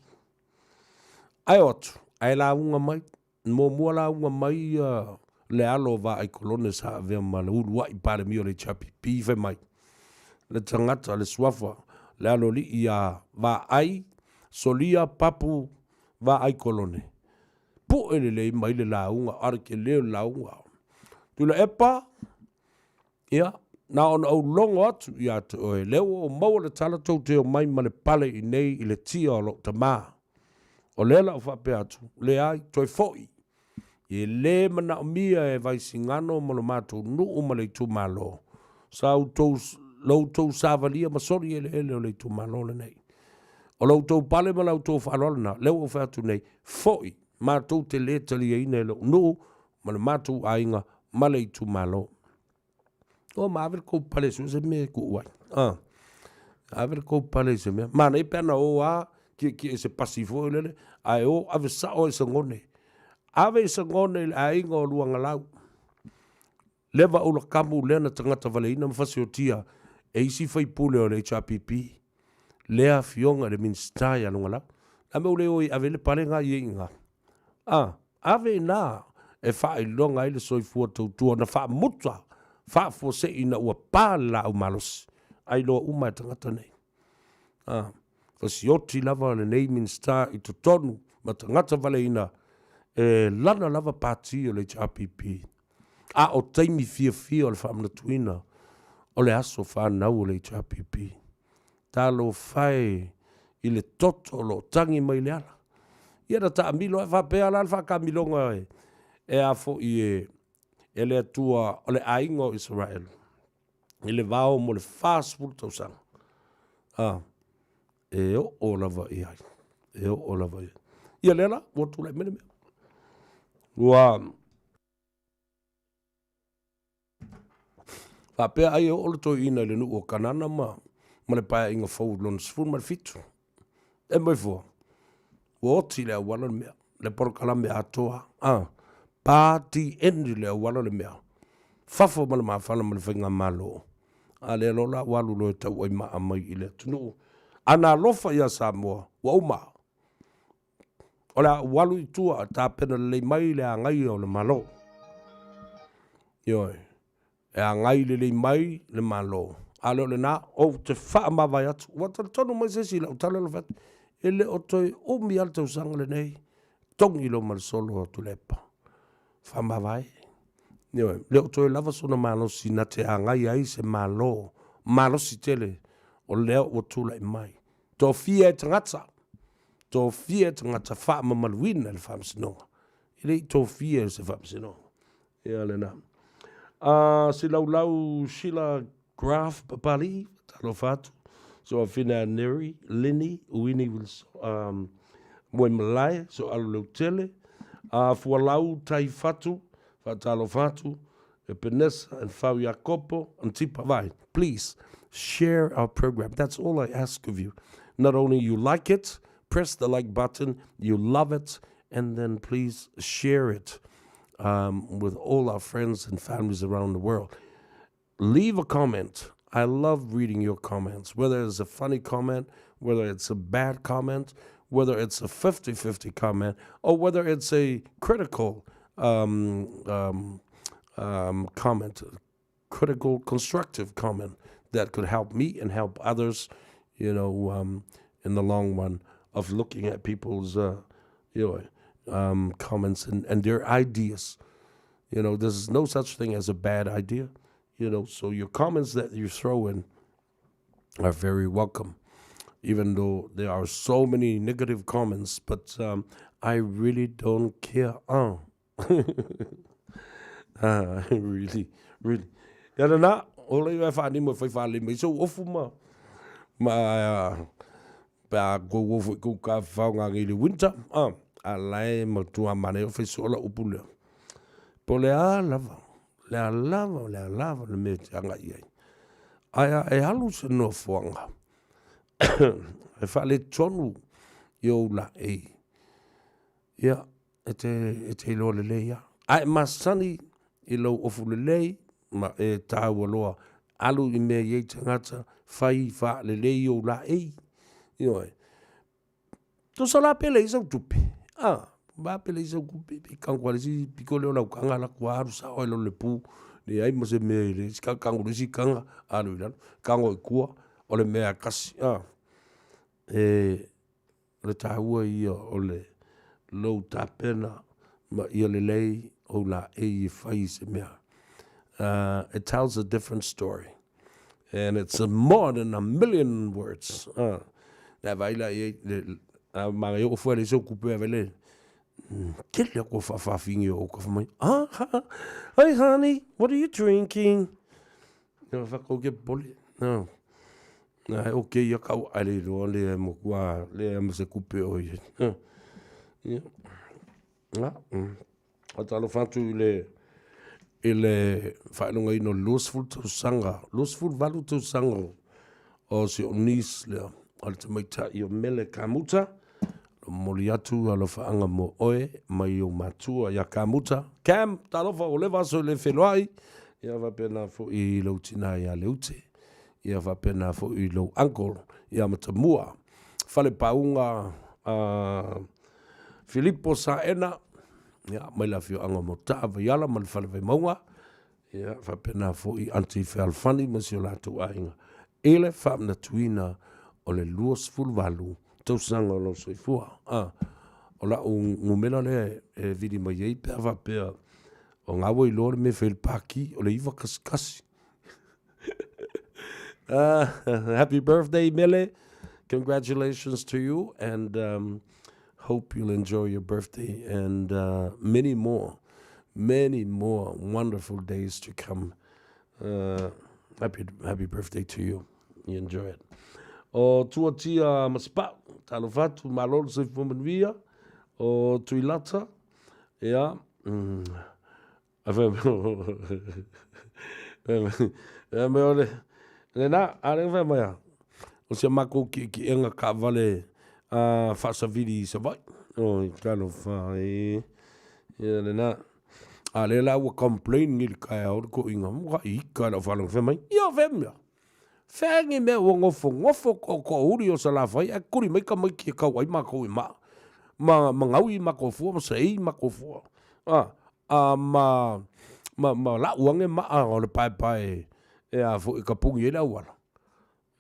Ae o atu, ae lauga mai, muamua lauga mai ia le alo o Vaai Kolone sa avea ma le uluai Palemia o le HRPP fai mai, le tagata, le suafa, le Aloalii ia Vaai Solia Papu Vaai Kolone, pue lelei mai le lauga, a o le tele o le lauga. Tuilaepa, Ia, na ona ou logo atu ia te oe, lea ua ou maua le tala tou te omai ma le pale i nei i le tia o lou tamā. O lea la ou faapea atu, Leai, toe foi. E le manaomia e Vaisigano ma lo matou nuu ma le itumalo, sa outou, lo outou savalia ma soli eleele o le itumalo lenei. O lo outou pale ma la outou faaaloalo lena, lea ua ou fai atu nei, foi, matou te le taliaina e lou nuu ma le matou aiga ma le itumalo. O ma ave le kou pale sue se mea e kuu ai. Ah. Ave le kou pale i se mea. Manaia pe ana o a, Kiekie i se pasi foi lele, ae o ave sao i Sagone. Ave i Sagone i le aiga o Luagalau. Leva ula kamu lea na tagata valeina ma fasiotia e isi faipule o le HRPP. Lea afioga i le Minisita ia Lugalau. A mea ua le o i ave le palega i iina. A, ave ina e faailoga ai le soifua tautua na faamuta faafuasei ina ua pa le laau malosi. Ai loa uma e tagata nei. A, fasioti lava lenei Minisita i totonu ma tagata valeina e lana lava pati o le HRPP. A o taimi fiafia o le faamanatuina o le aso fanau o le HRPP. Talofa e i le toto o lo o tagi mai le ala. Ia na taamilo ae faapea la le faakamiloga e a foi e le Atua o le aiga o Isaraelu i le vao mo le 40 tausaga. A, e oo lava i ai. E oo lava i ai. Ia lea la, ua tulai mai le mea. Ua faapea ai e oo le toeaina i le nuu o Kanana ma, ma le paeaiga fou lona 17. E mai fua, ua oti le auala le mea, le polokalame atoa, a, pa TN le auala le mea, fafo ma le mafala ma le faigamalo. A lea loa la ua alu loa e tauai maa mai i le atunuu. A na alofa ia Samoa, ua uma. O le a ou alu i tua a tapena lelei mai le agaia o le Malo. Ioe, e agai lelei mai le Malo. A le o lena, ou te faamavae atu. Ua talitonu mai se isi i lau tala lau fai atu, e le o toe umi lava le tausaga lenei, togi loa ma le solo a Tuilaepa. Faamavae. Ioe, le o toe lava sona malosi na te agaia ai se Malo malosi tele o lea ua tulai mai. Tofia e tagata, tofia e tagata faamamaluina le faamasinoga. E le i tofia e se faamasinoga. Ia lena. A silaulau Sheila Graf Papali'i, talofa atu. So afina Neri, Lini, Uini Wilson, Moemalae, so alu leutele. A fualau tai fatu, faatalofa atu. Epenesa and Fau Iakopo and Tipa Vai. Please share our program. That's all I ask of you. Not only you like it, press the like button, you love it, and then please share it with all our friends and families around the world. Leave a comment. I love reading your comments, whether it's a funny comment, whether it's a bad comment, whether it's a 50-50 comment, or whether it's a critical comment, critical, constructive comment that could help me and help others, you know, in the long run of looking at people's, comments and their ideas. You know, there's no such thing as a bad idea, you know, so your comments that you throw in are very welcome, even though there are so many negative comments, but I really don't care. Oh. Really, really. Ia lena, o le iwa e whaanimo e whai whaalei mai so ofu ma, ma pe a kou ofu i kou ka whaonga ngi le winter, a lae ma tua mane o whai sola upu lea. Po le a lava, le a lava, le a lava le mea te anga i ai. Ai a e alu se nofoanga, e whaale tonu i ou la ei. Ia, e te, e te iloa lelei ia. A e masani i lou ofu lelei, ma e tāua loa, alu i mea i ei tagata, whai whaalelei ou la ei. Ioe. Tusa la pele i sau tupe. A, ba pele i sau kupe, pe kango ale si piko leo lau kanga la kua aru sa oi lo le pu. Le ai mo se mea i le si kango le si kanga, alu i lalo. Kango i kua, o le mea kasi. A, e, o le tāua ia o le lou tapena ma ia lelei ou la ei e whai i se mea. It tells a different story. And it's a more than a million words. Le vai la i le a ma yo fo le so kupe a le ke le ko fa fa fingi o ka mai. Ah, ha, hey honey, what are you drinking? No fa ko ke poli. No. Na o ke ia kau ale lo le mo kwa le mo se kupe o ia. Ia. Na. A talofa atu i le i le faailogaina o le 20 tausaga, 28 tausaga o si ou niece lea. a le tamaitai o Mele Kamuta. Momoli atu alofaaga mo oe mai ou matua ia Kamuta. Cam, talofa ua leva aso e le feiloai. Ia faapena foi i lou tina ia Leute. Ia faapena foi i lou uncle ia Matamua. Falepauga a Filipo Saena, ia, mai le afioaga o Motaa, Vaiala ma le Fale Vaimauga. Ia, faapena foi Aunty Fealofani ma si o latou aiga i le faamanatuina o le 28 tausaga o lou soifua. A, o lau numera lea e vili mai ai pe a faapea o na ua iloa le mea e fai ai le paki, o le 911. Happy birthday, Mele. Congratulations to you and um, hope you'll enjoy your birthday and uh, many more, many more wonderful days to come. Uh, happy, happy birthday to you. You enjoy it. O Tuatia Masipau, talofa atu, malo le soifua manuia. O Tuilata, ia, mm, Fai mai o le, lena, a lea fai mai a, o si a makou kiʻekiʻega kaʻawale a faasawili i Savaii. Oi, talofa e. Ia lena. A lea la ua complain nei le taeao le toeaina, ua ika i lau faalogo fai mai, ia o fea mea? Fea ni mea ua nofonofo tootoouli o Salafai ae tuli mai tamaiti e tau ai matou i maa ma ma gaui i matou fua ma seei i matou fua a a ma ma ma lau ane maa o le paepae e a foi e tapuni ai le auala.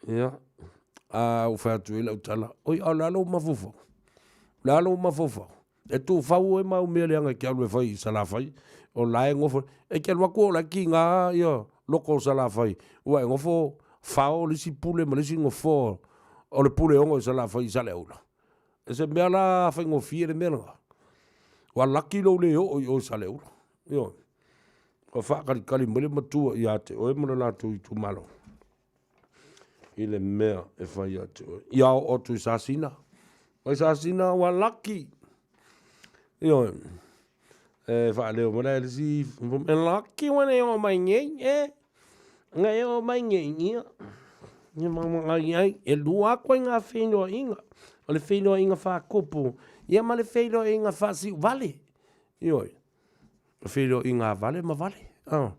Ia, a ua fai atu ai lau tala, oi a o le a lou mafaufau? O le a lou mafaufau? E tuufau ai mau mea leaga e te alu e fai i Salafai, o la e nofo, e te alu atu o la e tiga ia loko o Salafai, ua e nofo fao le isi pule ma le isi nofoa o le pule ono i Salafai i Saleaula. E se mea la faigofie le mea lena. Ua laki lou le oo i o i Saleaula. Ioe. Ua faatalitali mai le matua ia te oe ma le latou itumalo. i le mea e fai ia te oe. Ia oo atu i Sasina. Mai Sasina ua laki. Ioe. E faaleo mai la e le isi, e laki ua le oo mai nei, e. Na e oo mai nei, ia. Ia maumau ai, e lua atu ai ngā feiloaiga. O le feiloaiga faakopo, ia ma le feiloaiga faasiuvale. Ioe. O feiloaiga a vale ma vale. A.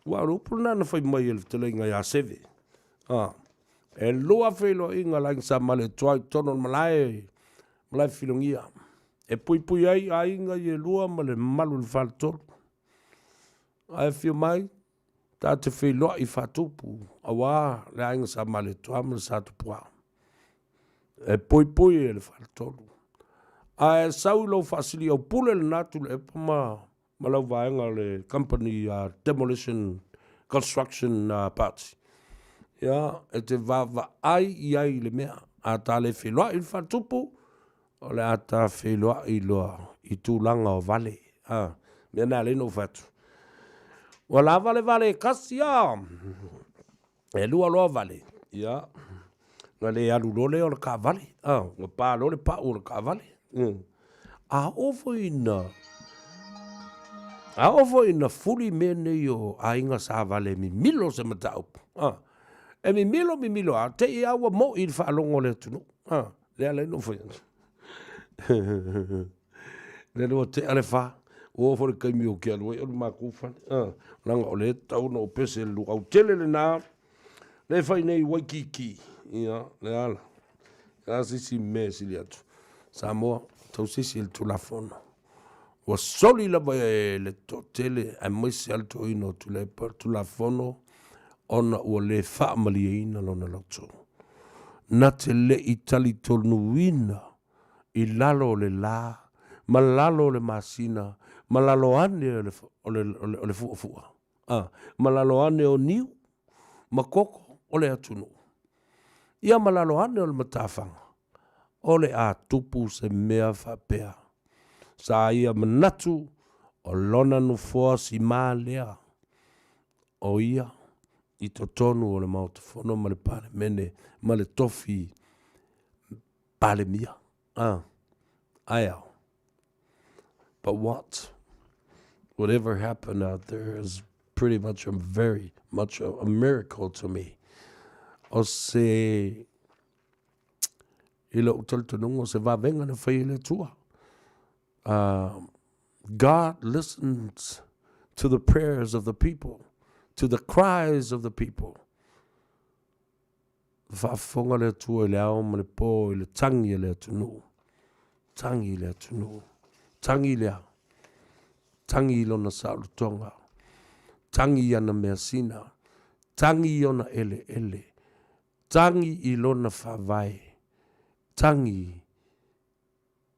Aua o le upu lena na fai mai e le fetalaiga ia Seve. A. E lua feiloaiga la aiga Sa Malietoa i totonu o le malae, malae Filogia. E puipui ai aiga i e lua ma le mamalu i le faletolu. Ae afio mai, ta te feiloai faatupu, aua le aiga Sa Malietoa ma le Sa Tupua. E puipui e le faletolu. Ae sau i lou faasiliaupule lena Tuilaepa ma ma lau vaega o le company uh, demolition construction uh, party. Ia, e te vaavaai i ai i le mea. A ta le feiloai i le faatupu, o le a ta feiloai loa i tulaga o vale. A, mea na alai na ou fai atu. Ua lava le vale e kasi a. E lua loa vale, ia, na le alu loa lea o le taavale, a, ua pa loa le pau o le taavale. A oo foi ina, a oo foi ina fuli mea nei o aiga Savale e mimilo se mataupu, a, e mimilo mimilo lava, te i lava ua moi i le faalogo a le atunuu, a, lea la na ou fai atu. Lele ua tea le fa, ua oo foi i le taimi ou te alu ai o le matou fale, a, leaga o lea e tatau ona ou pese i le luau tele lena, lea e fai nei i Waikiki, ia, le a la, le a se isi mea e sili atu. Samoa, tausisi i le Tulafono. Ua soli lava e le toatele aemaise lava le toeaina o Tuilaepa le Tulafono ona ua le faamalieina lona loto. Na te le i talitonuina i lalo o le la ma lalo o le masina ma lalo ane o le, o le, o le, o le fuafua, a, ma lalo ane o niu ma koko o le atunuu. Ia ma lalo ane o le matafaga, o le a tupu se mea faapea. Sa ia manatu o lona nofoa simā lea, o ia i totonu o le Maota Fono ma le Palemene ma le tofi Palemia. Ah, ae ao. But what? Whatever happened out there is pretty much a very much a, a miracle to me. O se... I lou talitonuga o se vavega na fai e le Atua. God listens to the prayers of the people, to the cries of the people. Faafofoga le Atua i le ao ma le po i le tagi a le atunuu. Tagi le atunuu. Tagi lea. Tagi i lona saolotoga. Tagi i ana measina. Tagi i ona eleele. Tagi i lona faavae. Tagi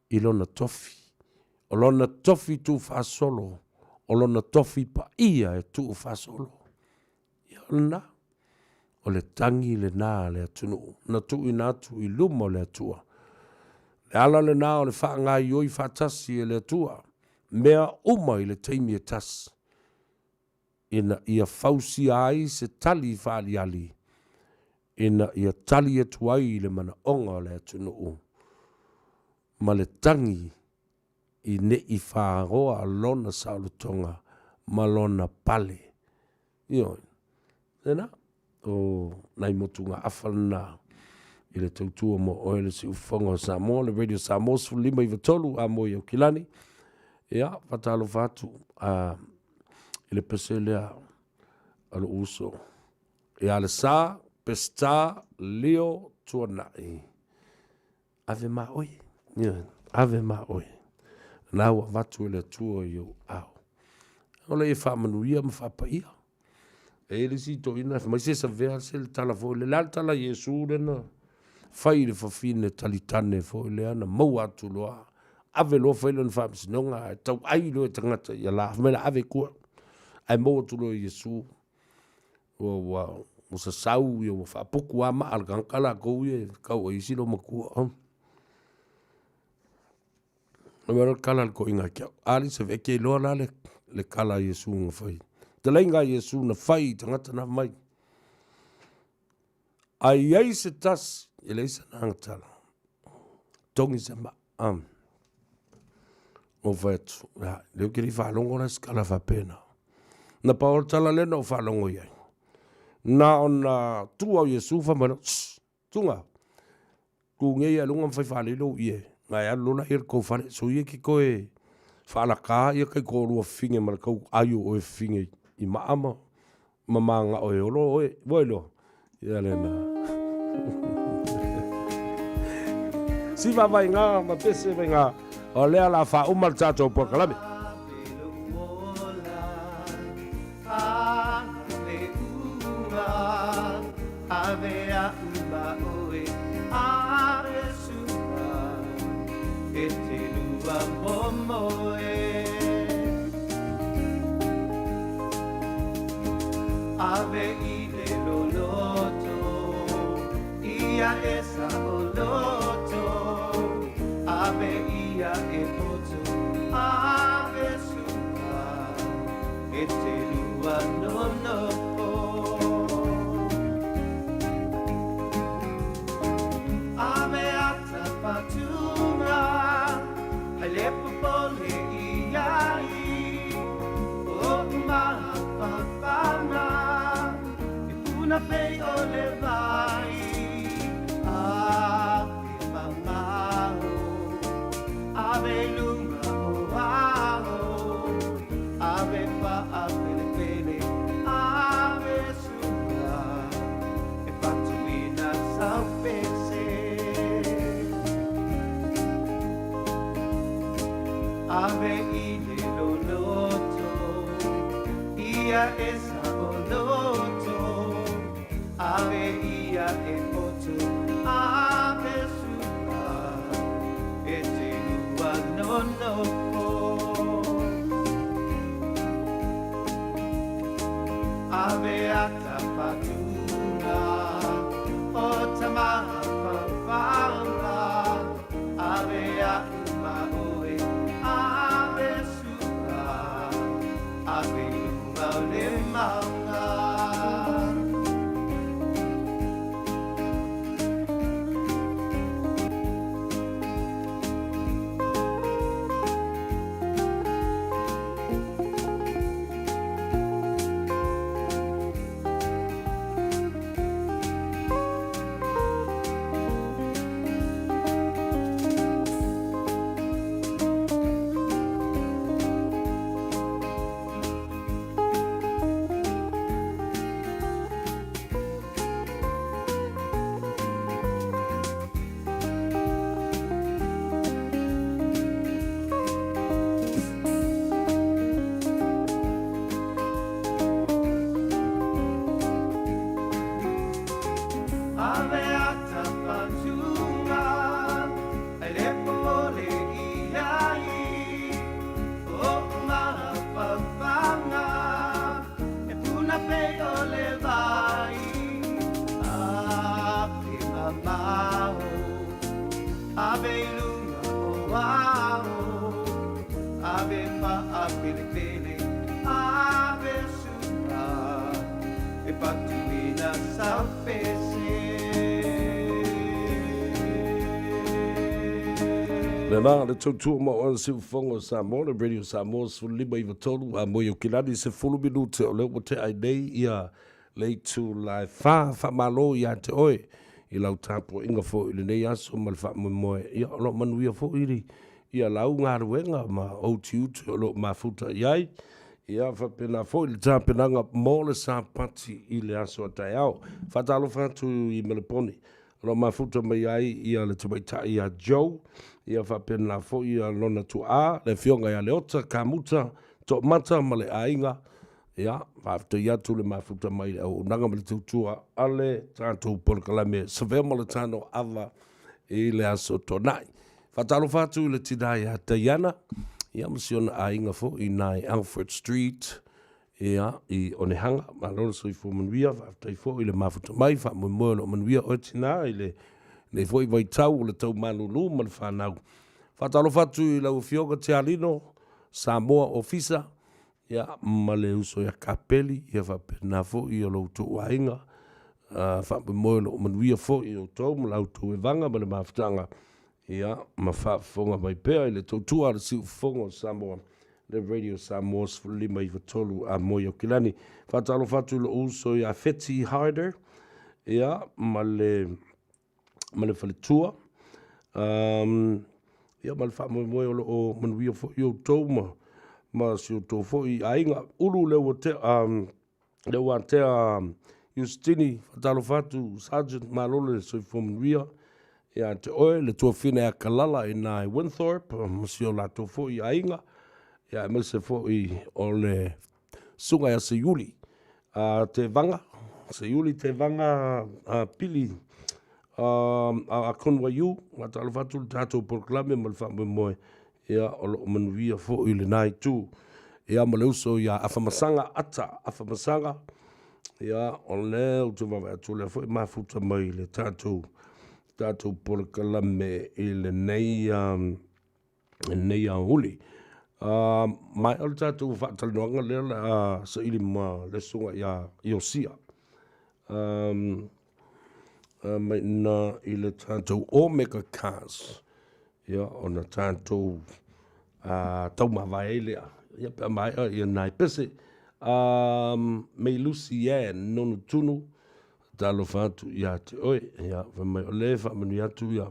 i lona tofi. O lona tofi tuufaasolo, o lona tofi paia e tuufaasolo. Ia o lena, o le tagi lena a le atunuu, na tuuina atu i luma o le Atua. Le ala lena o le faagaoioi faatasi e le Atua, mea uma i le taimi e tasi, ina ia fausia ai se tali faaaliali, ina ia tali atu ai i le manaoga o le atunuu ma le tagi i ne i fagoa lona saolotoga ma lona pale. Ioe. Lena, o nai motugaafa lena i le tautua mo oe le siufofoga o Samoa, le Radio Samoa 1593 a mo i Aukilani. Ia, faatalofa atu a, i le pese lea a lou uso. Ia le sa, Peseta, Leo, Tuanai. Ave ma oe. Ioe, ave ma oe. Na ua avatu e le Atua i ou ao. O le e faamanuia ma faapaia. E i ai le isi toeaina fai mai se savea se le tala foi lea. Le a le tala a Iesu lea na fai i le fafine talitane foi lea na maua atu loa. Ave loa fai lona faamasinoga ae tauai loa e tagata ia la. Fai mai la ave i tua. Ae maua atu loa e Iesu ua, ua, ua sasau ia ua faaputu lava maa a le tagata latou ia e tau ai isi loomatua. Fai mai loa le tala a le toeaina ia te au, a alii Save, e te iloa la le, le tala a Iesu na fai. Fetalaiga a Iesu na fai i tagata na mai. A i ai se tasi, e leai sana agatala, togi se maa. Ou fai atu, ia, lea ou te le i faalogo la i se tala faapena. Na pau o le tala lea na ou faalogo i ai. Na ona tu au Iesu fai mai loa, Shh, tuga, tu nei ia luga ma fai faalei lou ie, na e alu loa laia i le tou fale, soia ke toe faalaka ia taitoalua fafine ma le tau ai o oe fafine i maa ma ma manao e olo oe, ua iloa? Ia lena. Siva vaiga ma pese vaiga, o lea la faauma le tatou polokalame. Ave i le loloto, ia e saoloto, Ave ia e poto, ave suka, e te lua nonofo. Ave ata patunga, hai le popole i ai, o mafafana, e puna pei o le vai, ave mamao, ave lunga o ao, ave faapelepele, ave suka, e fatuina sau pese. Ave i le loloto, ia e saoloto, Ave ia e poto, ave suka, e te lua nonofo. Ave ata patunga, o Tamawhawhanga, Ave a'u ma oe, ave suka, ave i lunga o le maunga. luna pei o le vai Ave mamao Ave i luga o ao Ave faapelepele Ave sua E patuina sau pese. Lena le tautua ma oe siufofoga o Samoa, le Radio Samoa 15 93 a moi o Kilani 10 minute o lea ua tea ai nei ia le itu la e fa faamalo ia te oe i lau tapuaiga foi i lenei aso ma le faamoemoe ia o lo o manuia foi ia lau galuega ma ou tiute o lo o mafuta i ai. Ia faapena foi le tapenaga mo le Sapati i le aso a taeao. Faatalofa atu i Melepone o lo o mafuta mai ai ia le tamaitai ia Joe, ia faapena foi ia lona tuaa, le afioga ia Leota Kamuta Toomata ma le aiga. Ia, faafetai atu le mafuta mai i le auaunaga ma le tautua a le tatou polokalame Savea ma le Tano Ava i le aso Toonai. Faatalofa atu i le tina ia Diana, ia ma si ona aiga foi i na i Alfred Street, ia, i Onehanga. Malo le soifua manuia, faafetai foi i le mafuta mai, faamoemoe o lo o manuia oe tina i lenei foi vaitau o le tau malulu ma le fanau. Faatalofa atu i lau Afioga Tialino, Samoa Ofisa, ia, ma le uso ia Kapeli, ia faapena foi o lo outou aiga, faamoemoe o lo o manuia foi outou ma la outou evaga ma le mafutaga, ia, ma faafofoga mai pea i le tautua a le Siufofoga o Samoa, le Radio Samoa 15 93 a Moi Aukilani. Faatalofa atu i lou uso ia Feti Harder, ia, ma le ma le faletua. Um, ia ma le faamoemoe o lo o manuia foi outou ma, ma si outou foi aiga. Ulu le ua tea, um, le ua tea Iusitini, faatalofa atu Sergeant malo le soifua manuia ia te oe, le tuafine a Kalala i na i Winthorpe, ma si o latou foi aiga, ia aemaise foi o le Susuga ia Seiuli a Tevaga, Seiuli Tevaga a Pili a Conway-U, faatalofa atu le tatou polokalame ma le faamoemoe, ia o lo o manuia foi lena itu. Ia ma le uso ia Afamasaga Ata Afamasaga, ia o lea ou te vaavaai atu o lea foi e mafuta mai le tatou tatou polokalame i lenei lenei aoauli. Maea le tatou faatalanoaga lea o le a saili ma le susuga ia Iosia mai ina i le tatou Omega Cars, ia ona tatou taumavae ai lea, ia pe a maea ia nai pese. May Lucy Ann Nonutunu, Talofa atu ia te oe, ia, fai mai, o lea e faamanuia atu ia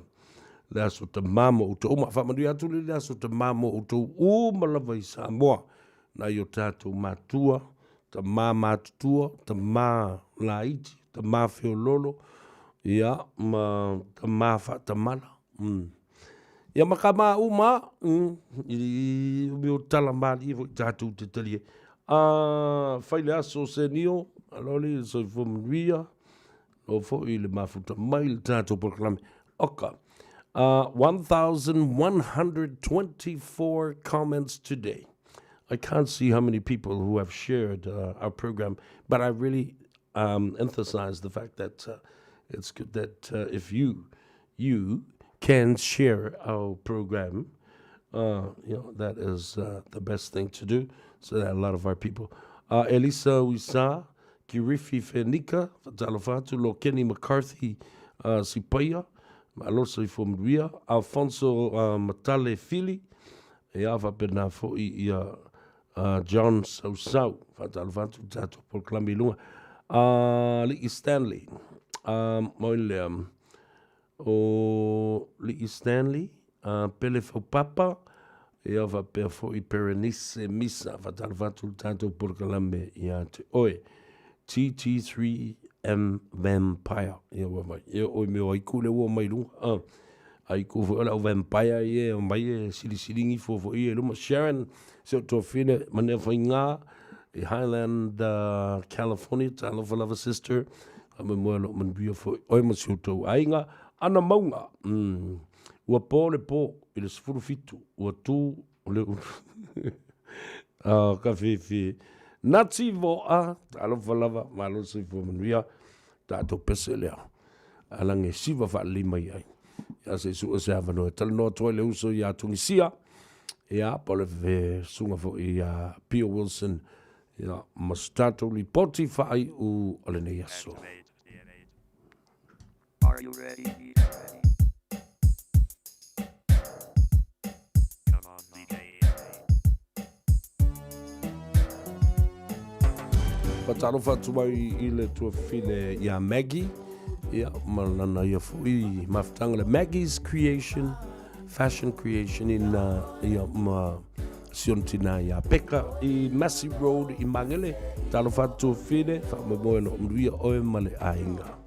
le aso tamā mo outou uma. Faamanuia atu le le aso tamā mo outou uma lava i Samoa, nai o tatou matua, tamā matutua, tamā laiti, tamā feololo, ia, ma tamā faatamala. Ia ma ka uma, i umi o tala malie foi tatou te talie. A fai le aso senio, alo le soifua manuia, o foi le mafuta mai le tatou polokalame. Oka, 1,124 comments today. I can't see how many people who have shared our program, but I really emphasize the fact that it's good that if you you can share our program, you know, that is the best thing to do so that a lot of our people. Elisa Uisa, Kirifi Fenika, Fatalofa atu, Lo Kenny McCarthy Sipaia, Malo soifua manuia, Alfonso Matale Fili, ia faapena foi ia John Sausau, faatalofa atu i le tatou polokalame i luga. Alii Stanley, moi lea, o Lii Stanley, Pele Faupapa, ia faapea foi Berenice Misa, faatalofa atu i le tatou polokalame ia te oe. TT3M Vampire, ia ua mai, ia oi mea o aiku lea ua mai luga. Aiku foi o le au vampire ia e omai e silisiligi fua foi ia i luma. Sharon, si ou tuafine, manea faiga i Highland, California, talofa lava sister, faamoemoe o lo o manuia foi oe ma si outou aiga. Ana Mauga, ua po le po i le 17, ua tu le ulu. Oh, ka fifi. Nati Voa, talofa lava, malo le soifua manuia, tatou pese lea. Alagi e siva faalelei mai ai. Ia se i sue se avanoa e talanoa atu ai le uso iā Tunisia, ia, po o le susuga foi ia Pio Wilson, ia, ma se tatou lipoti faaiu o lenei aso. Are you ready? Come on, DJ. Faatalofa atu ai i le tuafafine ia Maggie, ia, ma lana ia foi mafutaga le Maggie's Creation, Fashion Creation in, ia, ma si ona tinā ia Peka i Massey Road i Magele. Talofa atu tuafafine, faamoemoe o lo o manuia oe ma le aiga.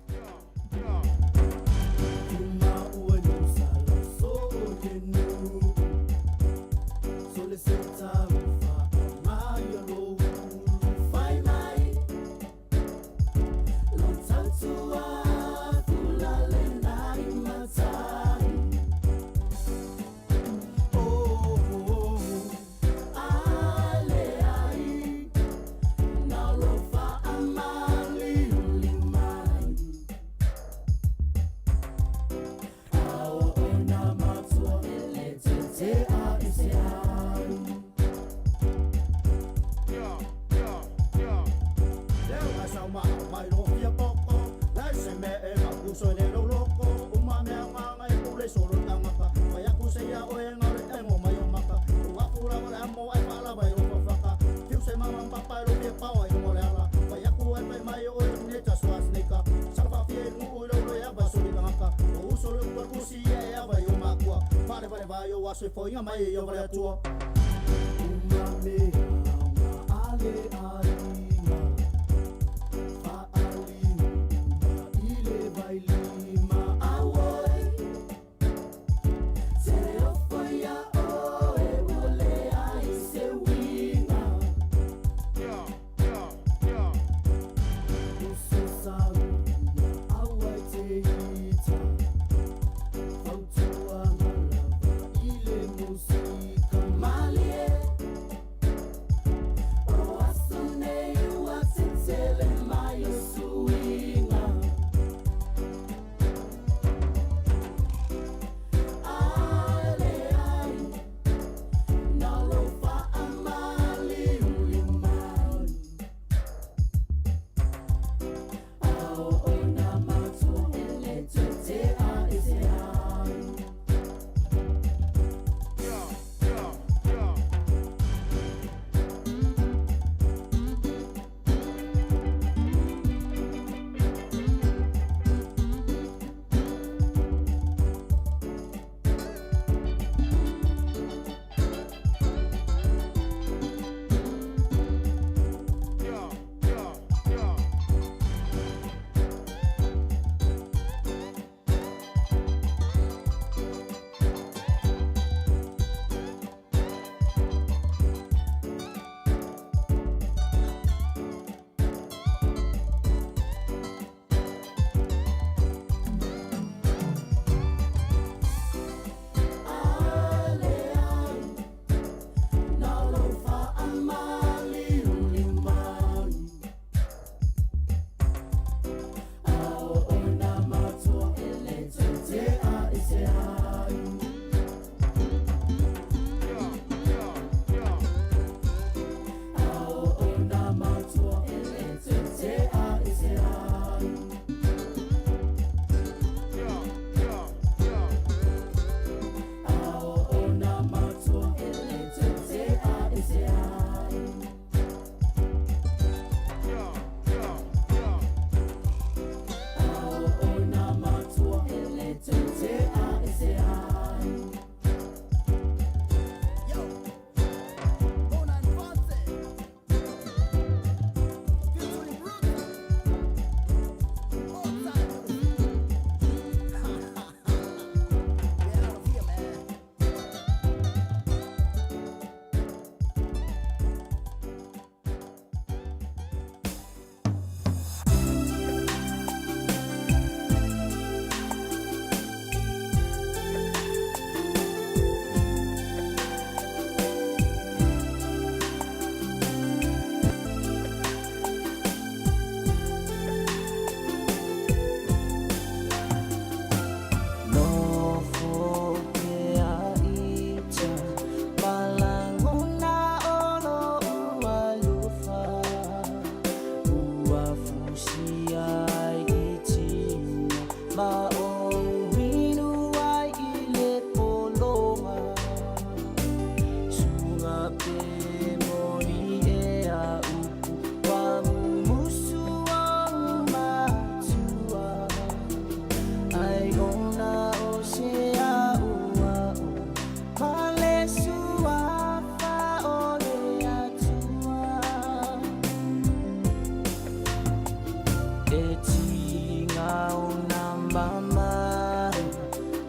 Le tiga o nā mamalu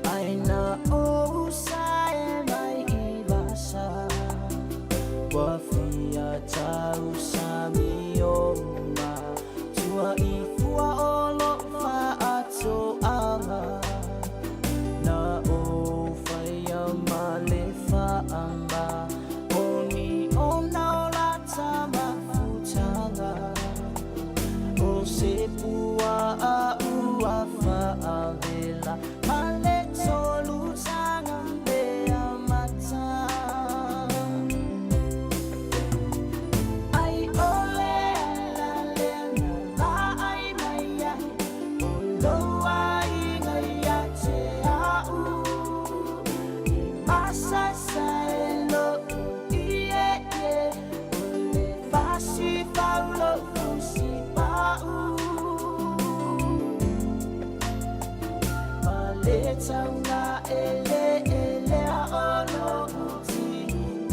Ai na ou sae mai i vasa Ua fia tau sami o ma Tua i fua o lo whaatoanga Na o whaia ma le whaama O ni o nao lata mafutanga O se pua a ua whaavela Ma le tolu tanga mea mata Ai o le ala lea na laai mai ai O loa inga ia te au I masasa e lo ie ie O le fasi faulo fusi pau Ma le tauna e le e le a ono uti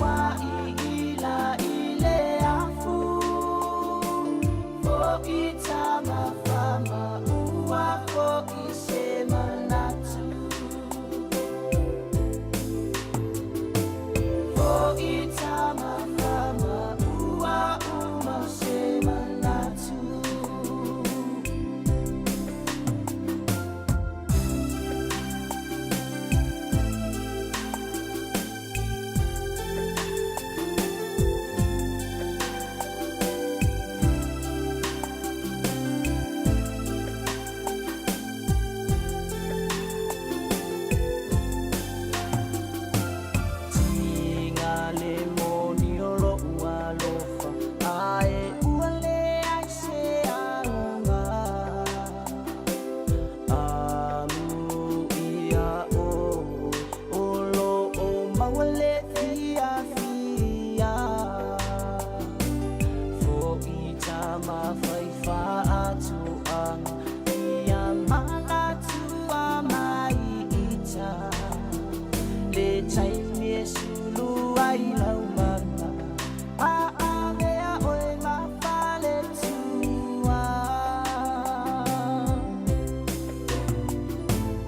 Wa i ila i le afu Fo i tama whama ua fo i se manatu Fo i tama whama ua uma se manatu. Tiga le moni o lo'u alofa Ae ua leai se aoga Amu ia oe o lo'o maua le fiafia Fo'i tama fai faatoaga Ia manatua mai ita Le taimi e sulu ai lau mama A avea oe ma faletua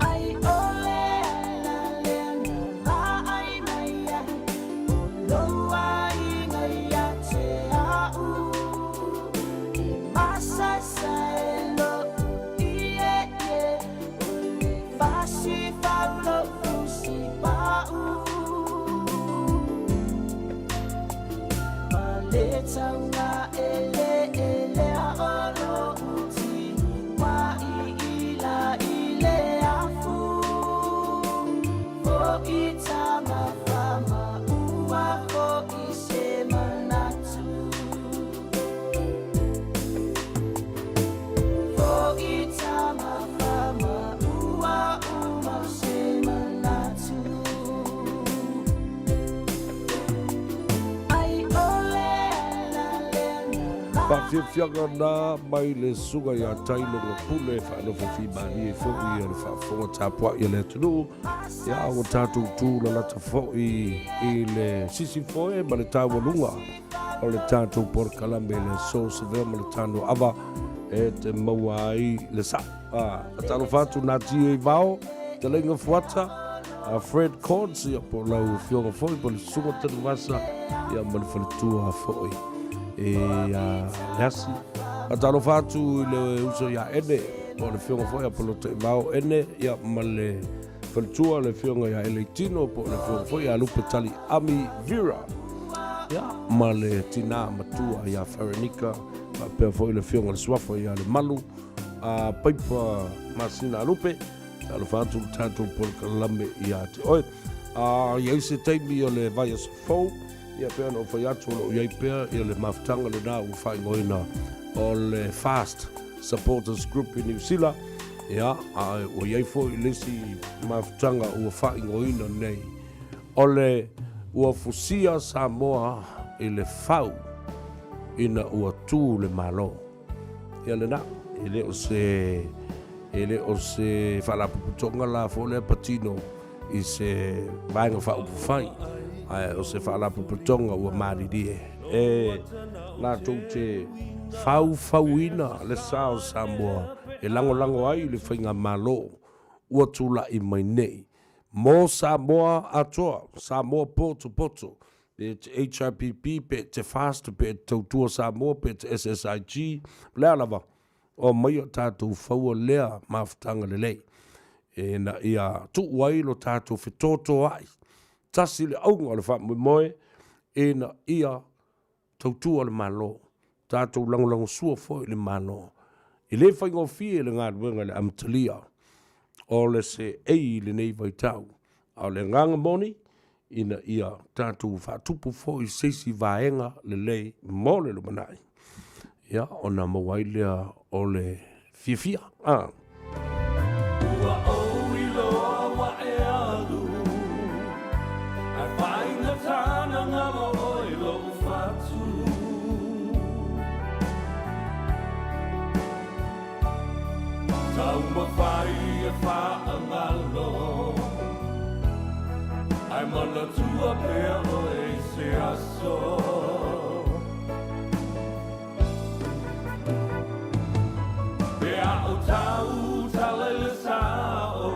Ai o le ala lea na laai mai ai O lou aiga ia te a'u I masaesa e lo'u ie ie O le fasi fau lo'u sipa'u Ma le tauga eleele a o lo'u ti Wa i ila i le afu Fo'i tama fama ua fo'i se manatu Fo'i tama fama ua uma se manatu Ai o le ala lea na Faafiafiaga na mai le susuga ia Tailoga Pule e faanofo fimalie foi o le faafofoga tapuai a le atunuu. Ia ua tatou tu lalata foi i le sisifoe ma le taualuga o le tatou polokalame i le aso Savea ma le Tano Ava e te maua ai le sa'o. A, faatalofa atu Natie i Vao, Fetalaiga Fuata, a Fred Cords, ia po o lau afioga foi po o le Susuga Tanuvasa, ia ma le faletua foi e a Leasi. Faatalofa atu i le uso ia Ene, po o le afioga foi ia Polota i Vao Ene, ia ma le faletua le afioga ia Eleitino, po o le afioga foi ia Lupe Tali Ami Vera, ia ma le tinā matua ia Ferenika, faapea foi le afioga i le Suafa ia Lemalu, a Paipa Masina Lupe. Talofa atu le tatou polokalame ia te oe. A i ai se taimi o le vaiaso fou, ia pei ona ou fai atu o lo o i ai pea ia le mafutaga lena ua faaigoaina o le Fast Supporters Group i Niu Sila, ia, a ua i ai foi le isi mafutaga ua faaigoaina nei o le Ua Fusia Samoa i le Fau ina ua Tu le Malo. Ia lena, e le o se, e le o se faalapotopotoga la foi lea patino i se vaega faaupufai, ae o se faalapotopotoga ua malilie e latou te Faufauina le sa o Samoa e lagolago ai le Faigamalo ua tulai mai nei mo Samoa atoa, Samoa potopoto, pe te HRPP, pe te FAST, pe te Tautua Samoa, pe te SSIG, o le a lava, o aumai o tatou faua lea mafutaga lelei, ina ia tuu ai lo tatou fetotoai, tasi le auga o le faamoemoe, ina ia tautua le Malo, tatou lagolagosua foi i le Malo. E le faigofie le galuega i le amatalia o le seei i lenei vaitau, a o le agaga moni, ina ia tatou faatupu foi se isi vaega lelei mo le lumanai, ia, ona maua ai lea o le fiafia. A. Ua ou iloa ua e alu, Ae faigata na galo ʻoe loʻu fatu. Taumafai e faagalo, Ae manatua pea ʻoe i se aso. Pe a o tau tala i le sao,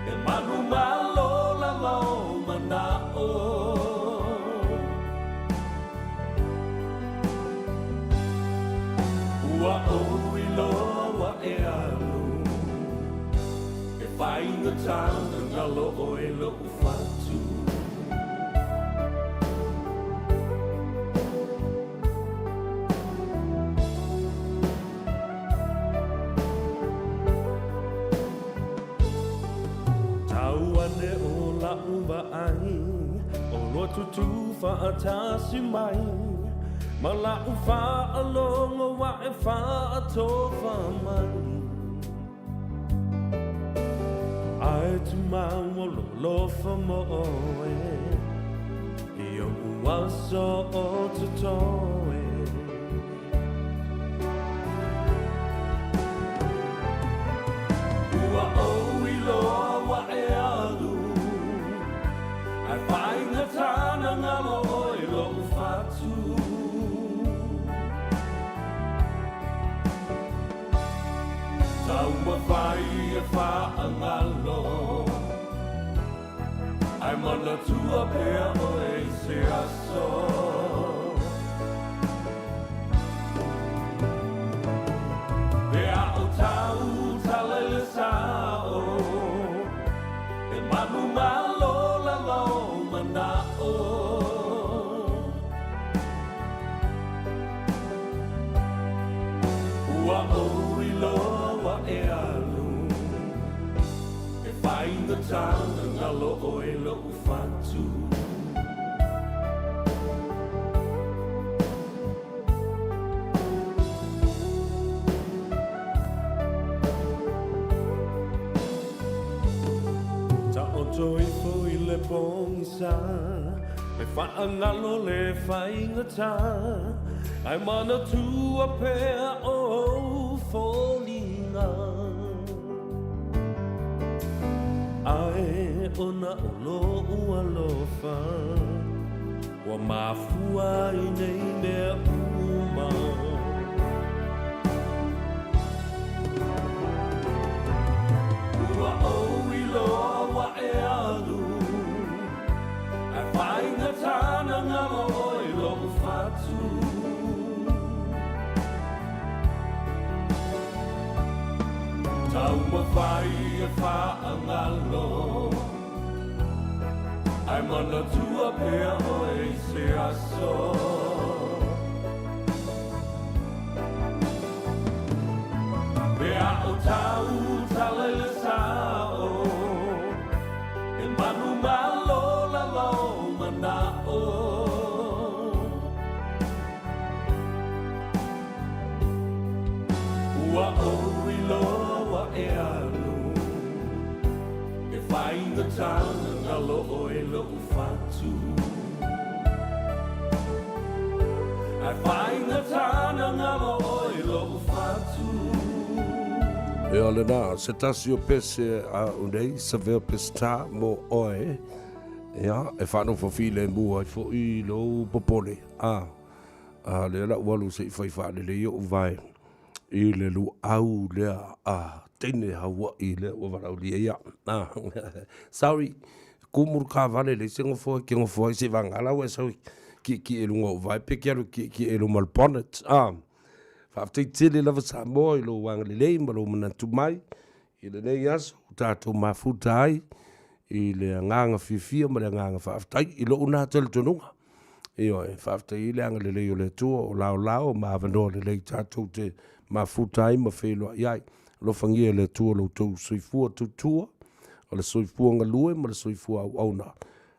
E manumalo lava o manao. Ua ou iloa ua e alu, E faigata na galo oe loʻu fatu. Tau ane o la'u vaai, Olua tutū fa'atasi mai, Ma la'u fa'alogo ua e fa'atofa mai. Ae tumau o lou alofa mo ʻoe I oʻu aso o totoe. Ua ou iloa ua e alu, Ae faigata na galo ʻoe loʻu fatu. Taumafai e faagalo, Ae manatua pea ʻoe i se aso. Pe a o tau tala i le sao, E manumalo lava o manao. Ua ou iloa ua e alu, E faigata na galo ʻoe loʻu fatu. Taoto ifo i le pogisa, E faagalo le faigata, Ae manatua pea ou foliga. Ae ona o lou alofa, Ua mafua i nei mea uma. Ua ou iloa ua e alu, Ae faigata na galo ʻoe loʻu fatu. Taumafai e faagalo, Ae manatua pea ʻoe i se aso. Pe a o tau tala i le sao, E manumalo lava o manao. Ua ou iloa ua e alu, E faigata na galo ʻoe loʻu fatu. Ae faigata na galo ʻoe loʻu fatu. Ia lena, se tasi o pese a unei, Savea Peseta mo oe, ia, e whanofo filemu ai foʻi lou popole, a. A lea la ua alu se i fai faalelei ou vae i le luau lea a teine Hawaii lea ua valaaulia ia. Ah, sorry, kumu le taavale leai se nofoa e te nofo ai seivaga la ua e sau e tietie i luga o ou vae pe te alu e tietie i luma o le bonnet. Ah, faafetai tele lava Samoa i lou agalelei ma lou manatu mai i lenei aso ua tatou mafuta ai i le agaga fiafia ma le agaga faafetai i lou na talitonuga. Ioe, faafetai ai le agalelei o le Atua o laolao ma avanoa lelei tatou te mafuta ai ma feiloai ai. Alofagia e le Atua lo outou soifua tautua, o le soifua galue ma le soifua auauna.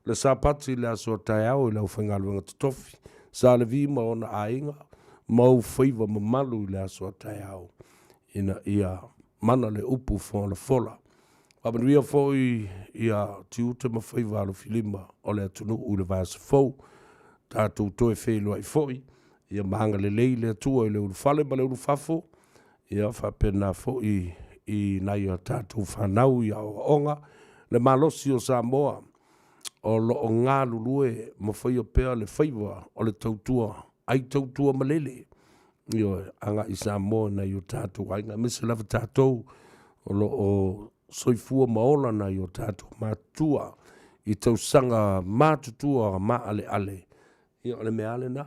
Le Sapati i le aso a taeao i le aufaigaluega totofi, Sa Levi ma ona aiga, ma ou faiva mamalu i le aso a taeao, ina ia mana le upu folafola. Faamanuia foi ia tiute ma faiva alofilima o le atunuu i le vaiaso fou. Tatou toe feiloai foi, ia ma agalelei le Atua i le ulufale ma le ulufafo, ia faapena foi i nai a tatou fanau i aoaoga, le malosi o Samoa o lo o galulue ma faia pea le faiva o le tautua ai tautua malele. Ioe, agai i Samoa i nai o tatou aiga, aemaise lava tatou o lo o soifua ma ola nai o tatou matua i tausaga matutua maaleale. Ia, o le mea lava lena.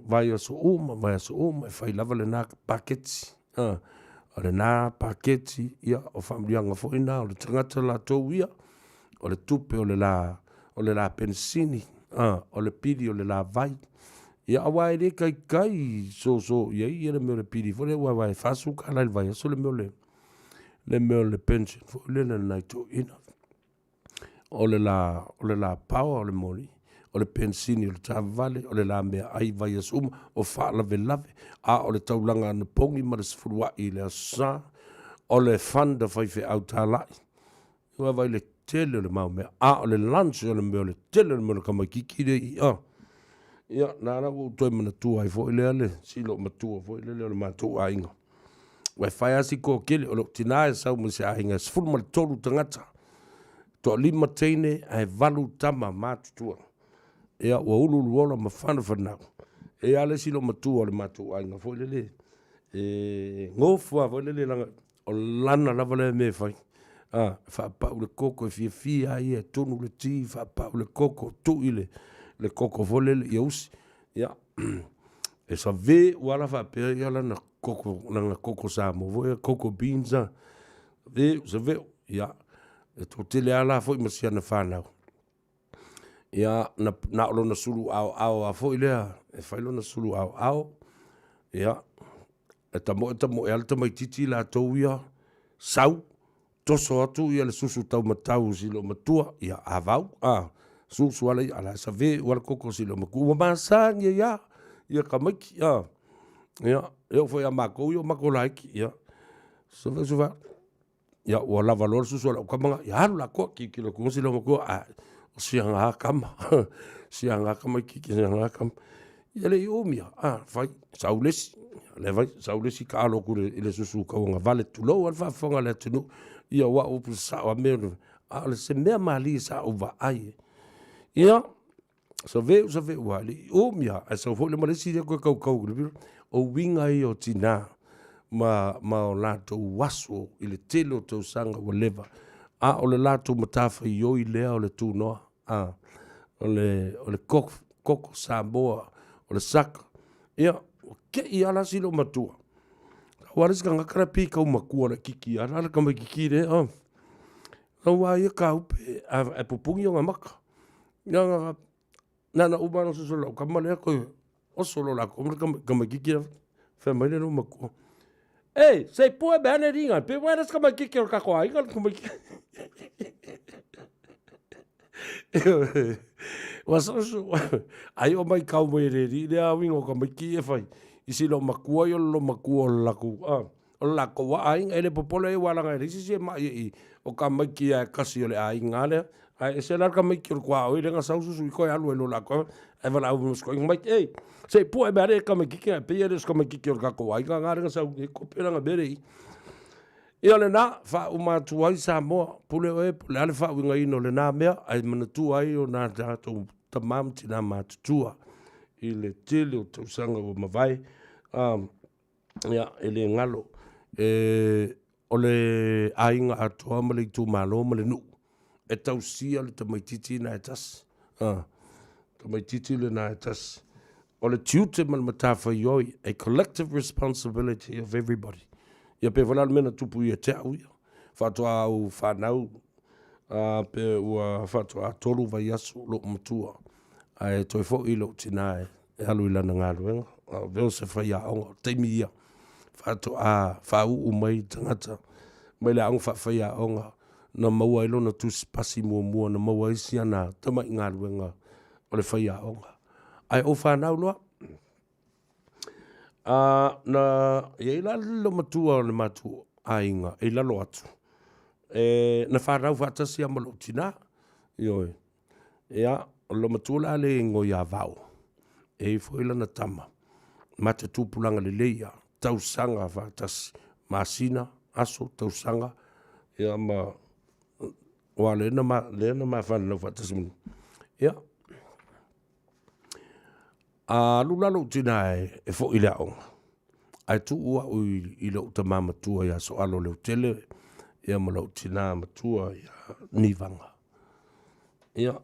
Vaiaso uma, vaiaso uma, e fai lava lena paketi. O lena paketi, ia, o faamanuiaga foi na o le tagata latou ia, o le tupe o le la, o le la penisini, o le pili o le la vai. Ia, aua e le taitai soso i ai le mea o le pili foi lea, aua e $40 i le vaiaso le mea o le, le mea o le pension foi lele a nai toeaiina. O le la, o le la power o le moli, o le penisini o le taavale, o le la meaai i vaiaso uma, o faalavelave, a o le taulaga anapogi ma le sefuluai i le Aso Sa, o le fund a faifeau talai. Ua vaai le tele o le mau mea, a o le lunch o le mea o le tele o le mea o le tamaitiiti lea i i. Ia, na la ua ou toe manatua ai foi lea le si loomatua foi lele o le matou aiga. Ua e fai lava si toatele, o lou tina e sau mai se aiga e 13 tagata, toalima teine ae valu tama matutua. Ia, ua uluuluola ma fanafanau. E i ai lava le isi loomatua o le matou aiga foi lele, e gofu lava foi lele leaga o lana lava lea mea e fai. A, e faapau le koko e fiafia ai ia, e tunu le ti, faapau le koko, tui le koko foi lele ia usi. Ia, e save ua la faapea ia lana koko, lana koko Samoa foi ia, coco beans a. Save, save, ia, e toatele lava la foi ma si ana fanau. Ia, na, na o lona sulu aoao lava foi lea, e fai lona sulu aoao, ia, e tamoe tamoe lava le tamaitiiti latou ia, sau, toso atu ia le susu taumatau i si loomatua, ia avau, a, susu ala ia, a la e save ua le koko si loomatua, ua masani ai lava ia tamaiti, a. Ia, e oo foi ia matou ia o matou laiti, ia, save save, ia ua lava loa le susu a lau tama, ia alu la toa, tilotilo atu si loomatua, a, o si aga tama, si aga tamaitiiti, si aga tama. Ia le i umi lava, a, fai, sau le isi, lea fai, sau le isi taalo atu i le susu tauagavale, tulou lava le faafofoga a le atunuu, ia aua o upu sasao lava mea, a o se mea malie sa ou vaai ai. Ia, saveu saveu lava, e le i umi lava, ae sau foi lea ma le isi lea toe tautau i le pito. O uiga ia o tina ma o latou aso i le tele o tausaga ua leva, a o le latou matafaioi lea o le tunoa, a, o le koko Samoa, o le saka. Ia, ua te i lava la si loomatua. Aua le isi tagata la e pei e tau matua laitiiti lava la le tamaitiiti lea. Aua ia kaupe ae pupuni ona maka. Ia, na ona uma lava ona susu o lau tama lea toe oso loa latou ma le tamaitiiti lea. Fai mai le loomatua, Ei, se i pue mea ane liga, pe ua le isi tamaitiiti o le tatou aiga le tamaitiiti. Ua susu, ai o maitau mai e le alii lea uiga o tamaiti ia e fai, i si loomatua ia o le loomatua o le latou, o le latou lava aiga. E le popole ai aua leaga e leai se isi e mai i i, o tamaiti lava e tasi o le aiga lava lea. Ae ese la le tamaiti o le tuaoi lea na sau susu ifo toe alu ai loa latou, ae valaau mai ma si toeaina, fai mai, Ei, se i pue mai ane le tamaitiiti lea, e pei e le o se tamaitiiti o le tatou aiga lena lea na sau nei, kope lana mea lea i i. Ia o lena, faauma atu ai Samoa, pule oe po o le a le faauigaina o lena mea, ae manatua ai o na tatou. tamā ma tinā matutua i le tele o tausaga ua mavae. Ia, e le galo, e, o le aiga atoa ma le itumalo ma le nuu, e tausia le tamaitiiti lena e tasi. A, tamaitiiti lena e tasi. O le tiute ma le matafaioi, a collective responsibility of everybody. Ia pei foi la o le mea na tupu ia te au ia. Faatoa ou fanau, a, pe ua faatoa 3 vaiaso lou matua, ae toe foi lou tina e e alu i lana galuega, a o se faiaoga, o le taimi ia, faatoa faauu mai tagata mai le aoga faafaiaoga na maua ai lona tusi pasi muamua, na maua ai siana tamai galuega o le faiaoga. Ae ou fanau loa, a, na i ai la le loomatua o le matou aiga i lalo atu, e, na fanau faatasi lava ma lou tinā, ioe. Ia, o le loomatua la lea e igoa ia Vao, e i ai foi lana tama, ma te tupulaga lelei lava, tausaga faatasi, masina, aso, tausaga, ia ma aua o lea na ma, lea na ma fananau faatasi ma ia, a alu la lou tinā e foi i le aoga, ae tuu au i lou tamā matua ia Soalo Leutele, ia ma lou tinā matua ia Nivaga. Ia,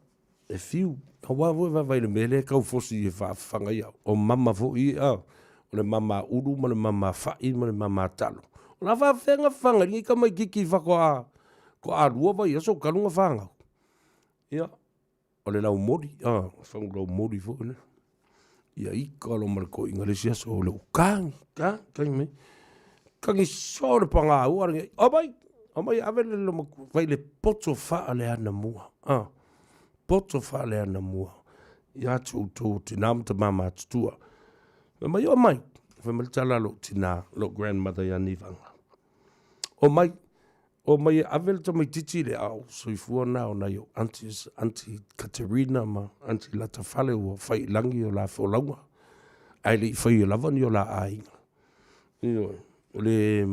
e fiu, aua foi e vaavaai i le mea lea e tau fosi e faafafaga ai au. O mama foi ia, o le mama a Ulu ma le mama a Fa'i ma le mama a Talo. O le a faafefea ona fafaga ai lenei tamaitiiti faatoa toa 2 vaiaso talu ona fanau. Ia, o le laumoli, a, fagu laumoli foi lea. Ia ika loa ma le toeaina i le isi aso, o le tagi, tagi, tagi mai. Tagi soo le pagaua lenei, omai, omai ave le loomatua, fai le poto faaleanamua, a, poto faaleanamua ia te outou o tinā ma tamā matutua. Fai mai, omai, fai mai le tala a lou tinā, lou grandmother ia Nivaga, omai, Omai e ave le tamaitiiti lea, a o soifua na o nai ou aunties, Aunty Katerina ma Aunty Latafale ua fai i lagi o la folauga, ae le i faia lava ni o la aiga. Ioe, o le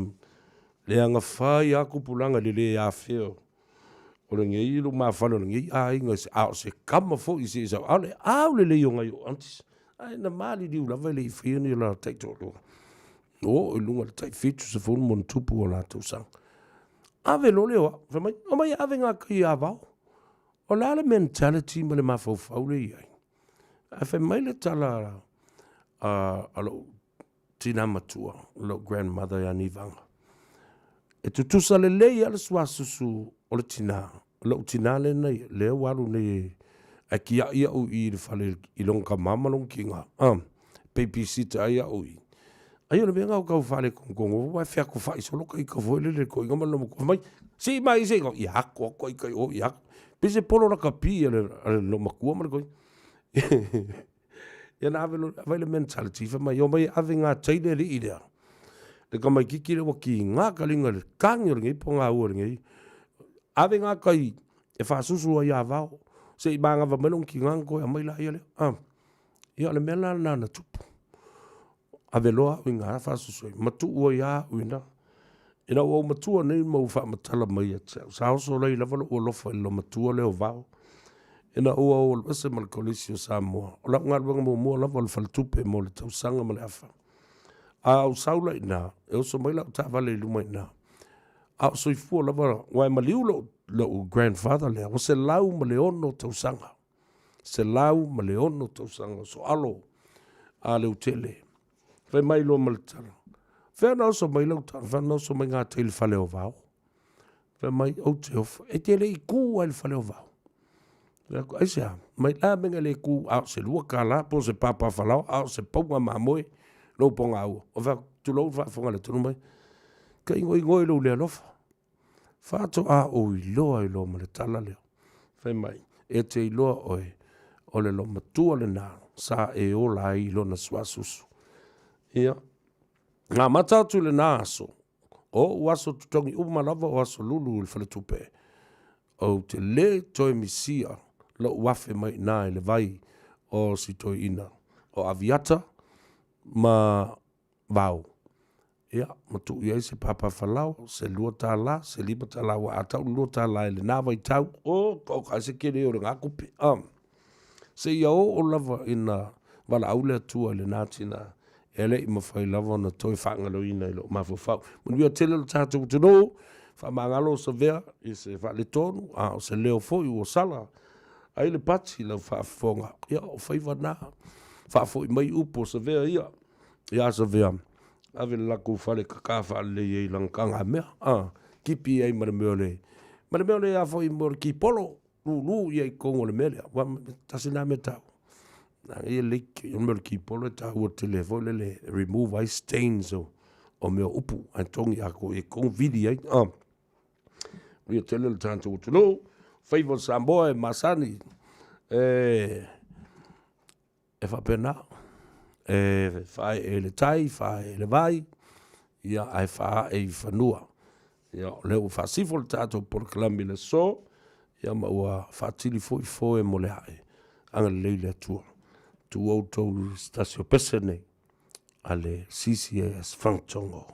leaga fai lava tupulaga i le le afea o lenei lumafale o lenei aiga, a o se tama foi se i sau, a o le aulelei o nai ou aunties, ae na maliliu lava e le i faia ni o la taitoalua. Na oo i luga i le tai 70 ma ona tupu o la tausaga. Ave loa lea o au, fai mai, omai e ave ngā kai ia Vao. O le a le mentality ma le mafaufau lea e i ai? Ae fai mai le tala a lou tinā matua, lou grandmother ia Nivaga, e tutusa lelei lava le suasusu o le tinā, lou tinā lea na ia, lea ua alu nei ae tiai au i i le fale i lona tama ma lona tinā, babysitter ai au i i. Ai o le mea lena o tau faaletogetogo aua e featofai solo ta ita foi lele i le toeaina ma lona matua, fai mai, sii mai se i, ia ako atu ai ita i o, ia ako. Pei se polo lakapi a le loomatua ma le toeaina. Ia na ave loa, vaai le mentality, fai mai, omai e ave ngā tai le alii lea. Le tamaitiiti lea ua kiga ka liga i le tagi o lenei pogaua lenei. Ave ngā tai e faasusu ai ia Vao, se i manava mai lona tiga ona toe aumai laia lea. Ah. Ia o le mea la lena na tupu. Ave loa au i ngā faasusu ai, ma tuu ai lava au i ina. Ina ua ou matua nei ma ua faamatala mai ia te au, sa oso lai lava lou alofa i le loomatua lea o Vao. Ina ua ou alu ese ma le Kolisi o Samoa, o lau galuega muamua lava o le faletupe mo le tausaga ma le afa. A ou sau la i ina, e oso mai lau taavale i luma i ina. A o soifua lava, aua e maliu lou, lou grandfather lea, ua 106 tausaga. 106 tausaga o Soalo a Leutele. Fai mai loa ma le tala, Fea na oso mai lau tala, fea na oso mai ngā tai i le fale o Vao. Fai mai, ou te ofo, e te le i kū ai le fale o Vao. Fai atu, aisea, mai la mea le kū, a o se $2 po o se pāpā falaoa, a o se pauga mamoe, lou pogaua. O fai atu, tulou le faafofoga a le atunuu mai, ka igoigo i lou le alofa. Faatoa ou iloa ai loa ma le tala lea, fai mai, E te iloa oe, o le loomatua lena sa e ola ai i lona suasusu. Ia, na amata atu i lena aso, o ou aso totogi uma lava o aso lulu i le faletupe, ou te le toe misia lou afe mai i ina i le vai o si toeaina o Aviata ma Vao. Ia, ma tuu i ai se pāpā falaoa, se $2, se $5, aua a tau le $2 i lena vaitau, o, ka o ka ese tele o lena tupe. Seia oo lava ina valaau le Atua i lena tina, e le i mafai lava ona toe faagaloina i lou mafaufau. Manuia tele lo tatou atunuu, faamagalo Savea i se faaletonu, a o se leo foi ua sala ai le pati i lau faafofoga. Ia, o faiva na, faafoi mai upu o Savea ia, ia Savea, ave le lakou fale kaka faalelei ai lana tagamea, a, tipi ai ma le mea o le, ma le mea o le a foi mo le kipolo, lulu ia i totonu o le mea lea, aua tasi lena mea taua. Na ia lelei, o le mea o le kipolo e taua tele foi lele e remove ai stains o mea o upu, ae togi atoa i totonu vili ai. Ia tele le tatou atunuu, faiva o Samoa e masani, e faapena, e faaee i le tai, faaee i le vai, ia ae faaee i fanua. Ia, o lea ua faasifo le tatou polokalame i le aso, ia ma ua faatili foi foe mo le ae. Agalelei le Atua. Tuu outou i se tasi o pese nei a le CCAS Fagatogo.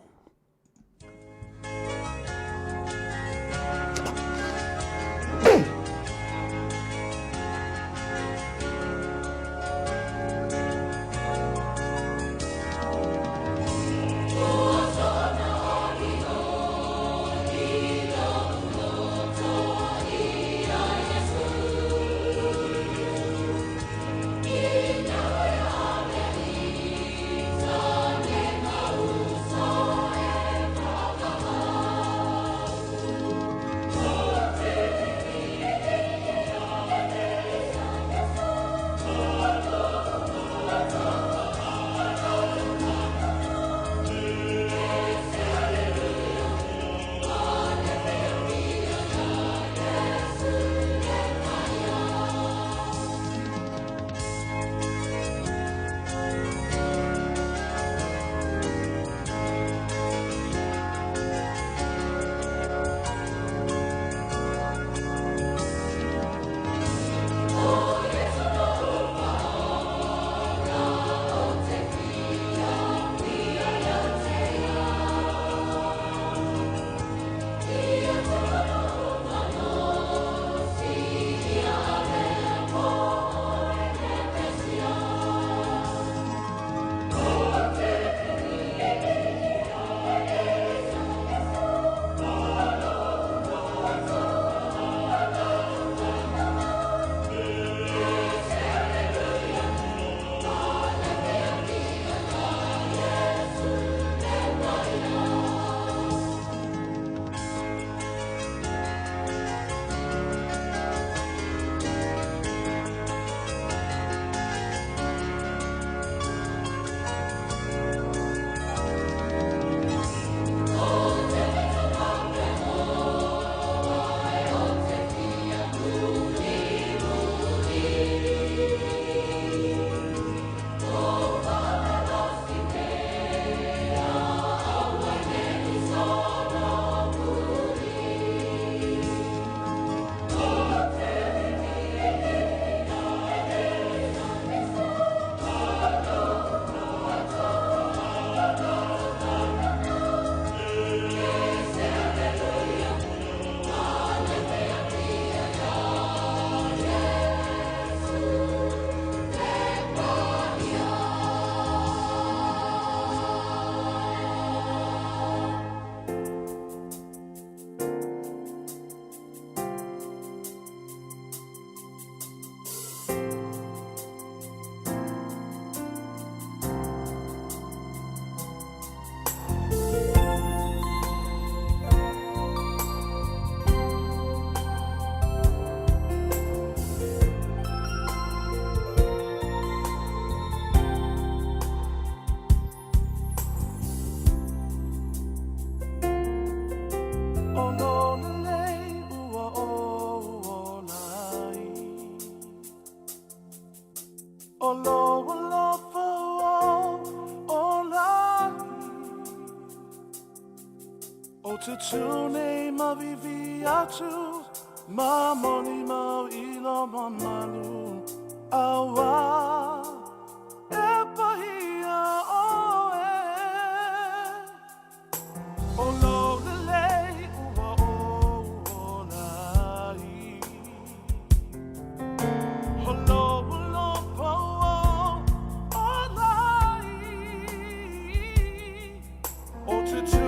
Quarter to